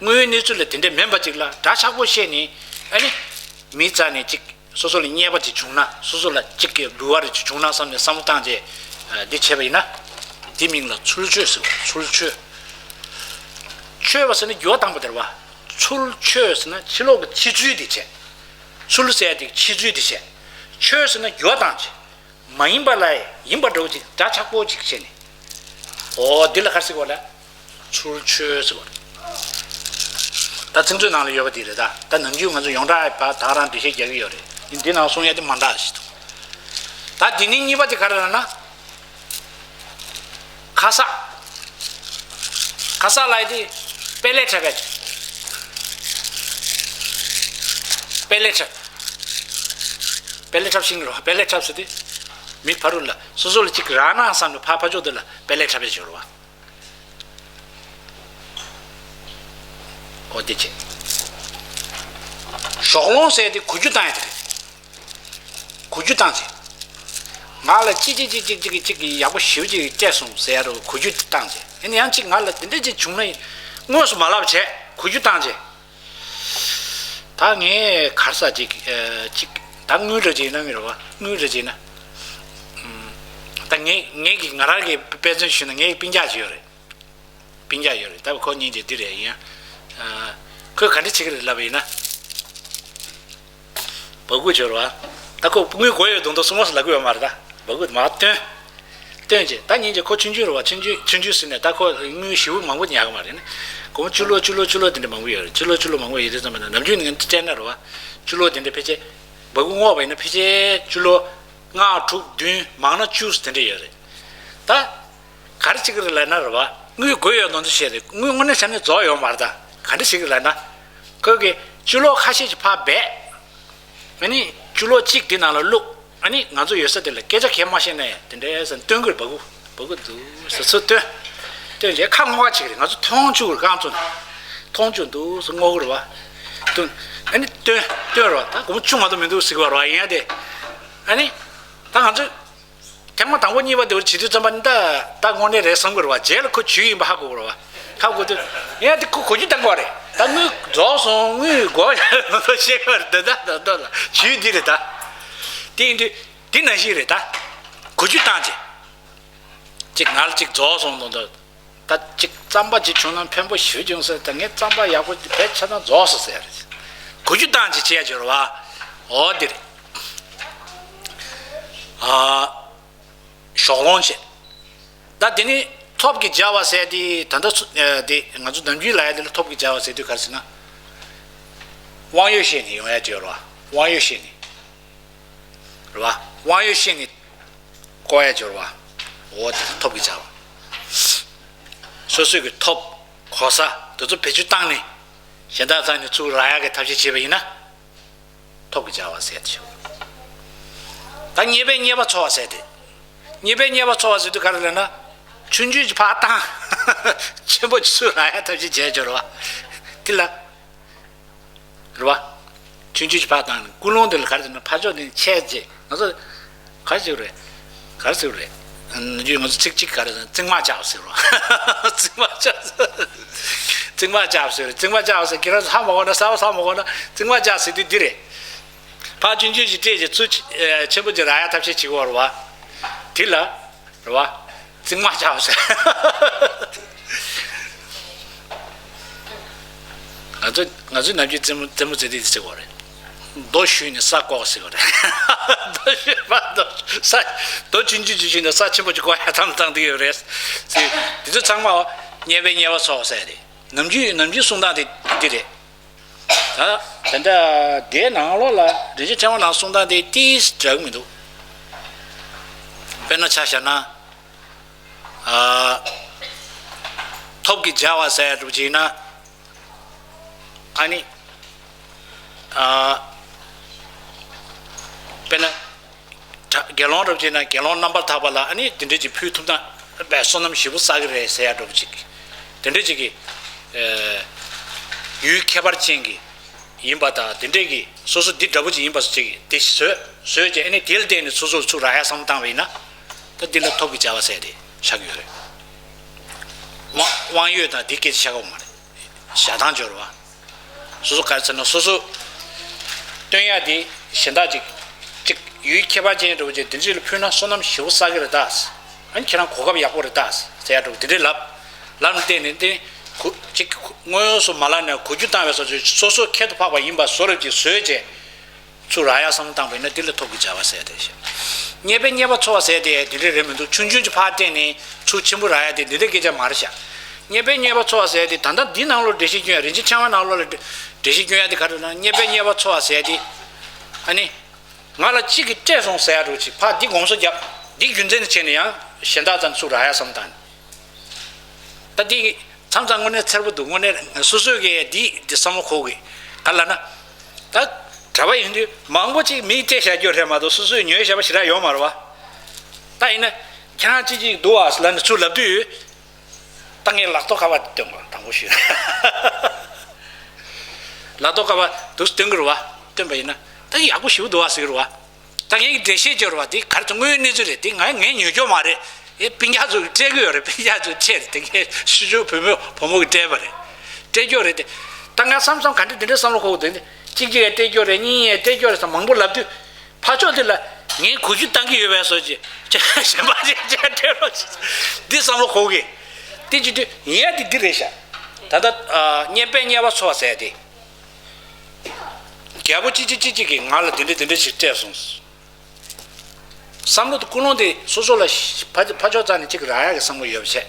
དངོས་ཡོད་གནས་ཚུལ་ལ་དེ་འདྲ་མིན་པ་ཅིག་ལ་འདྲ་ཆགས་པོ་བཤད་ནས། ཨ་ནི། མི་རྩ་ནས་ཅིག་སོ་སོ་ལ་བརྙས་པ་ཅིག་བྱུང་ན། སོ་སོ་ལ་ཅིག་གི་འབུལ་བ་རེ་ཅིག་བྱུང་ན་བསམ་ནས་བསམ་བློ་བཏང་རྗེས། ཨ། འདི་བྱས་པ་ཡིན་ན། འདི་མིང་ལ་ཚུལ་འཆོས་ཟེར་བ། ཚུལ་འཆོས། འཆོས་པ་ཟེར་ན་འགྱུར་བ་བཏང་པ་དེ་རེད་བ། ཚུལ་འཆོས་ཟེར་ན་ཕྱི་ལོགས་ཀྱི་ཕྱི་ཚུལ་དེ་བྱས། ཚུལ་ཟེར་ཡ་དེ་ཕྱི་ཚུལ་དེ་བྱས། འཆོས་ཟེར་ན་འགྱུར་བ་བཏང་བྱས། མ་ཡིན་པ་ལ་ཡིན་པ་འདྲ་བོ་ཅིག་འདྲ་ཆགས་པོ་ཅིག་བྱས་ནས། འོ་འདི་ལ་ག་རེ་ཟེར་བ་ལ། ཚུལ་འཆོས་ཟེར་བ་རེད། ད་ཚིག་མཛོད་ནང་ལ་ཡོད་པ་དེ་རེད། ད་ད་ནམ་རྒྱུན་ང་ཚོ་ཡོངས་གྲགས་པ་ད་རང་འགྲེལ་བཤད་རྒྱག་གི་ཡོད་རེད། འདི་ནང་གསུང་ཡ་དེ་མ་འདྲ་ཞིག་འདུག་ད་འདི་ནས་གཉིས་པ་དེ་ག་རེ་ལབ་ན། ཁ་གསག་ཁ་ས་ལ་ཡི་དེ་དཔལ་ལས་འཁྲབ་པས། དཔལ་ལས་འཁྲབ། དཔལ་ལས་འཁྲབ་ཤིང་རོ། དཔལ་ལས་འཁྲབ་ཟེར་དུས་མི་ཕ་རུ་ལ་སོ་སོ་ལ་གཅིག་རག་ན་བསམ་ནས་ཕ་ཕ་ཕྱོགས་དེ་ལ་དཔལ་ལས་འཁྲབ་པས་ཟེར་བ། ཨོ་དེ་བྱས། ཞོགས་ལོང་ཟེར་དེ་གོ་རྒྱུ་བཏང་ཡ་དེ་རེད། གོ་རྒྱུ་བཏང་ཚེ། ང་ལ་གཅིག་གཅིག་གཅིག་གཅིག་གཅིག་གཅིག་གིས་ཡག་པོ་ཞེ་པོ་ཅིག་སྤྲད་སོང་ཟེར་ཡ་རུ་གོ་རྒྱུ་བཏང་ཚེ། ཨ་ནི་ཡང་གཅིག་ང་ལ་དེ་འདྲ་ཅིག་བྱུང་ན་དངོས་སུ་མ་ལབ་བྱས་གོ་རྒྱུ་བཏང་ཚེ། ད་ངས་གར་ས་ཅིག་ཨ་ཅིག་ད་དངུལ་རེ་ཅིག་ཡིན་ན་མི་རུ་བ་དངུལ་རེ་ཅིག་ཡིན་ན། ད་ངས་ངས་ཀྱི་ང་རང་གི་དཔེ་མཚོན་ཞུས་ན་ངའི་སྤུན་ཀྱག་ཅིག་ཡོད་རེད། སྤུན་ཀྱག་ཡོད་རེད། ད་ཁོ་གཉིས་ཀྱི་འདི་རེད་ཡིན། ཨ། ཁོས་ག་འདྲ་བྱེད་ཀྱི་རེད་ལབ་པ་ཡིན་ན། སྦ་ཁུག་ཅིག་ཡོད་རེད་བ། ད་ཁོ་དངུལ་དགོས་ཡོད་མདོག་མདོག་སུ་མོ་སུ་ལབ་ཀྱི་ཡོད་མ་རེད་ད། སྦ་ཁུག་མར་བཏོན། བཏོན་རྗེས་ད་ཉིན་གྱི་ཁོ་ཆུང་ཆུང་རེད་བ། ཆུང་ཆུང་ཆུང་ཆུང་ཟེར་ནས་ད་ཁོ་དངུལ་ཞེ་པོ་མང་པོ་ཉར་གི་མ་རེད་ནི། སྒོར་མོ་བཅུ་ལོ་བཅུ་ལོ་བཅུ་ལོ་དེ་འདྲ་མང་པོ་ཡོད་རེད། བཅུ་ལོ་བཅུ་ལོ་མང་པོ་ཡོད་དུས་ཙམ་པ་ན་ནམ་རྒྱུན་ནས་ངས་སྤྲད་ན་རེད་བ། བཅུ་ལོ་དེ་འདྲ་ཕལ་ཆེར་སྦ་ཁུག་བསྔོགས་པ་ཡིན་ན་ཕལ་ཆེར་བཅུ་ལོ་ལྔ་དྲུག་བདུན་མང་ན་བཅུ་དེ་འདྲ་ཡོད་རེད། ད། ག་རེ་བྱེད་ཀྱི་རེད་ལབ་ན་རེད་བ། དངུལ་དགོས་ཡོད་མདོག་མདོག་བཤད་རེད། དངུལ་དངོས་གནས་བྱས་ན་རྫོགས་ཡོད་མ་རེད་ད། ག་འདྲ་བྱེད་ཀྱི་ལབ་ན། ཁོས་ཀྱི་བཅུ་ལོ་ཁ་ཤས་ཀྱི་ཕར་སྦས། ཨ་ནི་བཅུ་ལོ་གཅིག་དེ་ནང་ལ་བླུགས། ཨ་ནི་ང་ཚོ་ཡོད་ས་དེ་ལ་སྐད་ཆ་གས་མ་བཤད་ན་ཡང་དེ་འདྲའི་ཟེར་སྟོན་གྱི་རེད། སྦ་ཁུག་སྦ་ཁུག་འདུག་ཟེར་ཚུར་སྟོན། སྟོན་རྗེས་ཁ་སྔོག་པ་བྱེད་ཀྱི་རེད། ང་ཚོ་མཐོང་བཅུག་རེད། རྐང་བཙུགས་ནས་མཐོང་བཅུག་འདུག་ཟེར་སྔོག་གི་རེད་བ། སྟོན། ཨ་ནི་སྟོན་སྟོན་རེད་བ། ད་སྒོར་མོ་བཅུ་མ་གཏོགས་མི་འདུག་ཟེར་གྱི་ཡོད་རེད་བ། ཡིན་ཡང་དེ། ཨ་ནི་ད་ང་ཚོ། ཐེངས་མ་དང་པོ་གཉིས་པ་དེ་བར་བྱེད་དུས་ཙམ་པ་ནི་ད་ད་དངོས་གནས་རེད་བསམ་གྱི་རེད་བ། རྗེས་ལ་ཁོ་ཇུས་ཡིན་པ་ཧ་གོ་གི་རེད་བ། ཧ་གོ་དུས་ཡང་དེ་ཁོ་གོ་རྒྱུ་བཏང་གི་རེད། ད་དངུལ་རྫོགས་སོང་། དངུལ་དགོས་ཡ་མ་གཏོགས་བཤད་གི་རེད། ད་ད་ད་ལ་ཇུས་འདི་རེད་ད། དེ་ཡིན་དུས་དེ་ནང་བཞིན་རེད་ད། གོ་རྒྱུ་བཏང་རྗེས། གཅིག་ང་ལ་གཅིག་རྫོགས་སོང་མདོག་མདོག་ད་གཅིག་རྩམ་པ་གཅིག་བྱུང་ན་ཕན་པོ་ཞེ་པོ་བྱུང་ཟེར། ད་ངས་རྩམ་པ་ཡག་པོ་བེད་ཆ་ཚང་རྫོགས་སོང་ཟེར་ཡ་རེད། གོ་རྒྱུ་བཏང་རྗེས་བྱེད་ཡ་ཅིག་ཡོད་རེད་བ། འོ་འདི་རེད། ཨ། ཞོགས་ལོང་བྱེད། ད་དེ་ནི་ཐོབ་ཀྱི་བྱ་བ་ཟེར་དེ་ད་ལྟ་སུ་ཨ་དེ་ང་ཚོ་ནམ་རྒྱུན་ལབ་ཡ་དེ་ལ་ཐོབ་ཀྱི་བྱ་བ་ཟེར་དུས་ག་རེ་ཟེར་ན། དབང་ཡོད་ཤེས་ནས་ཡོང་ཡ་ཅིག་ཡོད་རེད་བ། དབང་ཡོད་ཤེས་ནས། རེད་བ། དབང་ཡོད་ཤེས་ནས་བཀོལ་ཡ་ཅིག་ཡོད་རེད་བ། འོ་དེ་ཐོབ་ཀྱི་བྱ་བ། སོ་སོས་ཀྱི་ཐོབ་གོ་ས་དེ་ཚོ་བེད་སྤྱོད་བཏང་ནས་གཞན་དག་ཚང་ནས་ཚུར་རག་ཡ་གི་ཐབས་ཤེས་བྱས་པ་ཡིན་ན། ཐོབ་ཀྱི་བྱ་བ་ཟེར་ཏེ། ད་རྙེད་པས་རྙེད་པ་འཚོལ་བ་ཟེར་ཏེ། རྙེད་པས་རྙེད་པ་འཚོལ་བ་ཟེར་དུས་ག་རེ་ལབ་ན། ཆུང་ཆུང་ཅིག་ཕར་བཏང་། ཆེན་པོ་ཅིག་ཚུར་རག་ཡ་ཐབས་ཤེས་བྱས་ཅིག་ཡོད་རེད་བ། དེ་ལ། རེད་བ། ཆུང་ཆུང་ཅིག་ཕར་བཏང་ནས་ཀུན་སློང་དེ་ལ་ག་རེ་ཟེར་ན། ཕར་ཕྱོགས་དེ་ནས་ཆད་རྗེས་ང་ཚོ། ག་རེ་ཟེར་དགོས་རེད། ག་རེ་ཟེར་དགོས་རེད། ཨ་ནི་ང་ཚོ་ཚིག་གཅིག་ག་རེ་ཟེར་ན། རྩིག་མ་བཅག་ཟེར་རོ། རྩིག་མ་བཅག་ཟེར། རྩིག་མ་བཅག་ཟེར། རྩིག་མ་བཅག་ཟེར། ཁྱེད་རང་ཚོ་ཧ་མ་གོ་ན། གསར་པ་ཧ་མ་གོ་ན་རྩིག་མ་བཅག་ཟེར་དུས་འདི་རེད། ཕར་ཆུང་ཆུང་ཞིག་སྤྲད་རྗེས་ཚུར་ཆེ་ཨ་ཆེན་པོ་ཅིག་རག་ཡ་ཐབས་ཤེས་བྱེད་དགོས་རེད་བ། དེ་ལ། རེད་བ། རྩིག་མ་བཅག་ཟེར། ང་ཚོ་ང་ཚོའི་ནམ་རྒྱུན་རྩེད་མོ་རྩེད་མོ་རྩེ་དུས་འདི་བྱེད་དགོས་རེད། རྡོ་གཞུས་ནས་ས་བཀོག་ཟེར་བ་རེད། རྡོ་གཞུས་པ་རྡོ་ས་རྡོ་ཆུང་ཆུང་ཅིག་གཞུས་ནས་ས་ཆེན་པོ་ཅིག་བཀོག་ཡ་ཐང་ཐང་དེ་ཡོད་རེད། ཟེར། དེ་ཚོ་ཚང་མ་རྙེད་པས་རྙེད་པ་འཚོལ་ཟེར་རེད། ནམ་རྒྱུན་ནམ་རྒྱུན་གསུང་སྟངས་དེ་འདི་རེད། ད་དེ་འདྲ་དེའི་ནང་ལོགས་ལ་རིན་ཆེན་ཕྲེང་བ་ནང་གསུང་སྟངས་དེ་ཏིས་འདྲ་གི་མི་འདུག་དཔེར་ན་ཆ་བཞག་ན། ཨ། ཐོབ་ཀྱི་བྱ་བ་ཟེར་ཡ་འདྲ་པོ་ཅིག་ཡིན་ན། ཨ་ནི། ཨ། དཔེར་ན། དགེ་སློང་འདྲ་པོ་ཅིག་ཡིན་ན་དགེ་སློང་རྣམ་པར་དག་པ་ལ་ཨ་ནི་དེ་འདྲ་ཅིག་ཕུལ་ཐུབ་ན་བསོད་ནམས་ཞེ་པོ་བསགས་ཀྱི་རེད་ཟེར་ཡ་འདྲ་པོ་ཅིག་དེ་འདྲ་ཅིག་གི། ཨ། ཡུལ་ཁྱད་པར་ཅན་གྱི་ཡིན་པ་དང་། དེ་འདྲ་གི་སོ་སོ་འདི་འདྲ་པོ་ཅིག་ཡིན་པ་ཅིག་དེ་བཟོས་བཟོས་རྗེས་ཨ་ནི་དེ་ལ་བརྟེན་ནས་སོ་སོར་ཚུར་རག་ཡ་བསམ་བཏང་བ་ཡིན་ན། ད་འདི་ལ་ཐོབ་ཀྱི་བྱ་བ་ཟེར་ཏེ་ཆགས་ཀྱི་ཡོད་རེད། དབང་དབང་ཡོད་དང་འདི་སྐད་ཆ་བཤད་ཀྱི་ཡོད་མ་རེད། བཞག་སྟངས་སྦྱོར་བ། སོ་སོ་ག་རེ་ཟེར་ན་སོ་སོ། སྟོན་ཡ་དེ་གཞན་དག་ཅིག་ཅིག་ཡུལ་ཁྱད་པར་ཅན་འདྲ་པོ་ཅིག་དེ་འདྲ་ཅིག་ལ་ཕུལ་ན་བསོད་ནམས་ཞེ་པོ་བསགས་ཀྱི་རེད་ད། ཨ་ནི་ཁྱེད་རང་གོ་སྐབས་ཡག་པོ་རེད་ད་ཟེར་ཡ་འདྲ་པོ་དེ་འདྲའི་ལབ། ལབ་ནས་བལྟས་ནས་དེ་གོ་ཅིག་དངོས་སུ་མ་ལབ་ནས་གོ་རྒྱུ་བཏང་བའི་བཟོ་ཅིག་སོ་སོ་ཁྱད་དུ་འཕགས་པ་ཡིན་པ་བཟོ་འདྲ་པོ་ཅིག་བཟོས་རྗེས། ཚུར་རག་ཡ་བསམ་བློ་བཏང་བ་ཡིན་ན་འདི་ལ་ཐོབ་ཀྱི་བྱ་བ་ཟེར་ཏེ། རྙེད་པས་རྙེད་པ་འཚོལ་བ་ཟེར་ཏེ་འདི་འདྲ་རེད་མི་འདུག་ཆུང་ཆུང་ཅིག་ཕར་བལྟས་ནས་ཚུར་ཆེན་པོ་རག་ཡ་དེ་འདི་འདྲའི་སྐད་ཆ་མ་རེད་ཤག་རྙེད་པས་རྙེད་པ་འཚོལ་བ་ཟེར་ཏེ་ད་ལྟ་འདི་ནང་ལོགས་འགྲེལ་བཤད་སྐྱོན་ཡ། རིན་ཆེན་ཕྲེང་བ་ནང་ལོགས་ལ་འགྲེལ་བཤད་སྐྱོན་ཡ་དེ་ག་རེ་ན། རྙེད་པས་རྙེད་པ་འཚོལ་བ་ཟེར་ཏེ། ཨ་ནི། ང་ལ་གཅིག་གིས་སྤྲད་སོང་ཟེར་ཡ་འདྲ་པོ་ཅིག་ཕར་འདི་དགོངས་སོ་བརྒྱབ། འདི་རྒྱུ་མཚན་དུ་བྱས་ནས་ཡང་གཞན་དག་ཚང་ཚུར་རག་ཡ་བསམ་བཏང་། ད་འདི། མཚམས་མཚམས་དངོས་གནས་འཚེར་པོ་འདུག་དངོས་གནས་སོ་སོས་ཀྱི་འདི་འདི་བསམ་བློ་འཁོར་གི་ག་ལ་ན། ད་གྲྭ་པ་ཡིན་དུས་མང་པོ་ཅིག་མིས་སྤྲད་བཞག་རྒྱུ་རེད་མ་གཏོགས་སོ་སོས་ཉོས་བཞག་པ་ཞེ་དྲག་ཡོད་མ་རེད་བ། ད་ཡིན་ན་ཁྱེད་རང་ཅིག་ཅིག་འདུག་ཨ་ལ་ནི་ཚུར་ལབ་དུས། ད་ངས་ལག་ཐོག་ཁ་པར་སྟོན་དགོས་དང་པོ་ཞུས། ལག་ཐོག་ཁ་པར་འདུག་སྟོན་གི་རུ་བ་སྟོན་པ་ཡིན་ན་ད་ཡག་པོ་ཞིག་འདུག་བ་ཟེར་གི་རུ་བ། ད་ངས་འགྲེལ་བཤད་བྱེད་རུ་བ་འདི་ག་རེ་ཚོ་དངོས་ཡོད་གནས་ཚུལ་རེད་འདི་ང་ངས་ཉོ་རྒྱུ་མ་རེད། ཨེ་སྤུན་ཀྱག་ཚོ་གིས་སྤྲད་གི་ཡོད་རེད། སྤུན་ཀྱག་ཚོས་སྤྲད་རེད་དེ་ངས་ཤུ་ཆུ་བུ་མོ་བུ་མོ་གིས་སྤྲད་པ་རེད། སྤྲད་རྒྱུ་རེད་དེ། ད་ང་བསམ་བསམ་ག་འདྲ་འདི་འདྲ་བསམ་བློ་འཁོར་གི་འདུག་འདི་གཅིག་གཅིག་ཡང་སྤྲད་རྒྱུ་རེད། གཉིས་ཡང་སྤྲད་རྒྱུ་རེད་ཟེར་མང་པོ་ལབ་དུས། ཕར་ཕྱོགས་དེ་ལ་ངས་གུས་བརྩི་བཏང་གི་ཡོད་པའི་བཟོ་ཅིག་གཞན་པ་ཅིག་ཅིག་སྤྲད་རོགས་ཞེས་འདི་བསམ་བློ་འཁོར་གི། དེ་བྱེད་དུས་ཡིན་ཡ་དེ་འདི་རེད་ཤག་ད་ལྟ་ཨ་རྙེད་པས་རྙེད་པ་འཚོལ་བ་ཟེར་ཡ་དེ། རྒྱལ་པོ་ཅི་ཅི་ཅི་ཅི་གིས་ང་ལ་དེ་འདྲ་དེ་འདྲ་ཞིག་སྤྲད་སོང་། བསམ་བློ་དེ་ཀུན་སློང་དེ་སོ་སོ་ལ་ཕ་ཕ་ཕྱོགས་རྩ་ནས་ཅིག་རག་ཡ་གི་བསམ་བློ་ཡོད་པ་བྱས།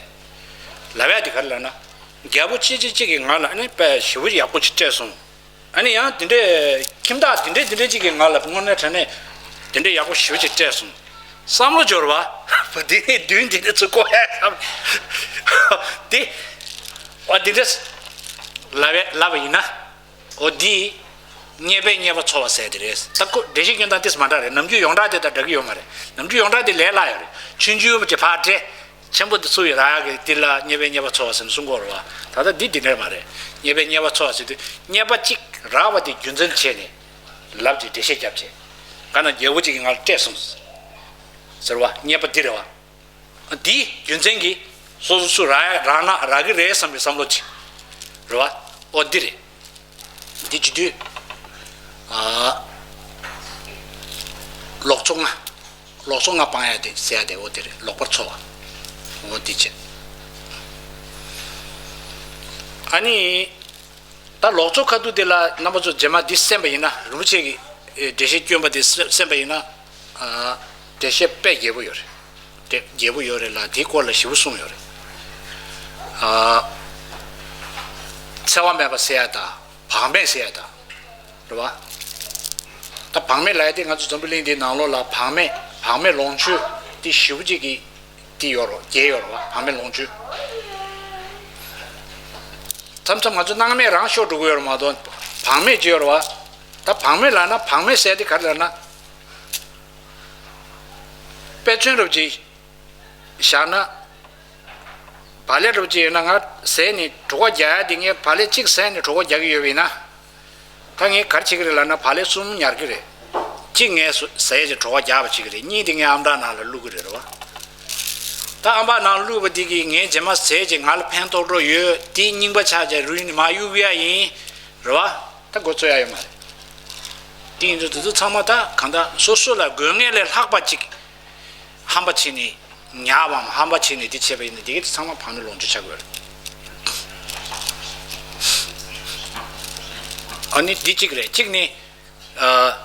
ལབ་ཡ་དེ་ག་རེ་ལབ་ན། རྒྱལ་པོ་ཅི་ཅི་ཅི་གིས་ང་ལ་ཨ་ནི་དཔེ་ཞེ་པོ་ཡག་པོ་ཅིག་སྤྲད་སོང་། ཨ་ནི་ཡང་དེ་འདྲའི་ཁྱིམ་བདག་དེ་འདྲའི་དེ་འདྲའི་ཅིག་གིས་ང་ལ་དངོས་གནས་དྲང་གནས་དེ་འདྲའི་ཡག་པོ་ཞེ་པོ་ཅིག་སྤྲད་སོང་། བསམ་བློ་འབྱོར་བ། དེ་ནས་མདུན་དེ་འདྲ་ཚུར་བཀོག་ཡ་བསམ། དེ། ཨ་དེ་འདྲ། ལབ་པའི་ལབ་པ་ཡིན་ན། འོ་འདི། རྙེད་པས་རྙེད་པ་འཚོལ་བ་ཟེར་དེ་རེད། ད་ཁོ་འགྲེལ་བཤད་སྐྱོན་སྟངས་ཏིས་མ་འདྲ་རེད། ནམ་རྒྱུན་ཡོངས་གྲགས་དེ་དང་འདྲ་གི་ཡོད་མ་རེད། ནམ་རྒྱུན་ཡོངས་གྲགས་དེ་ལས་སླ་ཡོད་རེད། ཆུང་ཆུང་གི་ཕར་སྤྲད། ཆེན་པོ་དེ་ཚུར་ཡི་རག་ཡག་གི་འདི་ལ་རྙེད་པས་རྙེད་པ་འཚོལ་བ་ཟེར་ནས་གསུང་གི་ཡོད་རེད་བ། ད་ལྟ་འདི་འདི་འདྲ་མ་རེད། རྙེད་པས་རྙེད་པ་འཚོལ་བ་ཟེར་དུས་རྙེད་པ་གཅིག་རག་པ་དེ་རྒྱུ་མཚན་བྱས་ནས་ལབ་ཅིག་འགྲེལ་བཤད་བརྒྱབ་བྱས། ག་ན་རྒྱལ་པོ་གཅིག་གིས་ང་ལ་སྤྲད་སོང་ཟེར་བ་རྙེད་པ་འདི་རེད་བ། འདིའི་རྒྱུ་མཚན་གྱིས་སོ་སོ་སུ་རག་ཡ་རག་ན་རག་གི་རེད་བསམ་པའི་བསམ་བློ་ཅིག་རེད་བ། ཨོ་འདི་རེད། འདི་བྱེད་དུས། ཨ། ལོག་འཚོ་ལྔ། ལོག་འཚོ་ལྔ་སྤང་ཡ་དེ་ཟེར་ཡ་དེ་ཨོ་དེ་རེད། ལོག་པར་འཚོ་བ། ཨོ་འདི་བྱེད། ཨ་ནི། ད་ལོག་འཚོ་ཁ་ཐུག་དེ་ལ་རྣམ་པ་ཚོ་རྗེས་མ་འདི་གསན་པ་ཡིན་ན་རིན་པོ་ཆེ་གི་འགྲེལ་བཤད་སྐྱོན་པ་དེ་གསན་པ་ཡིན་ན། ཨ། འགྲེལ་བཤད་དཔེ་རྒྱས་པོ་ཡོད་རེད། དེ་རྒྱས་པོ་ཡོད་རེད་ལ་དེའི་སྐོར་ལ་ཞིབ་པོ་གསུངས་ཡོད་རེད། ཨ། འཚེ་བ་མེད་པ་ཟེར་ཡ་དང་བག་མེད་ཟེར་ཡ་དང་། རེད་བ། ད་བག་མེད་ལབ་ཡ་དེ་ང་ཚོ་འཛམ་བུ་གླིང་འདིའི་ནང་ལོགས་ལ་བག་མེད་བག་མེད་ལོངས་སྤྱོད་དེ་ཞེ་པོ་ཅིག་གི་དེ་ཡོད་རེད། རྒྱས་ཡོད་རེད་བ། བག་མེད་ལོངས་སྤྱོད། མཚམས་མཚམས་ང་ཚོ་སྣང་མེད་རང་ཤོར་འགྲོ་གི་ཡོད་རེད་མ་གཏོགས་བག་མེད་ཅིག་ཡོད་རེད་བ། ད་བག་མེད་ལབ་ན་བག་མེད་ཟེར་དེ་ག་རེ་ལབ་ན། དཔེ་མཚོན་རུ་ཅིག་བཞག་ན། བག་ལེབ་རུ་ཅིག་ཡོད་ན་ང་ཟས་ནས་གྲོད་ཁོག་རྒྱག་ཡ་དེ་ངས་བག་ལེབ་གཅིག་ཟས་ནས་གྲོད་ཁོག་རྒྱག་གི་ཡོད་པ་ཡིན་ན། ད་ངས་ག་རེ་བྱེད་ཀྱི་རེད་ལབ་ན་བག་ལེབ་གསུམ་ཉར་གྱི་རེད། གཅིག་ངས་ཟས་ཀྱི་གྲོད་ཁོག་རྒྱག་པ་བྱེད་ཀྱི་རེད། གཉིས་དེ་ངས་ཨམ་ཊ་ནང་ལ་བླུག་གི་རེད་རེད་བ། ད་ཨམ་ཊ་ནང་བླུགས་པ་དེ་གིས་ངས་རྗེས་མ་ཟས་ཀྱི་ང་ལ་ཕན་ཐོགས་འགྲོ་ཡོད། དེ་རྙིང་པ་ཆགས་ཀྱི་རུལ་ནས་མར་གཡུག་ཡ་ཡིན། རེད་བ། ད་འགོ་ཚུགས་ཡ་ཡོད་མ་རེད། དེ་ཡིན་དུས་དེ་ཚོ་ཚང་མ་ད་གང་ལྟར་སོ་སོ་ལ་དགོས་ངེས་ལས་ལྷག་པ་ཅིག་ཧམ་པ་བྱས་ནས་ཉར་བའམ་ཧམ་པ་བྱས་ནས་འདི་བྱས་པ་ཡིན་ན་འདི་གའི་ཚང་མ་བག་མེད་ལོངས་སྤྱོད་ཆགས་ཀྱི་ཡོད་རེད། ཨ་ནི་འདི་གཅིག་རེད། གཅིག་ནི། ཨ།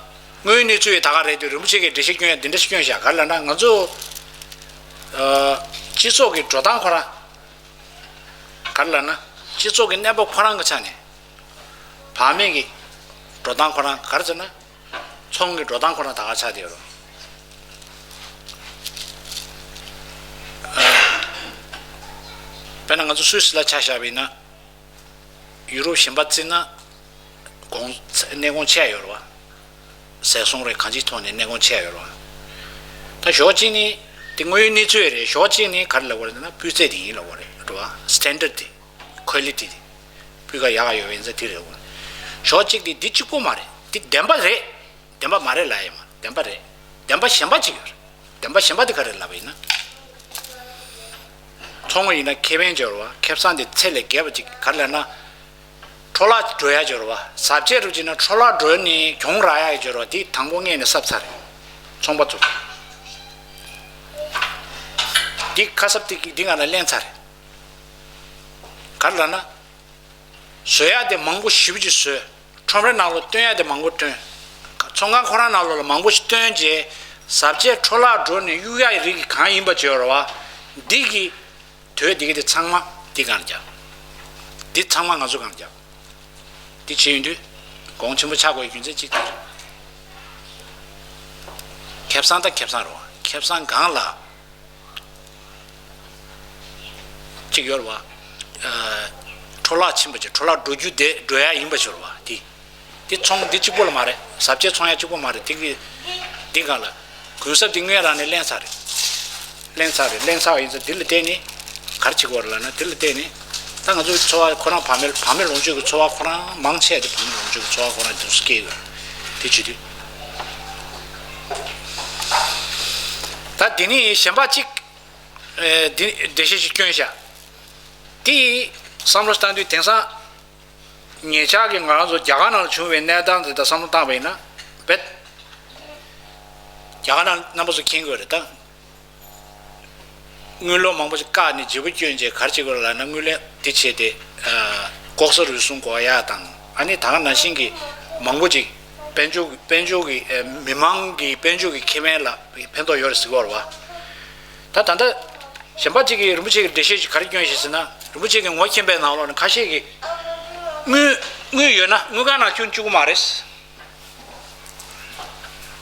དངོས་ཡོད་གནས་ཚུལ་ཡི་ད་ག་རེད་དུས་རིན་པོ་ཆེ་གིས་འགྲེལ་བཤད་སྐྱོན་ཡ་འདི་འདྲ་ཞིག་སྐྱོན་བཞག་ག་རེ་ལབ་ན་ང་ཚོ། ཨ། སྤྱི་ཚོགས་ཀྱི་འགྲོ་སྟངས་ཁོ་རང་། ག་རེ་ལབ་ན། སྤྱི་ཚོགས་ཀྱི་གནས་བབ་ཁོ་རང་གི་ཆ་ནས། བག་མེད་ཀྱི་འགྲོ་སྟངས་ཁོ་རང་ག་རེ་ཟེར་ན། ཚོང་གི་འགྲོ་སྟངས་ཁོ་རང་ད་ག་ཆགས་བསྡད་ཡོད་རེད། དཔེར་ན་ང་ཚོ་སུད་སི་ལ་ཆ་བཞག་པ་ཡིན་ན། ཡུ་རོབ་གཞན་པ་བརྩིས་ན། གོང་ཚད་གནས་གོང་ཆེ་ཡ་ཡོད་རེད་བ། ཟས་སོང་རེད། གང་ཅིའི་ཐོག་ནས་གནས་གོང་ཆེ་ཡ་ཡོད་རེད་བ། ད་ཞོགས་གཅིག་ནི། དེ་དངོས་ཡོད་གནས་ཚུལ་རེད། ཞོགས་གཅིག་ནི་ག་རེ་ལབ་དགོས་རེད་ཟེར་ན་སྤུས་ཚད་དེ་ཡིན་ལབ་དགོས་རེད་རེད་བ། སི་ཊན་ཌར་དེ། ཁོ་ལི་ཊི་དེ། སྤུས་ཀ་ཡག་ག་ཡོད་པ་ཡིན་ཙང་དེ་རེད་བ། ཞོགས་གཅིག་དེ་འདི་གཅིག་པོ་མ་རེད། འདི་བདེན་པ་རེད། བདེན་པ་མ་རེད་ལབ་ཡ་མ་བདེན་པ་རེད། བདེན་པ་གཞན་པ་གཅིག་ཡོད་རེད། བདེན་པ་གཞན་པ་དེ་ག་རེ་ལབ་པ་ཡིན་ན། ཚོང་པ་ཡིན་ན་ཁེ་ཕན་འབྱོར་བ། ཁེ་བཟང་དེ་ཚད་ལས་བརྒལ་བ་ཅིག་ག་རེ་ལབ་ན། འཕྲོ་བརླག་འགྲོ་ཡ་འབྱོར་བ། ཟ་བཅད་རུ་བྱས་ན་འཕྲོ་བརླག་འགྲོ་ནས་གྱོང་རག་ཡ་འབྱོར་བ་དེ་དང་པོ་སྔས་ནས་གསབ་ཚར་རེད། ཚོང་པ་ཚོ། འདི་ཁ་གསབ་དེ་འདི་ང་ལ་ལེན་ཚར་རེད། ག་རེ་ལབ་ན། བཟོ་ཡ་དེ་མང་པོ་ཞེ་པོ་ཅིག་བཟོས། ཁྲོམ་རའི་ནང་ལོགས་སྟོན་ཡ་དེ་མང་པོ་སྟོན། ཚོང་ཁང་ཁོ་རང་ནང་ལོགས་ལ་མང་པོ་ཞིག་སྟོན་རྗེས། ཟ་བཅད་འཕྲོ་བརླག་འགྲོ་ནས་གཡུག་ཡ་ཡི་རིགས་ཀྱི་གང་ཡིན་པ་བརྗོད་རོགས་བ། འདི་གི་དོད་འདི་གི་དེ་ཚང་མ་འདི་གང་ལ་རྒྱག་འདི་ཚང་མ་ང་ཚོ་གང་ལ་རྒྱག་འདི་བྱས་ཡོང་དུས། གོང་ཆེན་པོ་ཆགས་དགོས་ཡའི་རྒྱུ་མཚན་གཅིག་དེ་རེད། ཁེ་བཟང་དང་ཁེ་བཟང་རོགས་ཁེ་བཟང་གང་ལ། གཅིག་ཡོད་རེད་བ། འཕྲོ་བརླག་ཕྱིན་པ་ཅིག་འཕྲོ་བརླག་འགྲོ་རྒྱུ་དེ་འགྲོ་ཡ་ཡིན་པ་ཞིག་རེད་བ། དེ་དེ་ཚོང་འདི་གཅིག་པོ་ལ་མ་རེད། ཟ་ཆས་ཚོང་ཡ་གཅིག་པོ་མ་རེད། དེ་གི་འདི་གང་ལ་གུན་གསབ་དེ་དངུལ་རང་ནས་ལེན་ཚར་རེད། ལེན་ཚར་རེད། ལེན་ཚར་བ་ཡིན་ཙང་དེ་ལ་བརྟེན་ནས་ག་རེ་བྱེད་དགོས་རེད་ལབ་ན། དེ་ལ་བརྟེན་ནས་ད་ང་ཚོའི་འཚོ་བ་ཁོ་རང་བག་མེད་བག་མེད་ལོངས་སྤྱོད་ཀྱི་འཚོ་བ་ཁོ་རང་མང་ཆེ་བ་དེ་བག་མེད་ལོངས་སྤྱོད་ཀྱི་འཚོ་བ་ཁོ་རང་དུས་སུ་སྐྱེལ་དགོས་རེད། དེ་བྱེད་དུས་ད་དེ་ནས་གཞན་པ་གཅིག་ཨེ་འདི་འགྲེལ་བཤད་ཅིག་བསྐྱོན་བཞག་དེ་བསམ་བློ་བཏང་དུས་དེང་སང་ཉེ་ཆར་གྱི་ང་རང་ཚོ་རྒྱ་གར་ནང་ལ་བྱུང་བའི་གནས་སྟངས་དེ་དག་བསམ་བློ་བཏང་བ་ཡིན་ན་རྦད། རྒྱ་གར་ནང་རྣམ་པ་ཚོ་མཁྱེན་གྱི་ཡོད་རེད་ད། དངུལ་ལོར་མང་པོ་ཞིག་བཀག་ནས་བརྗེ་པོ་བསྐྱོན་བྱས་ག་རེ་བྱེད་དགོས་ལབ་ན། དངུལ་ལེན་དེ་བྱས་ཏེ་ལྐོག་ཟ་རུལ་སུངས་འགོག་ཡག་དང་། ཨ་ནི་ད་ག་ནང་བཞིན་གྱི་མང་པོ་ཅིག་དཔལ་འབྱོར་དཔལ་འབྱོར་གྱི་མི་མང་གི་དཔལ་འབྱོར་གྱི་ཁེ་ཕན་ལ་ཕན་ཐོགས་ཡོད་རེད་ཟེར་གྱི་ཡོད་རེད་བ། ད་ད་ལྟ་གཞན་པ་གཅིག་གིས་རིན་པོ་ཆེ་གི་འགྲེལ་བཤད་ཅིག་ག་རེ་བསྐྱོན་ཞེས་ཟེར་ན། རིན་པོ་ཆེ་གི་ངོ་མཁྱེན་པའི་ནང་ལོགས་ནས་ཁ་ཤས་ཀྱིས་དངུལ་དངུལ་ཡོད་ན་དངུལ་ཁང་ནང་བསྐྱུར་བཅུག་གི་མ་རེད།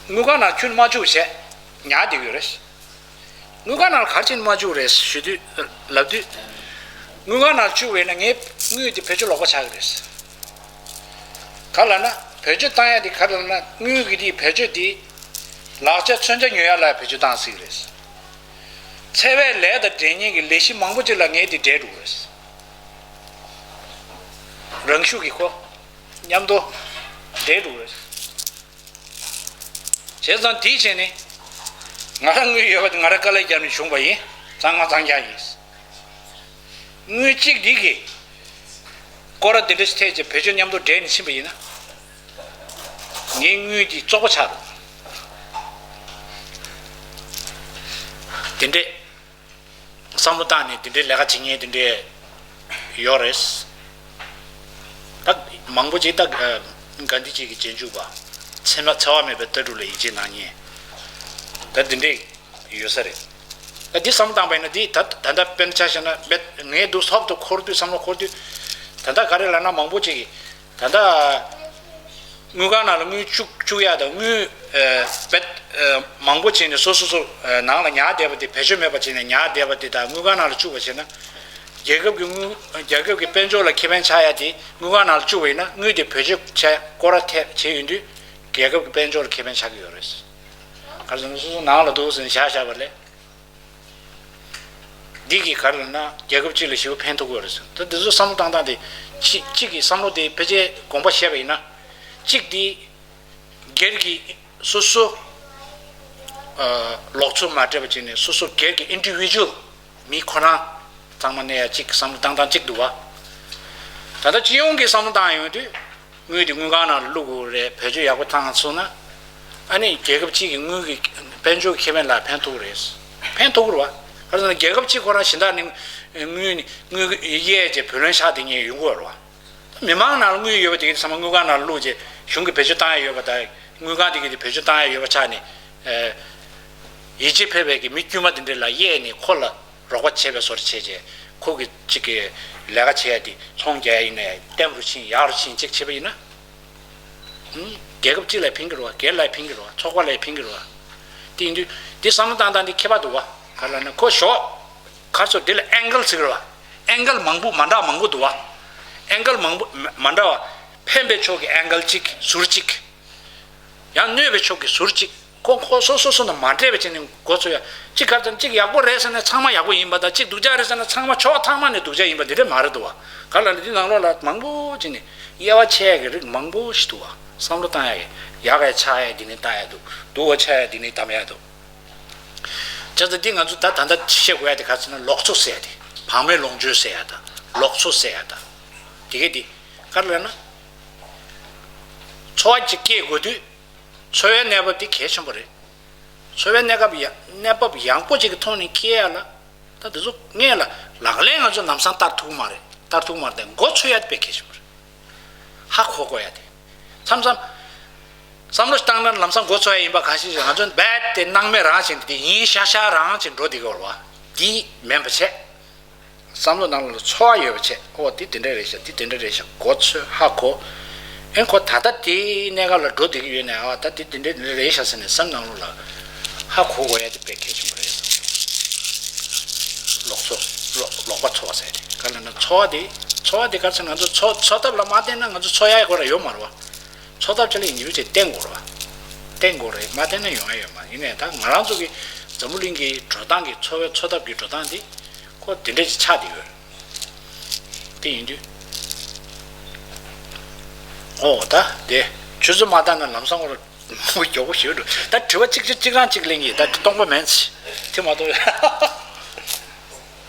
དངུལ་ཁང་ནང་བསྐྱུར་མ་བཅུག་བྱས་ཉར་བསྡད་ཀྱི་ཡོད་རེད། དངུལ་ཁང་ནང་ག་རེ་བྱས་ནས་མ་བཅུག་རེད་ཞུ་དུས་ལབ་དུས། དངུལ་ཁང་ནང་བཅུག་པ་ཡིན་ན་ངའི་དངུལ་དེ་བེད་སྤྱོད་ལོག་པ་ཆགས་ཀྱི་རེད། ག་ལབ་ན་བེད་སྤྱོད་བཏང་ཡ་དེ་ག་རེ་ལབ་ན། དངུལ་གྱི་དེའི་བེད་སྤྱོད་དེ་ལག་ཆ་མཚོན་ཆ་ཉོ་ཡ་ལ་བེད་སྤྱོད་བཏང་སྲིད་ཀྱི་རེད། འཚེ་བའི་ལས་དང་འབྲེལ་མཁན་གྱི་ལས་གཞི་མང་པོ་ཅིག་ལ་ངས་དེ་འབྲེལ་འགྲོ་གི་རེད། རང་ཤུགས་ཀྱིས་ཁོ་མཉམ་དུ་འབྲེལ་འགྲོ་གི་རེད། བྱས་ཙང་དེའི་ཆེད་ནས་ང་རང་དངུལ་ཡོད་པ་དེ་ང་རང་དཀའ་ལས་བརྒྱབ་ནས་བྱུང་བ་ཡིན། གཙང་མ་གཙང་རྐྱང་ཡིན། དངུལ་གཅིག་འདི་གིས་སྐོར་ར་འདི་འདྲ་ཞིག་ཐེབས་བྱས་བེད་སྤྱོད་མཉམ་དུ་འདྲེས་ནས་ཕྱིན་པ་ཡིན་ན། ངའི་དངུལ་འདི་བཙོག་པ་ཆགས་འདུག་དེ་འདྲས་བསམ་བློ་བཏང་ནས་དེ་འདྲའི་ལས་ཀ་བྱེད་མཁན་དེ་འདྲའི་ཡོད་རེད། ད་མང་པོ་ཅིག་ད་གྷན་དྷི་ཇི་གི་རྗེས་འཇུག་པ། འཚེ་མ་འཚེ་བ་མེད་པའི་ལྟ་གྲུབ་ལ་ཡིད་ཆེས་གནང་མཁན་ད་དེ་འདྲའི་ཡོད་ས་རེད། ད་འདི་བསམ་བློ་བཏང་པ་ཡིན་ན། འདི་ད་ད་ལྟ་དཔེར་ན་ཆ་བཞག་ན་རྦད་ངས་འདུག་ཐོག་ཏུ་འཁོར་དུས་བསམ་བློ་འཁོར་དུས། ད་ལྟ་ག་རེ་ལབ་ན་མང་པོ་ཅིག་གིས་ད་ལྟ་དངུལ་ཁང་ནང་ལ་དངུལ་བཅུག་བཅུག་ཡག་དང་། དངུལ་ཨ་རྦད་ཨ་མང་པོ་བྱས་ནས་སོ་སོ་སོ་ཨ་ནང་ལ་ཉར་བསྡད་པ་དེ་བེད་སྤྱོད་མེད་པ་བྱས་ནས་ཉར་བསྡད་པ་དེ་དག་དངུལ་ཁང་ནང་ལ་བཅུག་པ་བྱས་ན། རྒྱལ་ཁབ་ཀྱི་དངུལ་རྒྱལ་ཁབ་ཀྱི་དཔལ་འབྱོར་ལ་ཁེ་ཕན་ཆགས་ཡག་དེ་དངུལ་ཁང་ནང་ལ་བཅུག་པ་ཡིན་ན། དངུལ་དེ་བེད་སྤྱོད་བྱས་སྐོར་ར་ཐེབས་བྱས་ཡོང་དུས་རྒྱལ་ཁབ་ཀྱི་དཔལ་འབྱོར་ལ་ཁེ་ཕན་ཆགས་ཀྱི་ཡོད་རེད། ག་རེ་ཟེར་ན་སོ་སོ་ནང་ལ་འདུག་ཟེར་ནས་བཞག་བཞག་པ་ལས། འདི་གིས་ག་རེ་ལབ་ན་རྒྱལ་ཁབ་གཅིག་ལ་ཞེ་པོ་ཕན་ཐོགས་ཀྱི་ཡོད་རེད་ཟེར། ད་འདི་ཚོ་བསམ་བློ་བཏང་སྟངས་དེ་གཅིག་གཅིག་གི་བསམ་བློ་དེ་ཕལ་ཆེར་དགོངས་པ་བཞེས་པ་ཡིན་ན། གཅིག་དེ་སྒེར་གྱི་སོ་སོ་ཨ་ལོག་འཚོ་མ་སྤྲད་པ་བྱས་ནས་སོ་སོ་སྒེར་གྱི་ཨིན་ཌི་བི་ཇུ་ཨལ་མི་ཁོ་རང་གཙང་མ་གནས་ཡ་གཅིག་བསམ་བློ་བཏང་སྟངས་གཅིག་འདུག་བ། ད་ལྟ་སྤྱི་ཡོངས་ཀྱི་བསམ་བློ་བཏང་ཡོང་དུས། དངུལ་དེ་དངུལ་ཁང་ནང་ལ་བླུག་དགོས་རེད། བེད་སྤྱོད་ཡག་པོ་བཏང་སོང་ན། ཨ་ནི་རྒྱལ་ཁབ་གཅིག་གི་དངུལ་གྱི་དཔལ་འབྱོར་གྱི་ཁེ་ཕན་ལ་ཕན་ཐོགས་རེད། ཕན་ཐོགས་རེད་བ། ག་རེ་ཟེར་ན་རྒྱལ་ཁབ་གཅིག་ཁོ་རང་གཞན་དག་ནས་དངུལ་ནི་དངུལ་གཡར་བྱས་བུ་ལོན་བཞག་བསྡད་མཁན་ཡོང་གི་ཡོད་རེད་བ། མི་མང་ནང་ལ་དངུལ་ཡོད་པ་དེ་གའི་ཚང་མ་དངུལ་ཁང་ནང་ལ་བླུགས་བྱས་གཞུང་གིས་བེད་སྤྱོད་བཏང་ཡ་ཡོད་པ་དང་། དངུལ་ཁང་དེ་གའི་དེ་བེད་སྤྱོད་བཏང་ཡ་ཡོད་པ་ཆགས་ནས། ཡིད་ཆེས་ཕེབས་པའི་གི་མི་དཀྱུས་མ་དེ་འདྲ་ལ་གཡར་ནས་ཁོ་ལ། རོགས་པ་བྱས་པའི་བཟོ་འདྲ་བྱས་རྗེས་ཁོ་གི་གཅིག་གི་ལས་ཀ་བྱས་ཏེ་ཚོང་རྒྱག་ཡ་ཡིན་ན་ཡང་ལྟེམ་རུ་ཕྱིན་ཡག་རུ་ཕྱིན་གཅིག་བྱས་པ་ཡིན་ན། ཧུམ། རྒྱལ་ཁབ་གཅིག་ལ་ཕན་གི་རེད་བ། སྒེར་ལ་ཕན་གི་རེད་བ། ཚོགས་པ་ལ་ཕན་གི་རེད་བ། དེ་ཡིན་དུས་དེ་བསམ་བློ་བཏང་སྟངས་དེ་ཁྱད་པར་འདུག་བ། ག་ལ་ན་ཁོ་ཞོག་གར་སོ་དེ་ལ་ཨེང་གལ་ཟེར་གི་རེད་བ། ཨེང་གལ་མང་པོ་མ་འདྲ་མང་པོ་འདུག་བ། ཨེང་གལ་མང་པོ་མ་མ་འདྲ་བ། ཕན་པའི་ཕྱོགས་ཀྱི་ཨེང་གལ་གཅིག་ཟུར་གཅིག་ཡང་གནོད་པའི་ཕྱོགས་ཀྱི་ཟུར་གཅིག་ཁོ་ཁོ་སོ་སོ་སོ་ནང་མ་འདྲེས་པ་བྱས་ནས་མགོ་ཚོས་ཡ། གཅིག་ག་ཚོད་གཅིག་ཡག་པོ་རེད་ཟེར་ན་ཚང་མ་ཡག་པོ་ཡིན་པ་དང་། གཅིག་སྡུག་ཅག་རེད་ཟེར་ན་ཚང་མ་ཕྱོགས་ཚང་མ་ནས་སྡུག་ཅག་ཡིན་པ་འདི་འདྲ་མ་རེད་འདུག་བ། ག་ལ་ནི་འདི་ནང་ལོགས་ལ་མང་པོ་བྱས་ནས་དབྱེ་བ་ཕྱེ་ཡ་གི་རིགས་མང་པོ་ཞིག་འདུག་བ། བསམ་བློ་བཏང་ཡ་གི་ཡག་ག་ཆགས་ཡ་འདི་ནས་བལྟ་ཡ་འདུག་སྡུག་ག་ཆགས་ཡ་འདི་ནས་གདམ་ཡ་འདུག་བྱས་ཙང་འདི་ང་ཚོ་ད་ད་ལྟ་བཤད་དགོས་ཡ་དེ་ག་ཚོད་ན་ལོག་འཚོ་ཟེར་ཡ་དེ། བག་མེད་ལོངས་སྤྱོད་ཟེར་ཡ་དང་ལོག་འཚོ་ཟེར་ཡ་དང་། དེ་གས་དེ་ག་རེ་ལབ་ན། འཚོ་བ་ཅིག་སྐྱེལ་དགོས་དུས། འཚོ་བའི་གནས་བབ་དེ་གལ་ཆེན་པོ་རེད། འཚོ་བའི་གནས་སྐབས་ཡ་གནས་བབ་ཡག་པོ་ཅིག་གི་ཐོག་ནས་སྐྱེལ་ཡ་ལ། ད་དེ་ཚོ་ངས་ལ་ལག་ལེན་ང་ཚོ་ལམ་སང་བསྟར་ཐུབ་ཀྱི་མ་རེད། བསྟར་ཐུབ་ཀྱི་མ་རེད་དེ། མགོ་ཚོས་ཡ་དེ་དཔེ་གལ་ཆེན་པོ་རེད། ཧ་གོ་དགོས་ཡ་དེ། མཚམས་མཚམས་བསམ་བློ་བཏང་ན་ལམ་སང་མགོ་ཚོས་ཡ་ཡིན་པ་གང་ཞིག་ང་ཚོ་རྦད་དེ་སྣང་མེད་རང་བཞིན་དེ་ཡིན་ཤག་ཤག་རང་བཞིན་འགྲོ་བསྡད་ཀྱི་ཡོད་རེད་བ། དེ་མིན་པ་བྱས། བསམ་བློ་ནང་ལ་ཚོར་བ་ཡོད་པ་བྱས། ཨོ་འདི་དེ་འདྲ་རེད་ཤག་འདི་དེ་འདྲ་རེད་ཤག་མགོ་ཚོས་ཧ་གོ། ཨེ་ཁོ་ད་ལྟ་དེའི་གནས་སྐབས་ལ་འགྲོ་བསྡད་ཀྱི་ཡོད་ནའང་། ཨ་ད་འདི་དེ་འདྲ་དེ་འདྲ་རེད་ཤག་ཟེར་ནས་སེམས་ནང་ལོགས་ལ་ཧ་གོ་དགོས་ཡ་དེ་དཔེ་གལ་ཆེན་པོ་རེད། ལོག་འཚོ། ལོག་ལོག་པ་འཚོ་བ་ཟེར་ཏེ། ག་ལ་ན་འཚོ་བ་དེ། འཚོ་བ་དེ་ག་ཚོད་ང་ཚོ་འཚོ་འཚོ་ཐབས་ལ་མ་བརྟེན་ན་ང་ཚོ་འཚོ་ཡ་ཡོད་ར་ཡོད་མ་རེད་བ། འཚོ་ཐབས་ཆ་ལ་ཡིན་རྒྱུ་ཅིག་བརྟེན་དགོས་རེད་བ། བརྟེན་དགོས་རེད། མ་བརྟེན་ན་ཡོང་ཡ་ཡོད་མ་རེད། ཡིན་ནའི་ད་ང་རང་ཚོ་གི་འཛམ་བུ་གླིང་གི་འགྲོ་སྟངས་ཀྱི་འཚོ་བའི་འཚོ་ཐབས་ཀྱི་འགྲོ་སྟངས་དེ་ཁོ་དེ་འདྲ་ཅིག་ཆགས་བསྡད་ཡོད་རེད། དེ་ཡིན་དུས། ཨོ་ད་དེ་ཆུ་ཚོད་མ་བཏང་ན་ལམ་སང་བར་མགྱོགས་པོ་ཞིག་འགྲོ། ད་དྲི་བ་གཅིག་གཅིག་གཅིག་རང་གཅིག་གླེང་གི་ད་སྟོང་པ་མིན་ཚེ་དེ་མ་གཏོགས།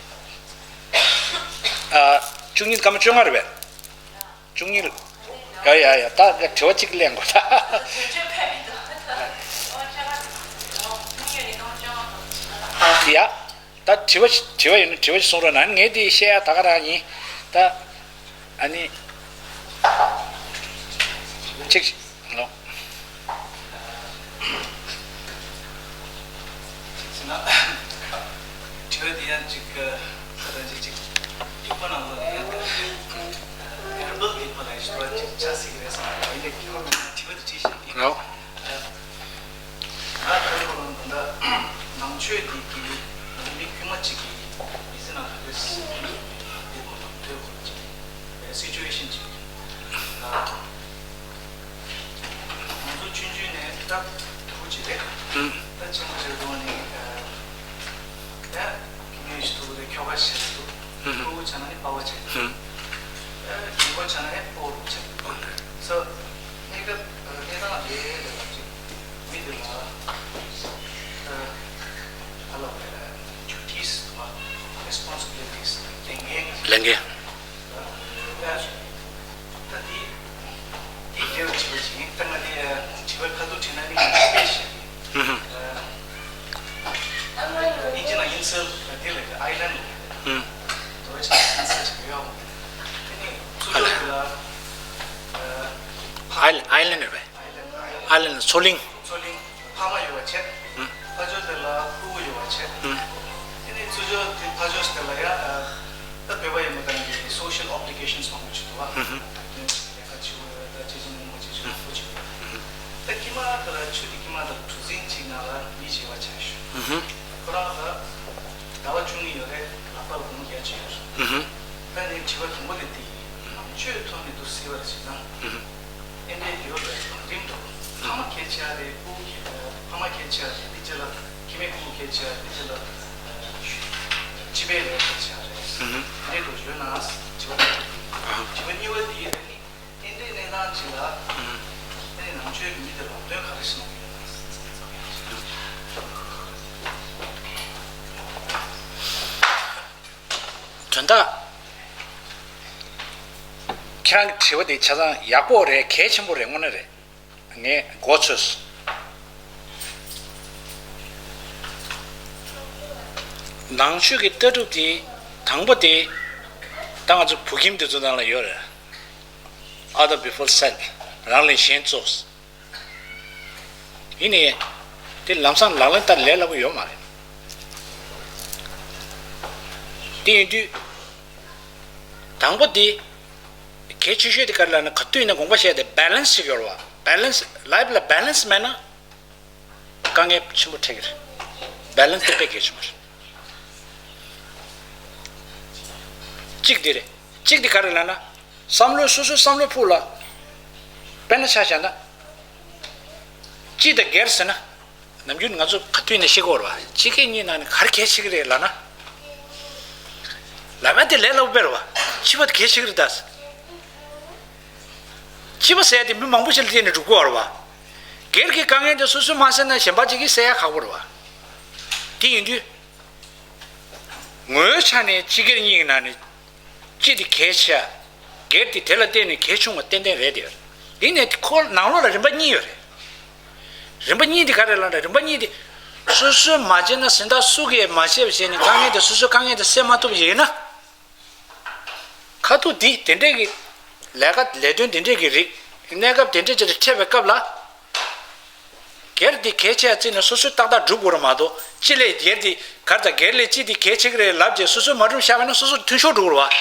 ཨ། བཅུ་གཉིས་སྐར་མ་བཅོ་ལྔ་རེད་པས། བཅུ་གཉིས། ཡ་ཡ་ཡ། ད་དྲི་བ་གཅིག་གླེང་དགོས་ད། ཡ། ད་དྲི་བ་ཞིག་དྲི་བ་ཡོད་ན་དྲི་བ་ཞིག་གསུང་རོགས་གནང་། ངས་འདི་བཤད་ཡ་ད་ག་རང་ཡིན། ད་ཨ་ནི་ཅིག་ལོ། ཅིག་ཟེར་ན། དྲི་བ་འདི་ཡང་ཅིག་ཁ་ད་ཅིག་ཅིག་རྒྱུག་པ་ནང་ལོགས་ནས་ཡང་ད་བེར་བལ་རྒྱུག་པ་ལ་ཞུ་བ་ཅིག་ཆགས་སྲིད་ཀྱི་རེད་བསམ་པ་ཡིན་ནས་ཁྱེད་རང་དྲི་བ་འདི་དྲིས་ཤིག་ཡིན། ལོ། ང་ཁ་ཐུག་ལ་ད་ལྟ་ནང་ཆོས་འདི་གི་མི་དཀྱུས་མ་གཅིག་གིས་མི་ཚེ་ནང་ག་རེ་བསྡད་དགོས་དང་སྡོད་དགོས་ཅིག་སི་ཅུ་ཨེ་ཤན་གཅིག་ང་ཚོ་ཆུང་ཆུང་ནས་ད་ཕྲུ་གུ་གཅིག་རེད། ད་ཆེན་པོ་བྱས་དུས་ནས་ད་ཁྱིམ་མི་ཞིག་ཐུག་རེད། ཁྱོ་ག་ཞིག་རེད་འདུག་ཕྲུ་གུ་བྱས་ན་ནི་པ་ཕ་བྱས། རྒན་གོག་བྱས་ན་ནི་སྤོ་རོགས་བྱས། སོ། གནས་སྐབས་གནས་སྟངས་དེ་ལ་ཅིག་མི་དེ་ལ་ད་ལ་ཌིའུ་ཊི་སི་དང་རེ་སི་པོན་སི་བི་ལི་ཊི་སི་ལས་འགན་ལས་འགན་ད་དེ་དེ་འབྲེལ་བ་བྱེད་པ་ཅིག་ཡིན། ད་ང་དེ་དྲི་བ་ཁ་ཐུག་དྲིས་ན་ནི་ངས་དཔེ་བཤད་དེ། དབྱིན་ཇི་ནང་ཡིན་ཚུལ་དེ་ལ་ཨའི་ལན་ལ་དོ་ཅིག་ཡིན་ཚུལ་ཅིག་ཡོད། དེ་ནི་ཚུར་ཕྱོགས་དེ་ལ་ཨའི་ཨའི་ལན་རེད་པས། ཨའི་ལན་མཚོ་གླིང་། མཚོ་གླིང་ཕ་མ་ཡོད་པ་བྱས། ཕ་ཕྱོགས་དེ་ལ་ཕྲུ་གུ་ཡོད་པ་བྱས། དེ་ནས་ཚུར་ཕྱོགས་དེ་ཕ་ཕྱོགས་དེ་ལ་ཡང་ད་བོད་པ་ཡིན་པ་དང་གི་སོ་ཤལ་ཨོབ་ལི་གེ་ཤན་སི་མང་པོ་ཅིག་འདུག་བ། ལས་ཀ་བྱེད་དགོས་ཡོད། ད་ཅི་ཅི་མི་མང་པོ་ཅིག་ཞུ་བ་ཅིག་ཡོད། ད་ཁྱི་མ་དེ་ལ་ཆུ་དེ་ཁྱི་མ་དང་གྲུ་གཟིངས་ཅིག་ནང་ལ་མི་བྱེད་པ་ཆགས་ཞུ། ཁོ་རང་ལ་ཟླ་བ་བཅུ་གཉིས་ཡོད་རེད། ལག་པ་ལ་སྒོར་མོ་བརྒྱད་ཅུ་ཡོད་རེད། ད་ནི་དྲི་བ་དང་པོ་དེ་འདི་ནང་ཆོས་ཐོག་ནས་འདུག་ཟེར་བ་རེད་ཟེར་ན། ཨེ་འདྲའི་ཡོད་རེད། རིམ་གྲོ། ཕ་མ་གལ་ཆེ་བ་རེད། ཕྲུ་གུ་གལ་ཕ་མ་གལ་ཆེ་བ་རེད། དེ་རྗེས་ལ་ཁྱིམ་མི་ཕྲུ་གུ་གལ་ཆེ་བ་རེད། དེ་རྗེས་ལ་སྤྱི་པའི་ལས་གལ་ཆེ་བ་རེད། དེ་འདྲའི་འགྲོ་ཡོད་ན་དྲི་བ་དང་པོ་དེ། དྲི་བ་གཉིས་པ་དེ་ཨེ་འདྲའི་གནས་སྟངས་ཅིག་ལ་ཨེ་ནི་ནང་ཆོས་ཀྱི་མི་དེ་ལ་ལམ་སྟོན་ག་རེ་གནང་གི་ཡོད་ན། དོན་དག་ཁྱེད་རང་གི་དྲི་བ་དེ་ཆ་ཚང་ཡག་པོ་རེད། གལ་ཆེན་པོ་རེད། དངོས་གནས་རེད། ངས་མགོ་ཚོས། ནང་ཆོས་ཀྱི་ལྟ་གྲུབ་དེ་དང་པོ་དེ་ད་ང་ཚོ་བོད་ཁྱིམ་དེ་ཚོ་ནང་ལ་ཡོད་རེད། Other before self། རང་ལས་གཞན་གཙོ། ཡིན་ནའི་དེ་ལམ་སང་ལག་ལེན་བསྟར་ལས་སླ་པོ་ཡོད་མ་རེད། དེ་ཡིན་དུས་དང་པོ་དེ་གལ་ཆེ་ཤོས་དེ་ག་རེ་ལབ་ན། ག་དུས་ཡིན་ན་དགོངས་པ་བཞེས་ཏེ་བེ་ལེན་སི་ཞིག་ཡོད་རེད་བ། བེ་ལེན་སི། ལའིབ་ལ་བེ་ལེན་སི་མེད་ན་དཀའ་ངལ་ཆེན་པོ་འཕྲད་ཀྱི་རེད། བེ་ལེན་སི་དེ་དཔེ་གལ་ཆེན་པོ་རེད། གཅིག་དེ་རེད། གཅིག་དེ་ག་རེ་ལབ་ན། བསམ་བློའི་སོ་སོའི་བསམ་བློའི་ཕུགས་ལ་དཔེར་ན་ཆ་བཞག་ན། སྤྱི་དང་སྒེར་ཟེར་ན། ནམ་རྒྱུན་ང་ཚོ་ག་དུས་ནས་བཤད་ཀྱི་ཡོད་རེད་བ། སྤྱི་སྒེར་གཉིས་ནང་ནས་ག་རེ་གལ་ཆེ་གི་རེད་ལབ་ན། ལབ་ན་དེ་ལས་སླ་པོ་དཔེ་རེད་བ། སྤྱི་པ་དེ་གལ་ཆེ་གི་རེད་ད། སྤྱི་པ་ཟེར་ཡ་དེ་མི་མང་པོ་ཞིག་ལ་བརྟེན་ནས་འགྲུབ་ཀྱི་ཡོད་རེད་བ། སྒེར་གྱི་དཀའ་ངལ་དེ་སོ་སོས་མ་སེལ་ན་གཞན་པ་ཅིག་གིས་སེལ་ཡ་ཁག་པོ་རེད་བ། དེ་ཡིན་དུས། ངོ་བོའི་ཆ་ནས་སྤྱི་སྒེར་གཉིས་ཀྱི་ནང་ནས་སྤྱི་དེ་གལ་ཆེ་བ། སྒེར་དེ་དེ་ལ་བརྟེན་ནས་གལ་ཆུང་བ་ཏན་ཏན་རེད་དེ། ཡིན་ནའི་ཁོ་ནང་ལོགས་ལ་རིམ་པ་གཉིས་ཡོད་རེད། རིམ་པ་གཉིས་དེ་ག་རེ་ལབ་ན། རིམ་པ་གཉིས་དེ་སོ་སོས་མ་བྱས་ན་གཟེངས་རྟགས་སུ་གིས་མ་བྱས་པ་བྱས་ནས་དཀའ་ངལ་དེ་སོ་སོའི་དཀའ་ངལ་དེ་སེལ་མ་ཐུབ་པ་ཡིན་ན། ཁ་ཐུག་འདི་དེ་འདྲས་ཀྱི་ལས་ཀ་ལས་དོན་དེ་འདྲས་ཀྱི་རིགས་གནས་སྐབས་དེ་འདྲས་ཅིག་ལ་འཕྲད་པའི་སྐབས་ལ། སྒེར་འདི་གལ་ཆེ་བརྩིས་ནས་སོ་སོས་ཏག་ཏག་སྒྲུབ་དགོས་རེད་མ་གཏོགས། སྤྱི་ལས་སྒེར་འདི་གར་དང་སྒེར་ལས་སྤྱི་འདི་གལ་ཆེ་གི་རེད་ལབ་རྗེས་སོ་སོས་མ་སྒྲུབ་བཞག་པ་ན་སོ་སོར་མཐུན་ཤོར་འགྲོ་གི་རེད་བ།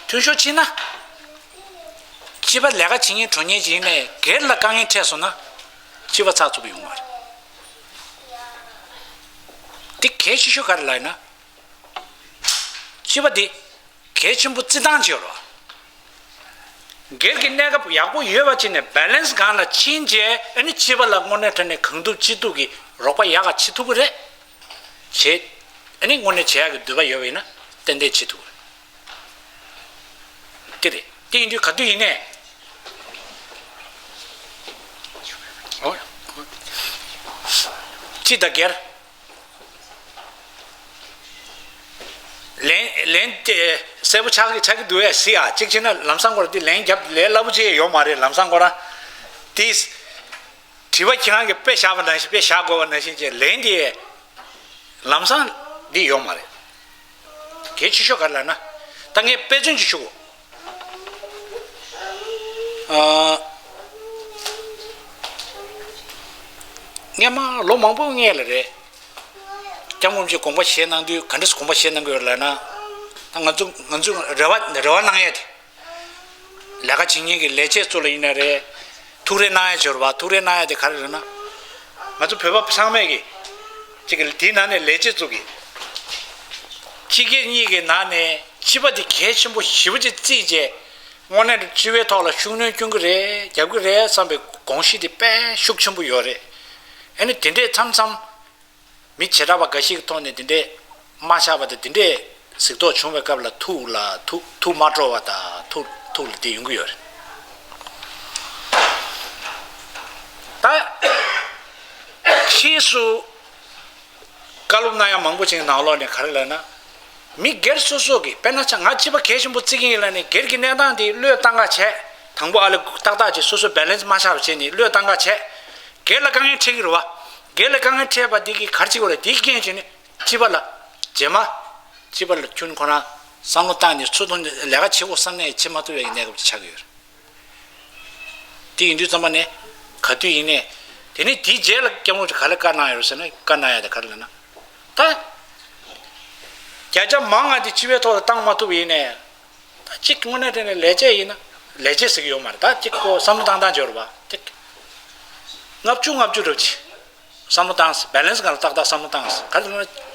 མཐུན་ཤོར་ཕྱིན་ན། སྤྱི་པ་ལས་ཀ་བྱེད་མཁན་གྲོང་ཉེ་ཅིག་ཡིན་ནའི་སྒེར་ལ་དཀའ་ངལ་འཕྲད་སོང་ན། སྤྱི་པ་ཚགས་ཚུད་པོ་ཡོང་མ་རེད། འདི་གལ་ཆེ་ཤོས་ག་རེ་ལབ་ཡིན་ན། སྤྱི་པ་འདི། གལ་ཆེན་པོ་བརྩི་སྟངས་ཅིག་ཡོད་རེད། སྒེར་གྱི་གནས་སྐབས་ཡག་པོ་ཡོད་པ་ཅིག་ནས་བེ་ལེན་སི་སྒང་ལ་ཕྱིན་རྗེས་ཨ་ནི་སྤྱི་པ་ལ་དངོས་གནས་དྲང་གནས་གང་ཐུབ་ཅི་ཐུབ་ཀྱིས་རོགས་པ་ཡག་ག་བྱེད་ཐུབ་ཀྱི་རེད། བྱེད། ཨ་ནི་དངོས་གནས་བྱེད་ཡག་གི་འདོད་པ་ཡོད་པ་ཡིན་ན་ཏན་ཏན་བྱེད་ཐུབ་ཀྱི་རེད། དེ་རེད། དེ་ཡིན་དུས་ག་དུས་ཡིན་ནའི། ཨོ། སྤྱི་དང་སྒེར། ལན་ལན་དེ་གསལ་པོ་ཆགས་ཀྱི་ཆགས་ཀྱི་འདུག་ཨེ་སྲིད་ཨ། གཅིག་བྱས་ན་ལམ་སང་ཁོ་ར་དེ་ལན་རྒྱབ་ལས་སླ་པོ་ཅིག་ཡོད་མ་རེད། ལམ་སང་ཁོ་ར་དེ་དྲི་བ་ཁྱེད་རང་གིས་དཔེ་བཞག་པ་ནང་བཞིན་དཔེ་བཞག་དགོས་པ་ནང་བཞིན་བྱས་ལན་དེ་ལམ་སང་འདི་ཡོད་མ་རེད། གལ་ཆེ་ཤོས་ག་རེ་ལབ་ན། ད་ངས་དཔེ་མཚོན་ཅིག་ཞུ་གོ། ཨ། སྔས་མ་ལོ་མང་པོ་སྔས་ལ་རེད། སྐྱབས་མགོན་གྱིས་དགོངས་པ་བཞེས་གནང་དུས་ག་འདྲས་དགོངས་པ་བཞེས་གནང་གི་ཡོད་ལབ་ན། ད་ང་ཚོ་ང་ཚོ་རེ་བ་རེ་བ་གནང་ཡས་དེ། ལས་ཀ་བྱེད་མཁན་གྱི་ལས་བྱེད་ཚོ་ལ་ཡིན་ན་རེད། ཐུགས་རེ་གནང་ཡ་ཅིག་ཡོད་རེད་པ། ཐུགས་རེ་གནང་ཡ་དེ་ག་རེ་རེད་ན། ང་ཚོ་བོད་པ་ཚང་མས་ཀྱི་གཅིག་གི་དེའི་ནང་ནས་ལས་བྱེད་ཚོ་གི་སྤྱི་སྒེར་གཉིས་ཀྱི་ནང་ནས་སྤྱི་པ་དེ་གལ་ཆེན་པོ་ཞེ་པོ་ཅིག་བརྩིས་རྗེས་དངོས་གནས་སྤྱི་པའི་ཐོག་ལ་ཤུགས་སྣོན་སྐྱོན་གྱི་རེད། རྒྱབ་ཀྱི་རེད་བསམ་པའི་དགོངས་གཞི་དེ་དཔེ་ཤུགས་ཆེན་པོ་ཡོད་རེད། ཨ་ནི་དེ་འདྲས་མཚམས་མཚམས། མི་བྱེ་བྲག་པ་འགའ་ཞིག་གི་ཐོག་ནས་དེ་འདྲས་མ་ཆགས་པ་དང་དེ་འདྲས་གཟིགས་རྟོག་བྱུང་བའི་སྐབས་ལ་ཐུགས་ལ་ཐུགས་ཐུགས་མ་སྤྲོ་བ་དང་ཐུགས་ཐུགས་ལ་དེ་ཡོང་གི་ཡོད་རེད། ད་ཕྱིས་སུ་བཀའ་སློབ་གནང་ཡ་མང་པོ་ཅིག་ནང་ལོགས་ནས་ག་རེ་ལབ་ན། མི་སྒེར་སོ་སོ་གི་དཔེར་ན་ཆ་ང་སྤྱི་པ་གལ་ཆེན་པོ་བརྩི་གི་ཡིན་ལབ་ནས་སྒེར་གྱི་གནས་སྟངས་དེ་བློས་བཏང་ག་བྱས། དང་པོ་ཨ་ལས་ཏག་ཏག་ཅིག་སོ་སོ་བེ་ལེན་སི་མ་ཆགས་པ་བྱས་ནས་བློས་བཏང་ག་བྱས། སྒེར་ལ་དཀའ་ངལ་འཕྲད་ཀྱི་རེད་པ། སྒེར་ལ་དཀའ་ངལ་འཕྲད་པ་འདི་གིས་ག་རེ་བྱེད་དགོས་རེད། འདིའི་རྐྱེན་བྱས་ནས་སྤྱི་པ་ལ་རྗེས་མ་སྤྱི་པ་ལ་ཁྱོན་ཁོ་རང་བསམ་བློ་བཏང་ནས་ཚུར་ཐོན་ནས་ལས་ཀ་བྱེད་དགོས་བསམ་ནས་བྱེད་མ་ཐུབ་པའི་གནས་སྐབས་ཅིག་ཆགས་ཀྱི་ཡོད་རེད། དེ་ཡིན་དུས་ཙམ་པ་ནས་ག་དུས་ཡིན་ནས་དེ་ནས་དེའི་རྗེས་ལ་སྐྱབས་མགོན་གྱིས་ག་རེ་བཀའ་གནང་ཡོད་རེད་ཟེར་ན། བཀའ་གནང་ཡ་དེ་ག་རེ་ལབ་ན། ད་བརྒྱ་ཆ་མང་ང་དེ་སྤྱི་པའི་ཐོག་ལ་བཏང་མ་ཐུབ་པ་ཡིན་ནས། ད་གཅིག་དངོས་གནས་དྲང་གནས་ལས་བྱེད་ཡིན་ན་ལས་བྱེད་ཟེར་གྱི་ཡོད་མ་རེད། ད་གཅིག་ཁོ་བསམ་བློ་བཏང་སྟངས་ཅིག་ཡོད་རེད་པ། གཅིག་ལྔ་བཅུ་ལྔ་བཅུ་རེད་པ། ཅིག་བསམ་བློ་བཏང་། བེ་ལེན་སི་སྒང་ལ་ཏག་ཏག་བསམ་བློ་བཏང་། ག་རེ་ལབ་ན།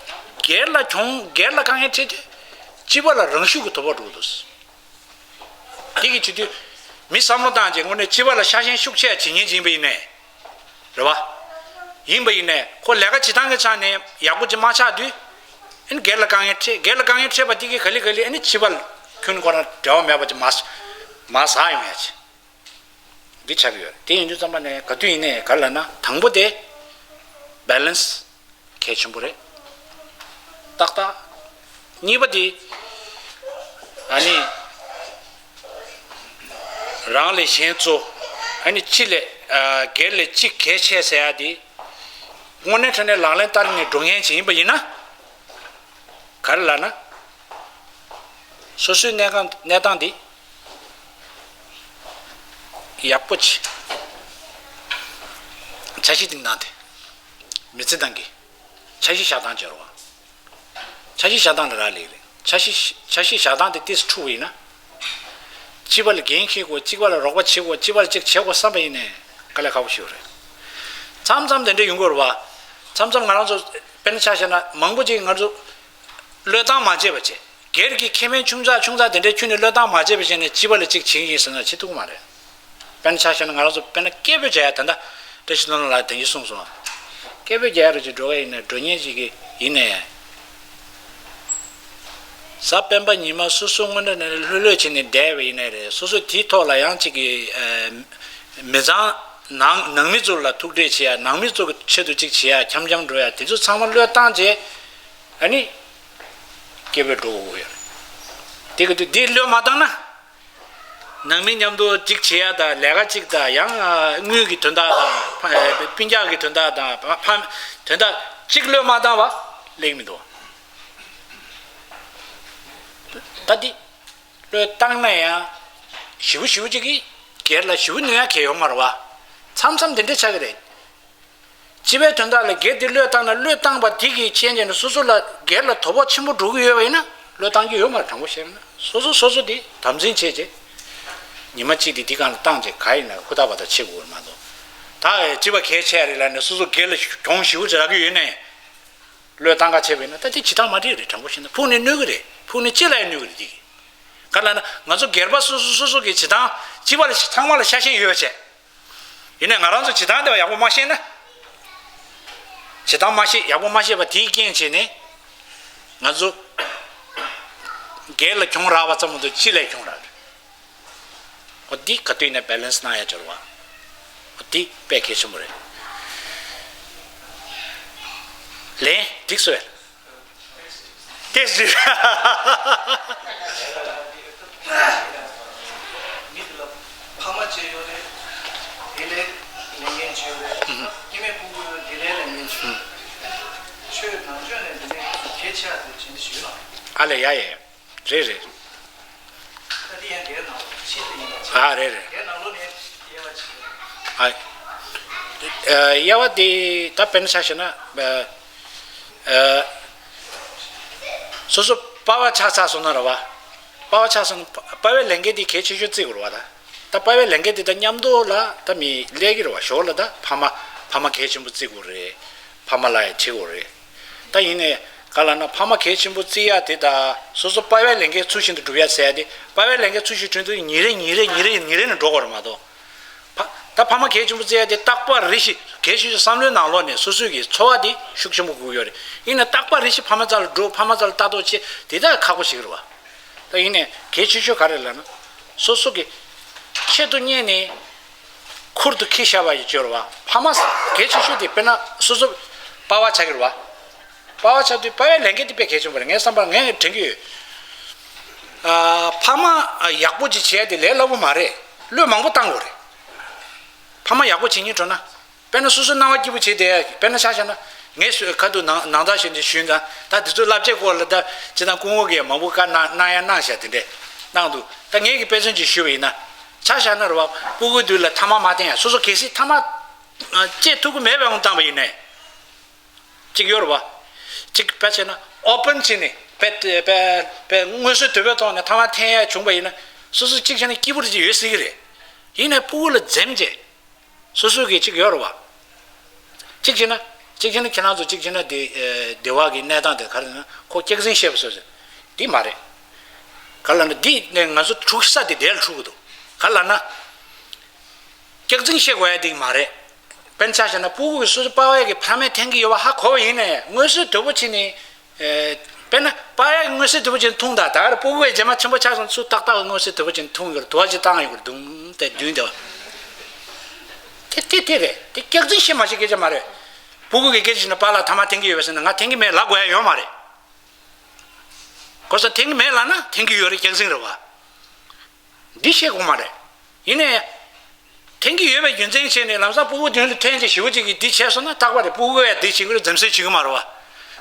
སྒེར་ལ་གྱོང་སྒེར་ལ་དཀའ་ངལ་འཕྲད་དུས་སྤྱི་པ་ལ་རང་ཤུགས་ཀྱི་དོ་ཕོག་འགྲོ་གི་འདུག་དེ་གི་བྱེད་དུས་མི་བསམ་བློ་བཏང་རྗེས་དངོས་གནས་སྤྱི་པ་ལ་ཤ་ཞེན་ཤུགས་ཆེ་བྱེད་མཁན་ཅིག་ཡིན་པ་ཡིན་ནས། རེད་པ། ཡིན་པ་ཡིན་ནས་ཁོ་ལས་ཀ་བྱེད་སྟངས་ཀྱི་ཆ་ནས་ཡག་པོ་ཅིག་མ་ཆགས་དུས། ཨ་ནི་སྒེར་ལ་དཀའ་ངལ་འཕྲད། སྒེར་ལ་དཀའ་ངལ་འཕྲད་པ་དེ་གིས་ག་ལེ་ག་ལེ་ཨ་ནི་སྤྱི་པ་ལ་ཁྱོན་ཁོ་རང་འབྲེལ་བ་མེད་པ་ཅིག་མ་མ་ཟ་ཡོང་ཡ་ཅིག་འདི་ཆགས་ཀྱི་ཡོད་རེད། དེ་ཡིན་དུས་ཙམ་པ་ནས་ག་དུས་ཡིན་ནའི་ག་རེ་ལབ་ན། དང་པོ་དེ་བེ་ལེན་སི་གལ་ཆེན་པོ་རེད། ཏག་ཏག་གཉིས་པ་དེ་ཨ་ནི་རང་ལས་གཞན་གཙོ། ཨ་ནི་སྤྱི་ལས་ཨ་སྒེར་ལས་སྤྱི་གལ་ཆེ་ཟེར་ཡ་དེ་དངོས་གནས་དྲང་གནས་ལག་ལེན་བསྟར་ནས་འགྲོ་མཁན་ཅིག་ཡིན་པ་ཡིན་ན། ག་རེ་ལབ་ན། སོ་སོའི་གནས་སྟངས་གནས་སྟངས་འདི་ཡག་པོ་ཅིག་འཆར་གཞི་བཏིང་སྟངས་དེ་མི་ཚེ་ནང་གི་འཆར་གཞི་བཞག་སྟངས་བྱེད་རོགས། འཆར་གཞི་བཞག་སྟངས་ལ་རག་ལས་རེད། འཆར་གཞི་འཆར་གཞི་བཞག་སྟངས་དེ་ཏོག་ཙམ་འཁྲུག་པ་ཡིན་ན། གཅིག་པ་ལ་འགན་འཁྱེར་དགོས། གཅིག་པ་ལ་རོགས་པ་བྱེད་དགོས། གཅིག་པ་ལ་གཅིག་བྱེད་དགོས་བསམ་པ་ཡིན་ནའི་དཀའ་ལས་ཁག་པོ་ཞིག་རེད། མཚམས་མཚམས་དེ་འདྲ་ཡོང་གི་ཡོད་རེད་པ། མཚམས་མཚམས་ང་རང་ཚོ་དཔེར་ན་ཆ་བཞག་ན་མང་པོ་ཅིག་ང་ཚོ་བློས་བཏང་མ་བྱས་པ་བྱས། སྒེར་གྱི་ཁེ་ཕན་ཆུང་ཙག་ཆུང་ཙག་དེ་འདྲའི་ཁྱོན་ནས་བློས་བཏང་མ་བྱས་པ་བྱས་ནས་སྤྱི་པ་ལ་གཅིག་བྱེད་ཀྱི་ཡིན་ཟེར་ན་བྱེད་ཐུབ་ཀྱི་མ་རེད། དཔེར་ན་ཆ་བཞག་ན་ང་རང་ཚོ་དཔེར་ན་སྐད་འབོད་བྱ་ཡ་ད་ལྟ་བཀྲ་ཤིས་ལྷུན་ལགས་དེང་གི་གསུངས་སོང་། སྐད་འབོད་རྒྱག་ཡ་རུ་ཅིག་འགྲོ་གི་ཡིན་ན་འགྲོ་མཁན་ཅིག་གི་ཡིན་ནའི། གཟའ་སྤེན་པ་ཉི་མ་སོ་སོ་དངོས་གནས་ནས་ལྷོད་ལྷོད་བྱས་ནས་བསྡད་པ་ཡིན་ནའི་རེད། སོ་སོ་དེའི་ཐོག་ལ་ཡང་ཅིག་གི་ཨ་མི་ཚང་ནང་ནང་མི་ཚོ་ལ་ཐུག་འཕྲད་བྱེད་ཡ། ནང་མི་ཚོ་གི་ཆེད་དུ་ཅིག་བྱེད་ཡ། འཁྱམ་འཁྱམ་འགྲོ་ཡ་དེ་ཚོ་ཚང་མ་བློས་བཏང་རྗེས་ཨ་ནི་སྐད་འབོད་འགྲོ་དགོས་ཀྱི་ཡོད་རེད། དེ་གི་དུས་འདི་བློས་མ་བཏང་ན། ནང་མི་མཉམ་དུ་གཅིག་བྱེད་ཡ་དང་ལས་ཀ་གཅིག་དང་ཡང་དངུལ་གྱི་དོན་དག་དང་ཕ་སྤུན་ཀྱག་གི་དོན་དག་དང་ཕ་ཕ་དོན་དག་གཅིག་བློས་མ་བཏང་བ་ལེགས་མི་འདུག་ད་འདི་བློས་བཏང་ན་ཡང་ཞེ་པོ་ཞེ་པོ་གཅིག་གིས་སྒེར་ལ་ཞེ་པོ་ནུས་ཡ་གང་ཡོད་མ་རེད་པ། མཚམས་མཚམས་དེ་འདྲ་ཆགས་ཀྱི་རེད། སྤྱི་པའི་དོན་དག་ལ་སྒེར་དེ་བློས་བཏང་ན་བློས་བཏང་བ་དེ་གི་རྐྱེན་བྱས་ནས་སོ་སོ་ལ་སྒེར་ལ་དོ་ཕོག་ཆེན་པོ་འགྲོ་གི་ཡོད་པ་ཡིན་ན་བློས་བཏང་གི་ཡོད་མ་རེད། དྲང་པོ་བཤད་ན་སོ་སོ་སོ་སོ་དེ་དམ་འཛིན་བྱས་རྗེས་ཉི་མ་གཅིག་དེ་འདི་སྒང་ལ་བཏང་རྗེས་ག་ཡིན་ན་ཧུར་ཐག་པ་ཐག་བྱེད་དགོས་མ་གཏོགས། ད་སྤྱི་པ་གལ་ཆེ་རེད་ལབ་ནས་སོ་སོ་སྒེར་ལ་གྱོང་ཞེ་པོ་རག་གི་ཡོད་ནའི་བློས་བཏང་ག་བྱས་པ་ཡིན་ན་ད་དེ་བྱེད་སྟངས་མ་འགྲིག་རེད། དྲང་པོ་བཤད་ན་ཕུགས་ནས་གནོད་གི་རེད། ཕུགས་ནས་སྤྱི་ལ་ཡང་གནོད་གི་རེད་དེ་གི། ག་ལ་ན་ང་ཚོ་སྒེར་པ་སོ་སོ་སོ་སོ་གི་བྱེད་སྟངས་སྤྱི་པ་ལ་ཚང་མ་ལ་ཤ་ཞེན་ཡོད་བྱས། ཡིན་ནའི་ང་རང་ཚོ་བྱེད་སྟངས་དེ་བ་ཡག་པོ་མ་ཤེས་ན། བྱེད་སྟངས་མ་ཤེས་ཡག་པོ་མ་ཤེས་པ་དེའི་རྐྱེན་བྱས་ནས། ང་ཚོ་སྒེར་ལ་གྱོང་རག་པ་ཙམ་མ་གཏོགས་སྤྱི་ལ་གྱོང་རག་རེད། འོ་འདི་ག་དུས་ནས་བེ་ལེན་སི་གནང་ཡ་འབྱོར་བ། འོ་འདི་དཔེ་གལ་ཆེན་པོ་རེད། ལན་འགྲིག་སོང་བས། ཏེས་འགྲིག་མི་དེ་ལ་ཕ་མ་བྱས་ཡོད་རེད། དེ་ལས་ལས་འགན་བྱས་ཡོད་རེད། སྐྱེ་དམན་ཕྲུ་གུ་ཡོད་དེ་ལས་ལས་འགན་བྱས་ཡོད་རེད། ཆོས་ནང་ཆོས་ནས་འདི་ནས་གལ་ཆེ་བ་དེ་བྱེད་འདི་ཞུས་ལ། ཨ་ལས་ཡ་ཡ་ཡ། རེད་རེད། ད་དེ་ཡང་འགལ་ནང་ལོགས་ཕྱི་དེ་ཡིན་པ་ཆེ། ཨ་རེད་རེད། འགལ་ནང་ལོགས་ནས་དབྱེ་བ་ཕྱེ། ཨ། ཨ། དབྱེ་བ་དེ་ད་དཔེར་ན་ཆ་བཞག་ན། ཨ། ཨ། སོ་སོ་པ་ཕ་ཆགས་ཚར་སོང་ན་རེད་བ། པ་ཕ་ཆགས་སོང་ན་པ་ཕའི་ལས་འགན་དེ་གལ་ཆེ་ཤོས་བརྩི་དགོས་རེད་བ་ད། ད་པ་ཕའི་ལས་འགན་དེ་ད་མཉམ་དུ་ལ་ད་མི་ལས་ཀྱི་རེད་བ། ཞོར་ལ་ད་ཕ་མ་ཕ་མ་གལ་ཆེན་པོ་བརྩི་དགོས་རེད། ཕ་མ་ལ་ཡང་བྱེད་དགོས་རེད། ད་ཡིན་ནའི་ག་ལ་ན་ཕ་མ་གལ་ཆེན་པོ་བརྩི་ཡ་དེ་དང་སོ་སོ་པ་ཕའི་ལས་འགན་ཚུལ་བཞིན་དུ་སྒྲུབ་ཡ་ཟེར་ཡ་དེ་པ་ཕའི་ལས་འགན་ཚུལ་བཞིན་སྒྲུབ་དུས་ཉིན་རེ་ཉིན་རེ་ཉིན་རེ་ཉིན་རེ་ནས་འགྲོ་དགོས་རེད་མ་གཏོགས། ཕ། ད་ཕ་མ་གལ་ཆེན་པོ་བརྩི་ཡ་དེ་རྟག་པ་རེ་ཞིག་གལ་ཆེ་ཤོས་བསམ་བློའི་ནང་ལོགས་ནས་སོ་སོའི་གི་འཚོ་བ་དེ་ཤུགས་ཆེན་པོ་དགོས་ཀྱི་ཡོད་རེད། ཡིན་ནའི་རྟག་པ་རེ་ཞིག་ཕ་མ་རྩ་ལ་འགྲོ་ཕ་མ་རྩ་ལ་ལྟ་རྟོག་བྱེད་དེ་ད་ཁག་པོ་ཞིག་རེད་བ། ད་ཡིན་ནའི་གལ་ཆེ་ཤོས་ག་རེ་ལབ་ན། སོ་སོ་གི་ཆེད་དུ་གཉེར་ནས་ཁུར་དུ་འཁྱེར་བཞག་པ་ཡི་སྦྱོར་བ་ཕ་མ་གལ་ཆེ་ཤོས་དེ་དཔེར་ན་སོ་སོ་པ་ཕ་ཆགས་ཀྱི་རེད་བ། པ་ཕ་ཆགས་དུས་པ་ཕའི་ལས་འགན་དེ་དཔེ་གལ་ཆེན་པོ་རེད། ངའི་བསམ་པར་ངས་དྲན་གྱི་ཡོད། ཨ། ཕ་མ་ཡག་པོ་ཅིག་བྱས་ཏེ་ལས་སླ་པོ་མ་རེད། བློས་མང་པོ་བཏང་དགོས་རེད། ཕ་མ་ཡག་པོ་བྱེད་སྙིང་བྲོ་ན། དཔེར་ན་སོ་སོ་སྣང་བ་སྐྱིད་པོ་བྱེད་བསྡད་ཡ། དཔེར་ན་ཆ་བཞག་ན་ངས་སོ་ཁ་ཐུག་ནང་ནང་ལྟར་བྱས་ནས་ཞུས་ན་ད་འདི་ཚོ་བསླབ་བྱའི་སྐོར་ལ་ད་ཅི་ད་སྐུ་ངོ་གིས་མང་པོ་བཀའ་གནང་གནང་ཡ་གནང་བཞག་དེ་འདྲས་གནང་འདུག་ད་ངས་ཀྱི་དཔེ་མཚོན་ཅིག་ཞུས་པ་ཡིན་ན། ཆ་བཞག་ན་རེད་བ། སྤུ་གུ་དུས་ལ་ཐ་མག་མ་འཐེན་ཡ། སོ་སོ་གལ་སྲིད་ཐ་མག་བཅད་ཐུབ་ཀྱི་མེད་པའི་དབང་བཏང་པ་ཡིན་ནའི། གཅིག་ཡོད་རེད་བ། གཅིག་དཔེ་བྱས་ན་ཨོ་པན་བྱས་ནས་དཔེ་དཔེ་དཔེ་མངོན་གསལ་དོད་པོའི་ཐོག་ནས་ཐ་མག་འཐེན་ཡ་བྱུང་པ་ཡིན་ན་སོ་སོ་གཅིག་བྱས་ན་སྐྱིད་པོ་རེ་ཅིག་ཡོད་སྲིད་ཀྱི་རེད། ཡིན་ནའི་སྤུ་གུ་ལ་འཛེམ་བྱས། སོ་སོ་གི་གཅིག་ཡོད་རེད་བ། གཅིག་བྱས་ན། གཅིག་བྱས་ན་ཁྱེད་རང་ཚོ་གཅིག་བྱས་ན་དེ་ཨེ། སྡེ་བ་གི་གནས་སྟངས་དེ་ག་རེ་ན་ཁོ་སྐྱག་རྫུན་བཤད་པ་སོ་སོ། དེ་མ་རེད། ག་ལ་ན་འདི་ནས་ང་ཚོ་འཁྲུག་ས་དེ་དེ་ལ་འཁྲུག་གི་འདུག་ག་ལ་ན། སྐྱག་རྫུན་བཤད་དགོས་ཡ་དེ་མ་རེད། དཔེར་ན་ཆ་བཞག་ན་སྤུ་གུ་གི་སོ་སོ་པ་ཕ་གི་ཕ་མས་འཐེན་གི་ཡོད་པ་ཧ་གོ་བ་ཡིན་ནའི་མངོན་གསལ་དོད་པོ་བྱས་ནས། ཨེ། དཔེར་ན་པ་ཕ་གི་མངོན་གསལ་དོད་པོ་བྱས་ནས་འཐུང་དང་ད་ག་རེ་སྤུ་གུ་གི་རྗེས་མ་ཆེན་པོ་ཆགས་སོང་ཚུར་ཏག་ཏག་མངོན་གསལ་དོད་པོ་བྱས་ནས་འཐུང་ཡོད་རེད། དུ་བ་ཅིག་བཏང་ཡོད་རེད། དུང་དེ་མདུན་དེ་བ། དེ་དེ་དེ་རེད། དེ་སྐྱག་རྫུན་བཤད་མ་བཤད་སྐད་ཆ་མ་རེད། སྤུ་གུ་གི་སྐད་ཆ་བཤད་ན་པཱ་ལགས་ཐ་མག་འཐེན་གི་ཡོད་པས་ཟེར་ན་ང་འཐེན་གི་མེད་ལབ་དགོས་ཡ་ཡོད་མ་རེད། གོ་ས་འཐེན་གི་མེད་ལབ་ན་འཐེན་གི་ཡོད་རེད། སྐྱག་རྫུན་རེད་བ། འདི་བཤད་དགོས་མ་རེད། ཡིན་ནའི། འཐེན་གི་ཡོད་པའི་རྒྱུ་མཚན་བྱས་ནས་ལམ་སང་སྤུ་གུ་མདུན་ལ་འཐེན་བྱས་ཞེ་པོ་ཅིག་གིས་འདི་བྱས་སོང་ན་རྟག་པ་རེད། སྤུ་གུ་ཡ་འདི་བྱེད་ཀྱི་རེད། འཛེམ་ཟོན་བྱེད་ཀྱི་མ་རེད་བ།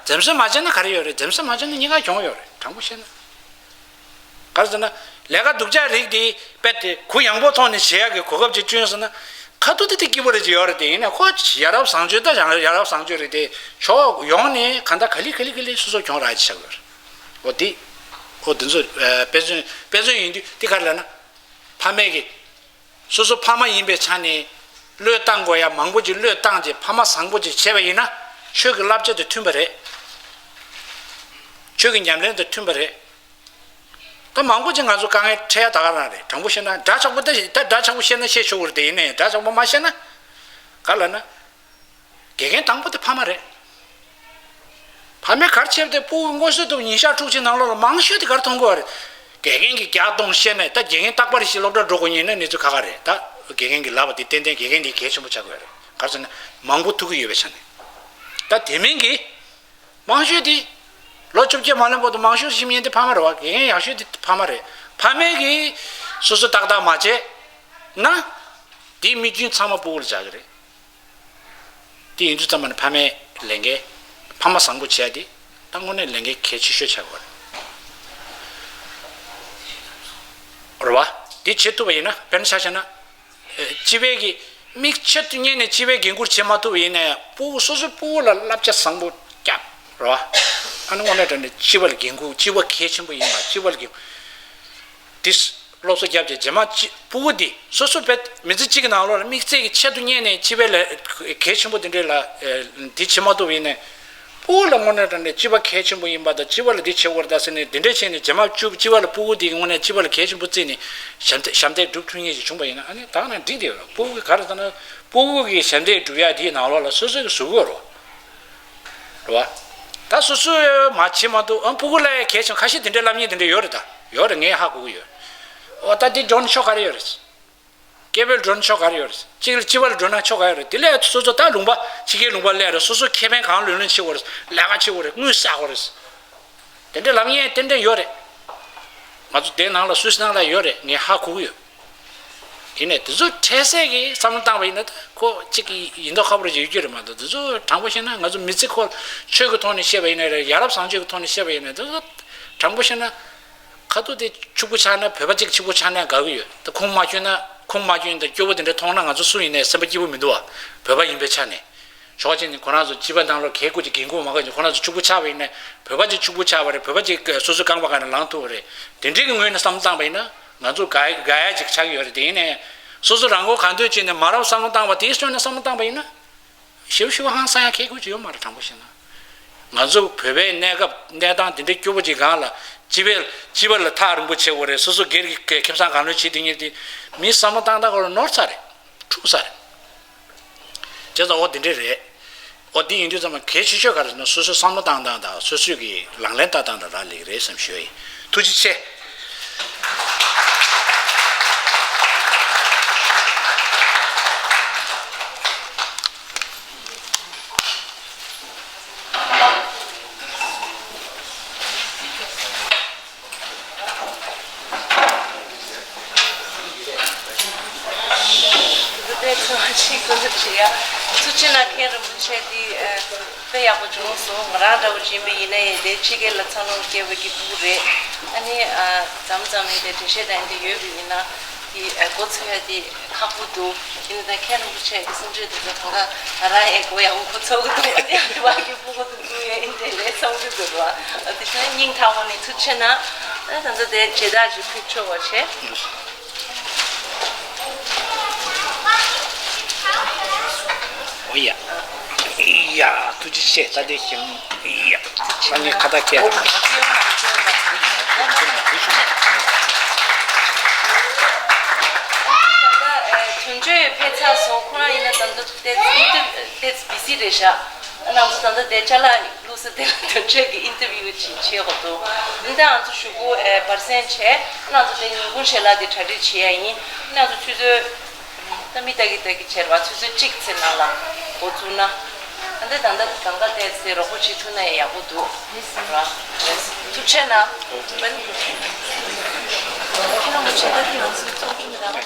འཛེམ་ཟོན་མ་བྱས་ན་ག་རེ་ཡོད་རེད། འཛེམ་ཟོན་མ་བྱས་ན་གཉིས་ཀ་གྱོང་ཡོད་རེད། དྲང་པོ་བཤད་ན། ག་རེ་ཟེར་ན། ལས་ཀ་སྡུག་ཅག་རིགས་དེ་དཔེ་དེ་གུ་ཡངས་པོ་ཐོག་ནས་བྱེད་ཡག་གི་གོ་སྐབས་ཅིག་བསྐྲུན་སོང་ན། ཁ་ཐུག་དེ་དེ་སྐྱིད་པོ་རེད་ཅིག་ཡོད་རེད་དེ། ཡིན་ནའི་ཁོ་ཡ་རབས་བཟང་སྤྱོད་ད་ཡང་ཡ་རབས་བཟང་སྤྱོད་རེད་དེ། ཕྱོགས་ཡོངས་ནས་གང་ལྟར་ག་ལེ་ག་ལེ་ག་ལེ་སོ་སོ་གྱོང་རག་ཅིག་ཆགས་ཡོད་རེད། འོ་དེ། འོ་དེ་ཚོ་ཨ། དཔེ་མཚོན་དཔེ་མཚོན་ཡིན་དུས་དེ་ག་རེ་ལབ་ན། ཕ་མས་ཀྱི། སོ་སོ་ཕ་མ་ཡིན་པའི་ཆ་ནས། བློས་བཏང་དགོས་ཡ་མང་པོ་ཅིག་བློས་བཏང་རྗེས་ཕ་མ་བཟང་པོ་ཅིག་བྱས་པ་ཡིན་ན། ཆོས་ཀྱི་བསླབ་བྱ་དེ་མཐུན་པ་རེད། ཆོས་ཀྱི་ཉམས་ལེན་དང་མཐུན་པ་རེད། ད་མང་པོ་ཅིག་ང་ཚོ་དཀའ་ངལ་འཕྲད་ཡ་ད་ག་རང་རེད། དྲང་པོ་བཤད་ན་འདྲ་ཆགས་པོ་ད་ད་འདྲ་ཆགས་པོ་བཤད་ན་བཤད་ཆོག་གི་རེད་དེ། ཡིན་ནའི་འདྲ་ཆགས་པོ་མ་བཤད་ན། ག་ལབ་ན། དགེ་རྒན་དང་པོ་དེ་ཕ་མ་རེད། ཕ་མས་ག་རེ་བྱས་པ་དེ་སྤུ་གུ་མངོན་གསལ་དུ་ཉིན་ཞག་དྲུག་ཅུའི་ནང་ལོགས་ལ་མང་ཤོས་དེ་ག་རེ་མཐོང་གི་ཡོད་རེད། དགེ་རྒན་གྱིས་རྒྱག་གཏོང་བཤད་ནས་ད་དགེ་རྒན་རྟག་པར་ཞིག་སློབ་གྲྭར་འགྲོ་དགོས་ཉིན་ནས་གནས་ཚུལ་ཁག་ཁག་རེད། ད་དགེ་རྒན་གྱིས་ལབ་པ་དེ་ཏན་ཏན་དགེ་རྒན་དེ་གལ་ཆེན་པོ་ཆགས་ཀྱི་ཡོད་རེད། ག་རེ་ཟེར་ན་མང་པོ་ཐུག་གི་ཡོད་པའི་ཆ་ནས། ད་དེ་མིན་གྱི། མང་ཤོས་དེ། ལོ་བཅོ་བརྒྱད་མ་ལོན་བར་དུ་མང་ཤོས་ཤིག་ཉན་དེ་ཕ་མ་རེད་བ། དགེ་རྒན་ཡག་ཤོས་དེ་ཕ་མ་རེད། ཕ་མས་ཀྱིས་སོ་སོ་ཏག་ཏག་མ་བྱས་ན། དེའི་དམིགས་རྒྱུན་ཚང་མ་སྤུ་གུ་ལ་འཇགས་ཀྱི་རེད། དེ་ཡིན་དུས་ཙམ་པ་ནི་ཕ་མའི་ལས་འགན། ཕ་མ་བཟང་པོ་བྱས་ཏེ་ད་དངོས་གནས་ལས་འགན་གལ་ཆེ་ཤོས་ཆགས་ཀྱི་རེད། རེད་བ། དེ་བྱེད་ཐུབ་པ་ཡིན་ན། དཔེར་ན་ཆ་བཞག་ན། ཨེ། སྤྱི་པའི་གི་མིག་ཆེད་དུ་གཉེར་ནས་སྤྱི་པའི་འགན་འཁུར་བྱེད་མ་ཐུབ་པ་ཡིན་ན་ཡང་སྤུ་གུ་སོ་སོའི་སྤུ་གུ་ལ་བསླབ་བྱ་བཟང་པོ་བརྒྱབ། རེད་བ། ཨ་ནི་དངོས་གནས་དྲང་གནས་སྤྱི་པ་ལ་འགན་འཁུར། སྤྱི་པ་གལ་ཆེན་པོ་ཡིན་པ། སྤྱི་པ་ལ་འགན་འཁུར། དེ་སློབ་གསོ་བརྒྱབ་རྗེས་རྗེས་མ་ཅི་སྤུ་གུ་འདི་སོ་སོ་བེད་མི་ཚེ་གཅིག་གི་ནང་ལོགས་ལ་དམིགས་བསལ་གྱི་ཆེད་དུ་གཉེར་ནས་སྤྱི་པའི་ལས་གལ་ཆེན་པོ་འདི་འདྲའི་ལ་འདི་བྱེད་མ་ཐུབ་པ་ཡིན་ནའི། སྤུ་གུ་ལ་དངོས་གནས་དྲང་གནས་སྤྱི་པ་གལ་ཆེན་པོ་ཡིན་པ་དང་། སྤྱི་པ་ལ་འདི་བྱེད་དགོས་རེད་ད་ཟེར་ནས་འདི་འདྲ་བྱས་ནས་རྗེས་མ་སྤྱི་པ་ལ་སྤུ་གུ་འདི་གི་དངོས་གནས་སྤྱི་པ་ལ་གལ་ཆེན་པོ་བརྩིས་ནས་ཞབས་འདེགས་ཞབས་འདེགས་སྒྲུབ་ཐུབ་མཁན་ཞིག་བྱུང་པ་ཡིན་ན། ཨ་ནི་ད་ནང་འགྲིག་བསྡད་ཡོད་རེད། སྤུ་གུ་གི་ག་རེ་ལྟར་ན་སྤུ་གུ་གི་ཞབས་འདེགས་སྒྲུབ་ཡ་དེའི་ནང་ལོགས་ལ་སོ་སོ་གི་གཟུགས་པོ་རེད་བ། རེད་བ། ད་སོ་སོས་མ་བྱེད་མ་ཐུབ། ཨ་སྤུ་གུ་ལ་ཡ་གལ་ཆེན་ཁ་ཤས་དེ་འདྲའི་ལབ་མཁན་དེ་འདྲ་ཡོད་རེད། ད་ཡོད་རེད། ངས་ཧ་གོ་གི་ཡོད། འོ་ད་འདི་འགྲོ་ན་ཆོ་ག་རེ་ཡོད་རེད། སྐད་འབོད་འགྲོ་ན་ཆོ་ག་རེ་ཡོད་རེད། གཅིག་ལ་སྤྱི་པ་ལ་འགྲོ་ན་ཆོ་ག་ཡོད་རེད། དེ་ལས་སོ་སོ་ད་ལུང་པ་ཕྱི་རྒྱལ་ལུང་པ་སླེབས་རེད། སོ་སོ་ཁེ་ཕན་གང་ལོན་ལོན་བྱེད་དགོས་རེད། ལས་ཀ་བྱེད་དགོས་རེད། དངུལ་བསགས་དགོས་རེད། དེ་འདྲ་ལབ་མཁན་ཏན་ཏན་ཡོད་རེད། ང་ཚོ་དེ་ནང་ལ་སུད་སི་ནང་ལ་ཡོད་རེད། ངས་ཧ་གོ་གི་ཡོད། ཡིན་ནའི་དེ་ཚོ་འཕྲལ་སེལ་གྱི་བསམ་བློ་བཏང་བ་ཡིན་ན་ད་ཁོ་གཅིག་གི་ཡིན་མདོག་ཁ་པོ་རེ་ཡོད་རྒྱུ་རེད་མ་གཏོགས། དེ་ཚོ་དྲང་པོ་བཤད་ན་ང་ཚོ་མི་ཚེ་ཁོ་ཆོས་ཀྱི་ཐོག་ནས་བཤད་པ་ཡིན་ན་རེད། ཡ་རབས་བཟང་སྤྱོད་ཀྱི་ཐོག་ནས་བཤད་པ་ཡིན་ན་དེ་ཚོ་དྲང་པོ་བཤད་ན། ཁ་ཐུག་དེ་ཕྱུག་པོ་ཆགས་ན། བོད་པ་གཅིག་ཕྱུག་པོ་ཆགས་ན་དགའ་གི་ཡོད། ད་ཁུངས་མ་བཅོལ་ན། ཁུངས་མ་བཅོལ་ན། ད་སྐྱོ་པོ་དེ་འདྲ་མཐོང་ན་ང་ཚོ་སུ་ཡིན་ནའི་སེམས་པ་སྐྱིད་པོ་མི་འདུག་བ། བོད་པ་ཡིན་པའི་ཆ་ནས། ཞོགས་ཀྱི་ནི་ཁོ་རང་ཚོ་སྤྱི་པ་ནང་ལོགས་གད་སྐུ་ཅིག་གིན་གོ་མ་ག་ཅིག་ཁོ་རང་ཚོ་ཕྱུག་པོ་ཆགས་པ་ཡིན་ནའི། བོད་པ་ཅིག་ཕྱུག་པོ་ཆགས་པ་རེད། བོད་པ་ཅིག་སོ་སོའི་རྐང་པ་སྒང་ནས་ལངས་ཐུབ་པ་རེད། དེ་འདྲའི་གི་ངོས་ནས་བསམ་བློ་བཏང་པ་ཡིན་ན་ང་ཚོ་དགའ་དགའ་ཡ་ཅིག་ཆགས་ཀྱི་ཡོད་རེད། དེ་ཡིན་ནའི་སོ་སོ་རང་མགོ་གང་ཐོན་བྱས་ནས་མ་རབས་བསམ་བློ་བཏང་བ་དེའི་ཕྱོགས་ནས་བསམ་བློ་བཏང་པ་ཡིན་ན། ཞེ་པོ་ཞེ་པོ་ཧང་སང་ཡ་གལ་དགོས་ཀྱི་ཡོད་མ་རེད། དྲང་པོ་བཤད་ན། ང་ཚོ་བོད་པའི་གནས་སྐབས་གནས་སྟངས་དེ་འདྲའི་སྐྱོ་པོ་ཅིག་སྒང་ལ་སྤྱི་པའི་སྤྱི་པ་ལ་ཐག་རིང་པོ་བྱེད་དགོས་རེད། སོ་སོ་སྒེར་གྱི་ཁེ་བཟང་གང་ལོན་བྱེད་དེ་ཉིད་དེ་མི་བསམ་བློ་བཏང་སྟངས་ཁོ་རང་ནོར་ཚར་རེད། འཁྲུག་ཚར་རེད། བྱས་ཙང་འོ་དེ་འདྲ་རེད། འོ་དེ་ཡིན་དུས་ཙམ་པ་གལ་ཆེ་ཤོས་ག་རེ་ཟེར་ན། སོ་སོའི་བསམ་བློ་བཏང་སྟངས་དང་སོ་སོའི་གི་ལག་ལེན་བསྟར་སྟངས་དང་རག་ལས་ཀྱི་རེད་བསམ་ཞུ་ཡ་ཡིན། ཐུགས་རྗེ་ཆེ། དེ་ཚོ་ཞིག་གོ་སྒྲིག་བྱེད་ཡ། ཐུགས་རྗེ་ཆེ་གནང་། མཁན་རིན་པོ་ཆེ་འདི་དཔེ་ཡག་པོ་བྱུང་སོང་། ང་རང་འདྲ་བོ་ཅིག་ཡིན་པ་ཡིན་ན་ཡང་དེ་ཕྱི་རྒྱལ་ལ་འཚར་ལོངས་སྐྱེས་པ་གི་སྤུ་གུ་རེད། ཨ་ནི་མཚམས་མཚམས་ཡིན་དེ་འགྲེལ་བཤད་དང་ཡིན་དེ་ཡོད་པ་ཡིན་ན། དེ་མགོ་ཚོས་ཡ་དེ་ཁག་པོ་འདུག་ཡིན་ན་ད་མཁན་རིན་པོ་ཆེ་གི་གསུང་ཆོས་དེ་ཚོ་གང་ག་ང་རང་ཡང་མགོ་ཡག་པོ་འཚོས་ཀྱི་འདུག་ཨ་ནི་ཨ་ནི་བ་གི་སྤུ་གུ་དེ་ཚོ་ཡང་ཡིན་དེ་རེད་བསམ་གྱི་འདུག་ར། ཨ་དེ་བྱས་ན་སྙིང་ཐག་པ་ནས་ཐུགས་རྗེ་ཆེ་གནང་། ཨ་ད་ལྟ་དེ་མཇལ་དར་ཅིག་ཕུལ་ཆོག་པ་བྱས། ཨོ་ཡ། ཡ། ཐུགས་རྗེ་ཆེ། ད་དེ་བཞིན། ཡ། ད་ངས་ཁ་བཏགས་བཀལ། དོན་གཅོད་ཕེབས་ཚར་སོང་། ཁོ་རང་ཡིན་ན་ད་ལྟ་ཏེ་ཏེ་ཏེ་བི་སི་རེད་ཤག་ང་ཚོ་ད་ལྟ་དེ་ཅ་ལག་བླུགས་ས་དེ་ལ་དོན་གཅོད་ཀྱི་ཨིན་ཊར་བིའུ་ཅིག་བྱེད་དགོས་འདུག་འདི་ང་ཚོ་གཞུག་གུ་ཨེ་བར་གསེང་བྱས། ང་ཚོ་དེ་ཉིན་གུང་ཞལ་ལག་དེ་གྲ་སྒྲིག་བྱེད་ཡ་ཡིན། ང་ཚོ་ཆུ་ཚོད་ད་མི་ལྟ་གི་ལྟ་གི་བྱས་རེད་བ། ཆུ་ཚོད་གཅིག་ཙམ་ནང་ལ་འགོ་བཙུགས་ན། ད་ལྟ་ད་ལྟ་གང་ག་བལྟས་ཚེ་རོགས་པ་བྱེད་ཐུབ་ན་ཡང་ཡག་པོ་འདུག་རེད་བ། ཐུགས་རྗེ་ཆེ་གནང་། ཁྱེད་རང་གི་བྱེད་ཐབས་ཀྱི་ང་ཚོའི་ཚོགས་ཆུང་དང་།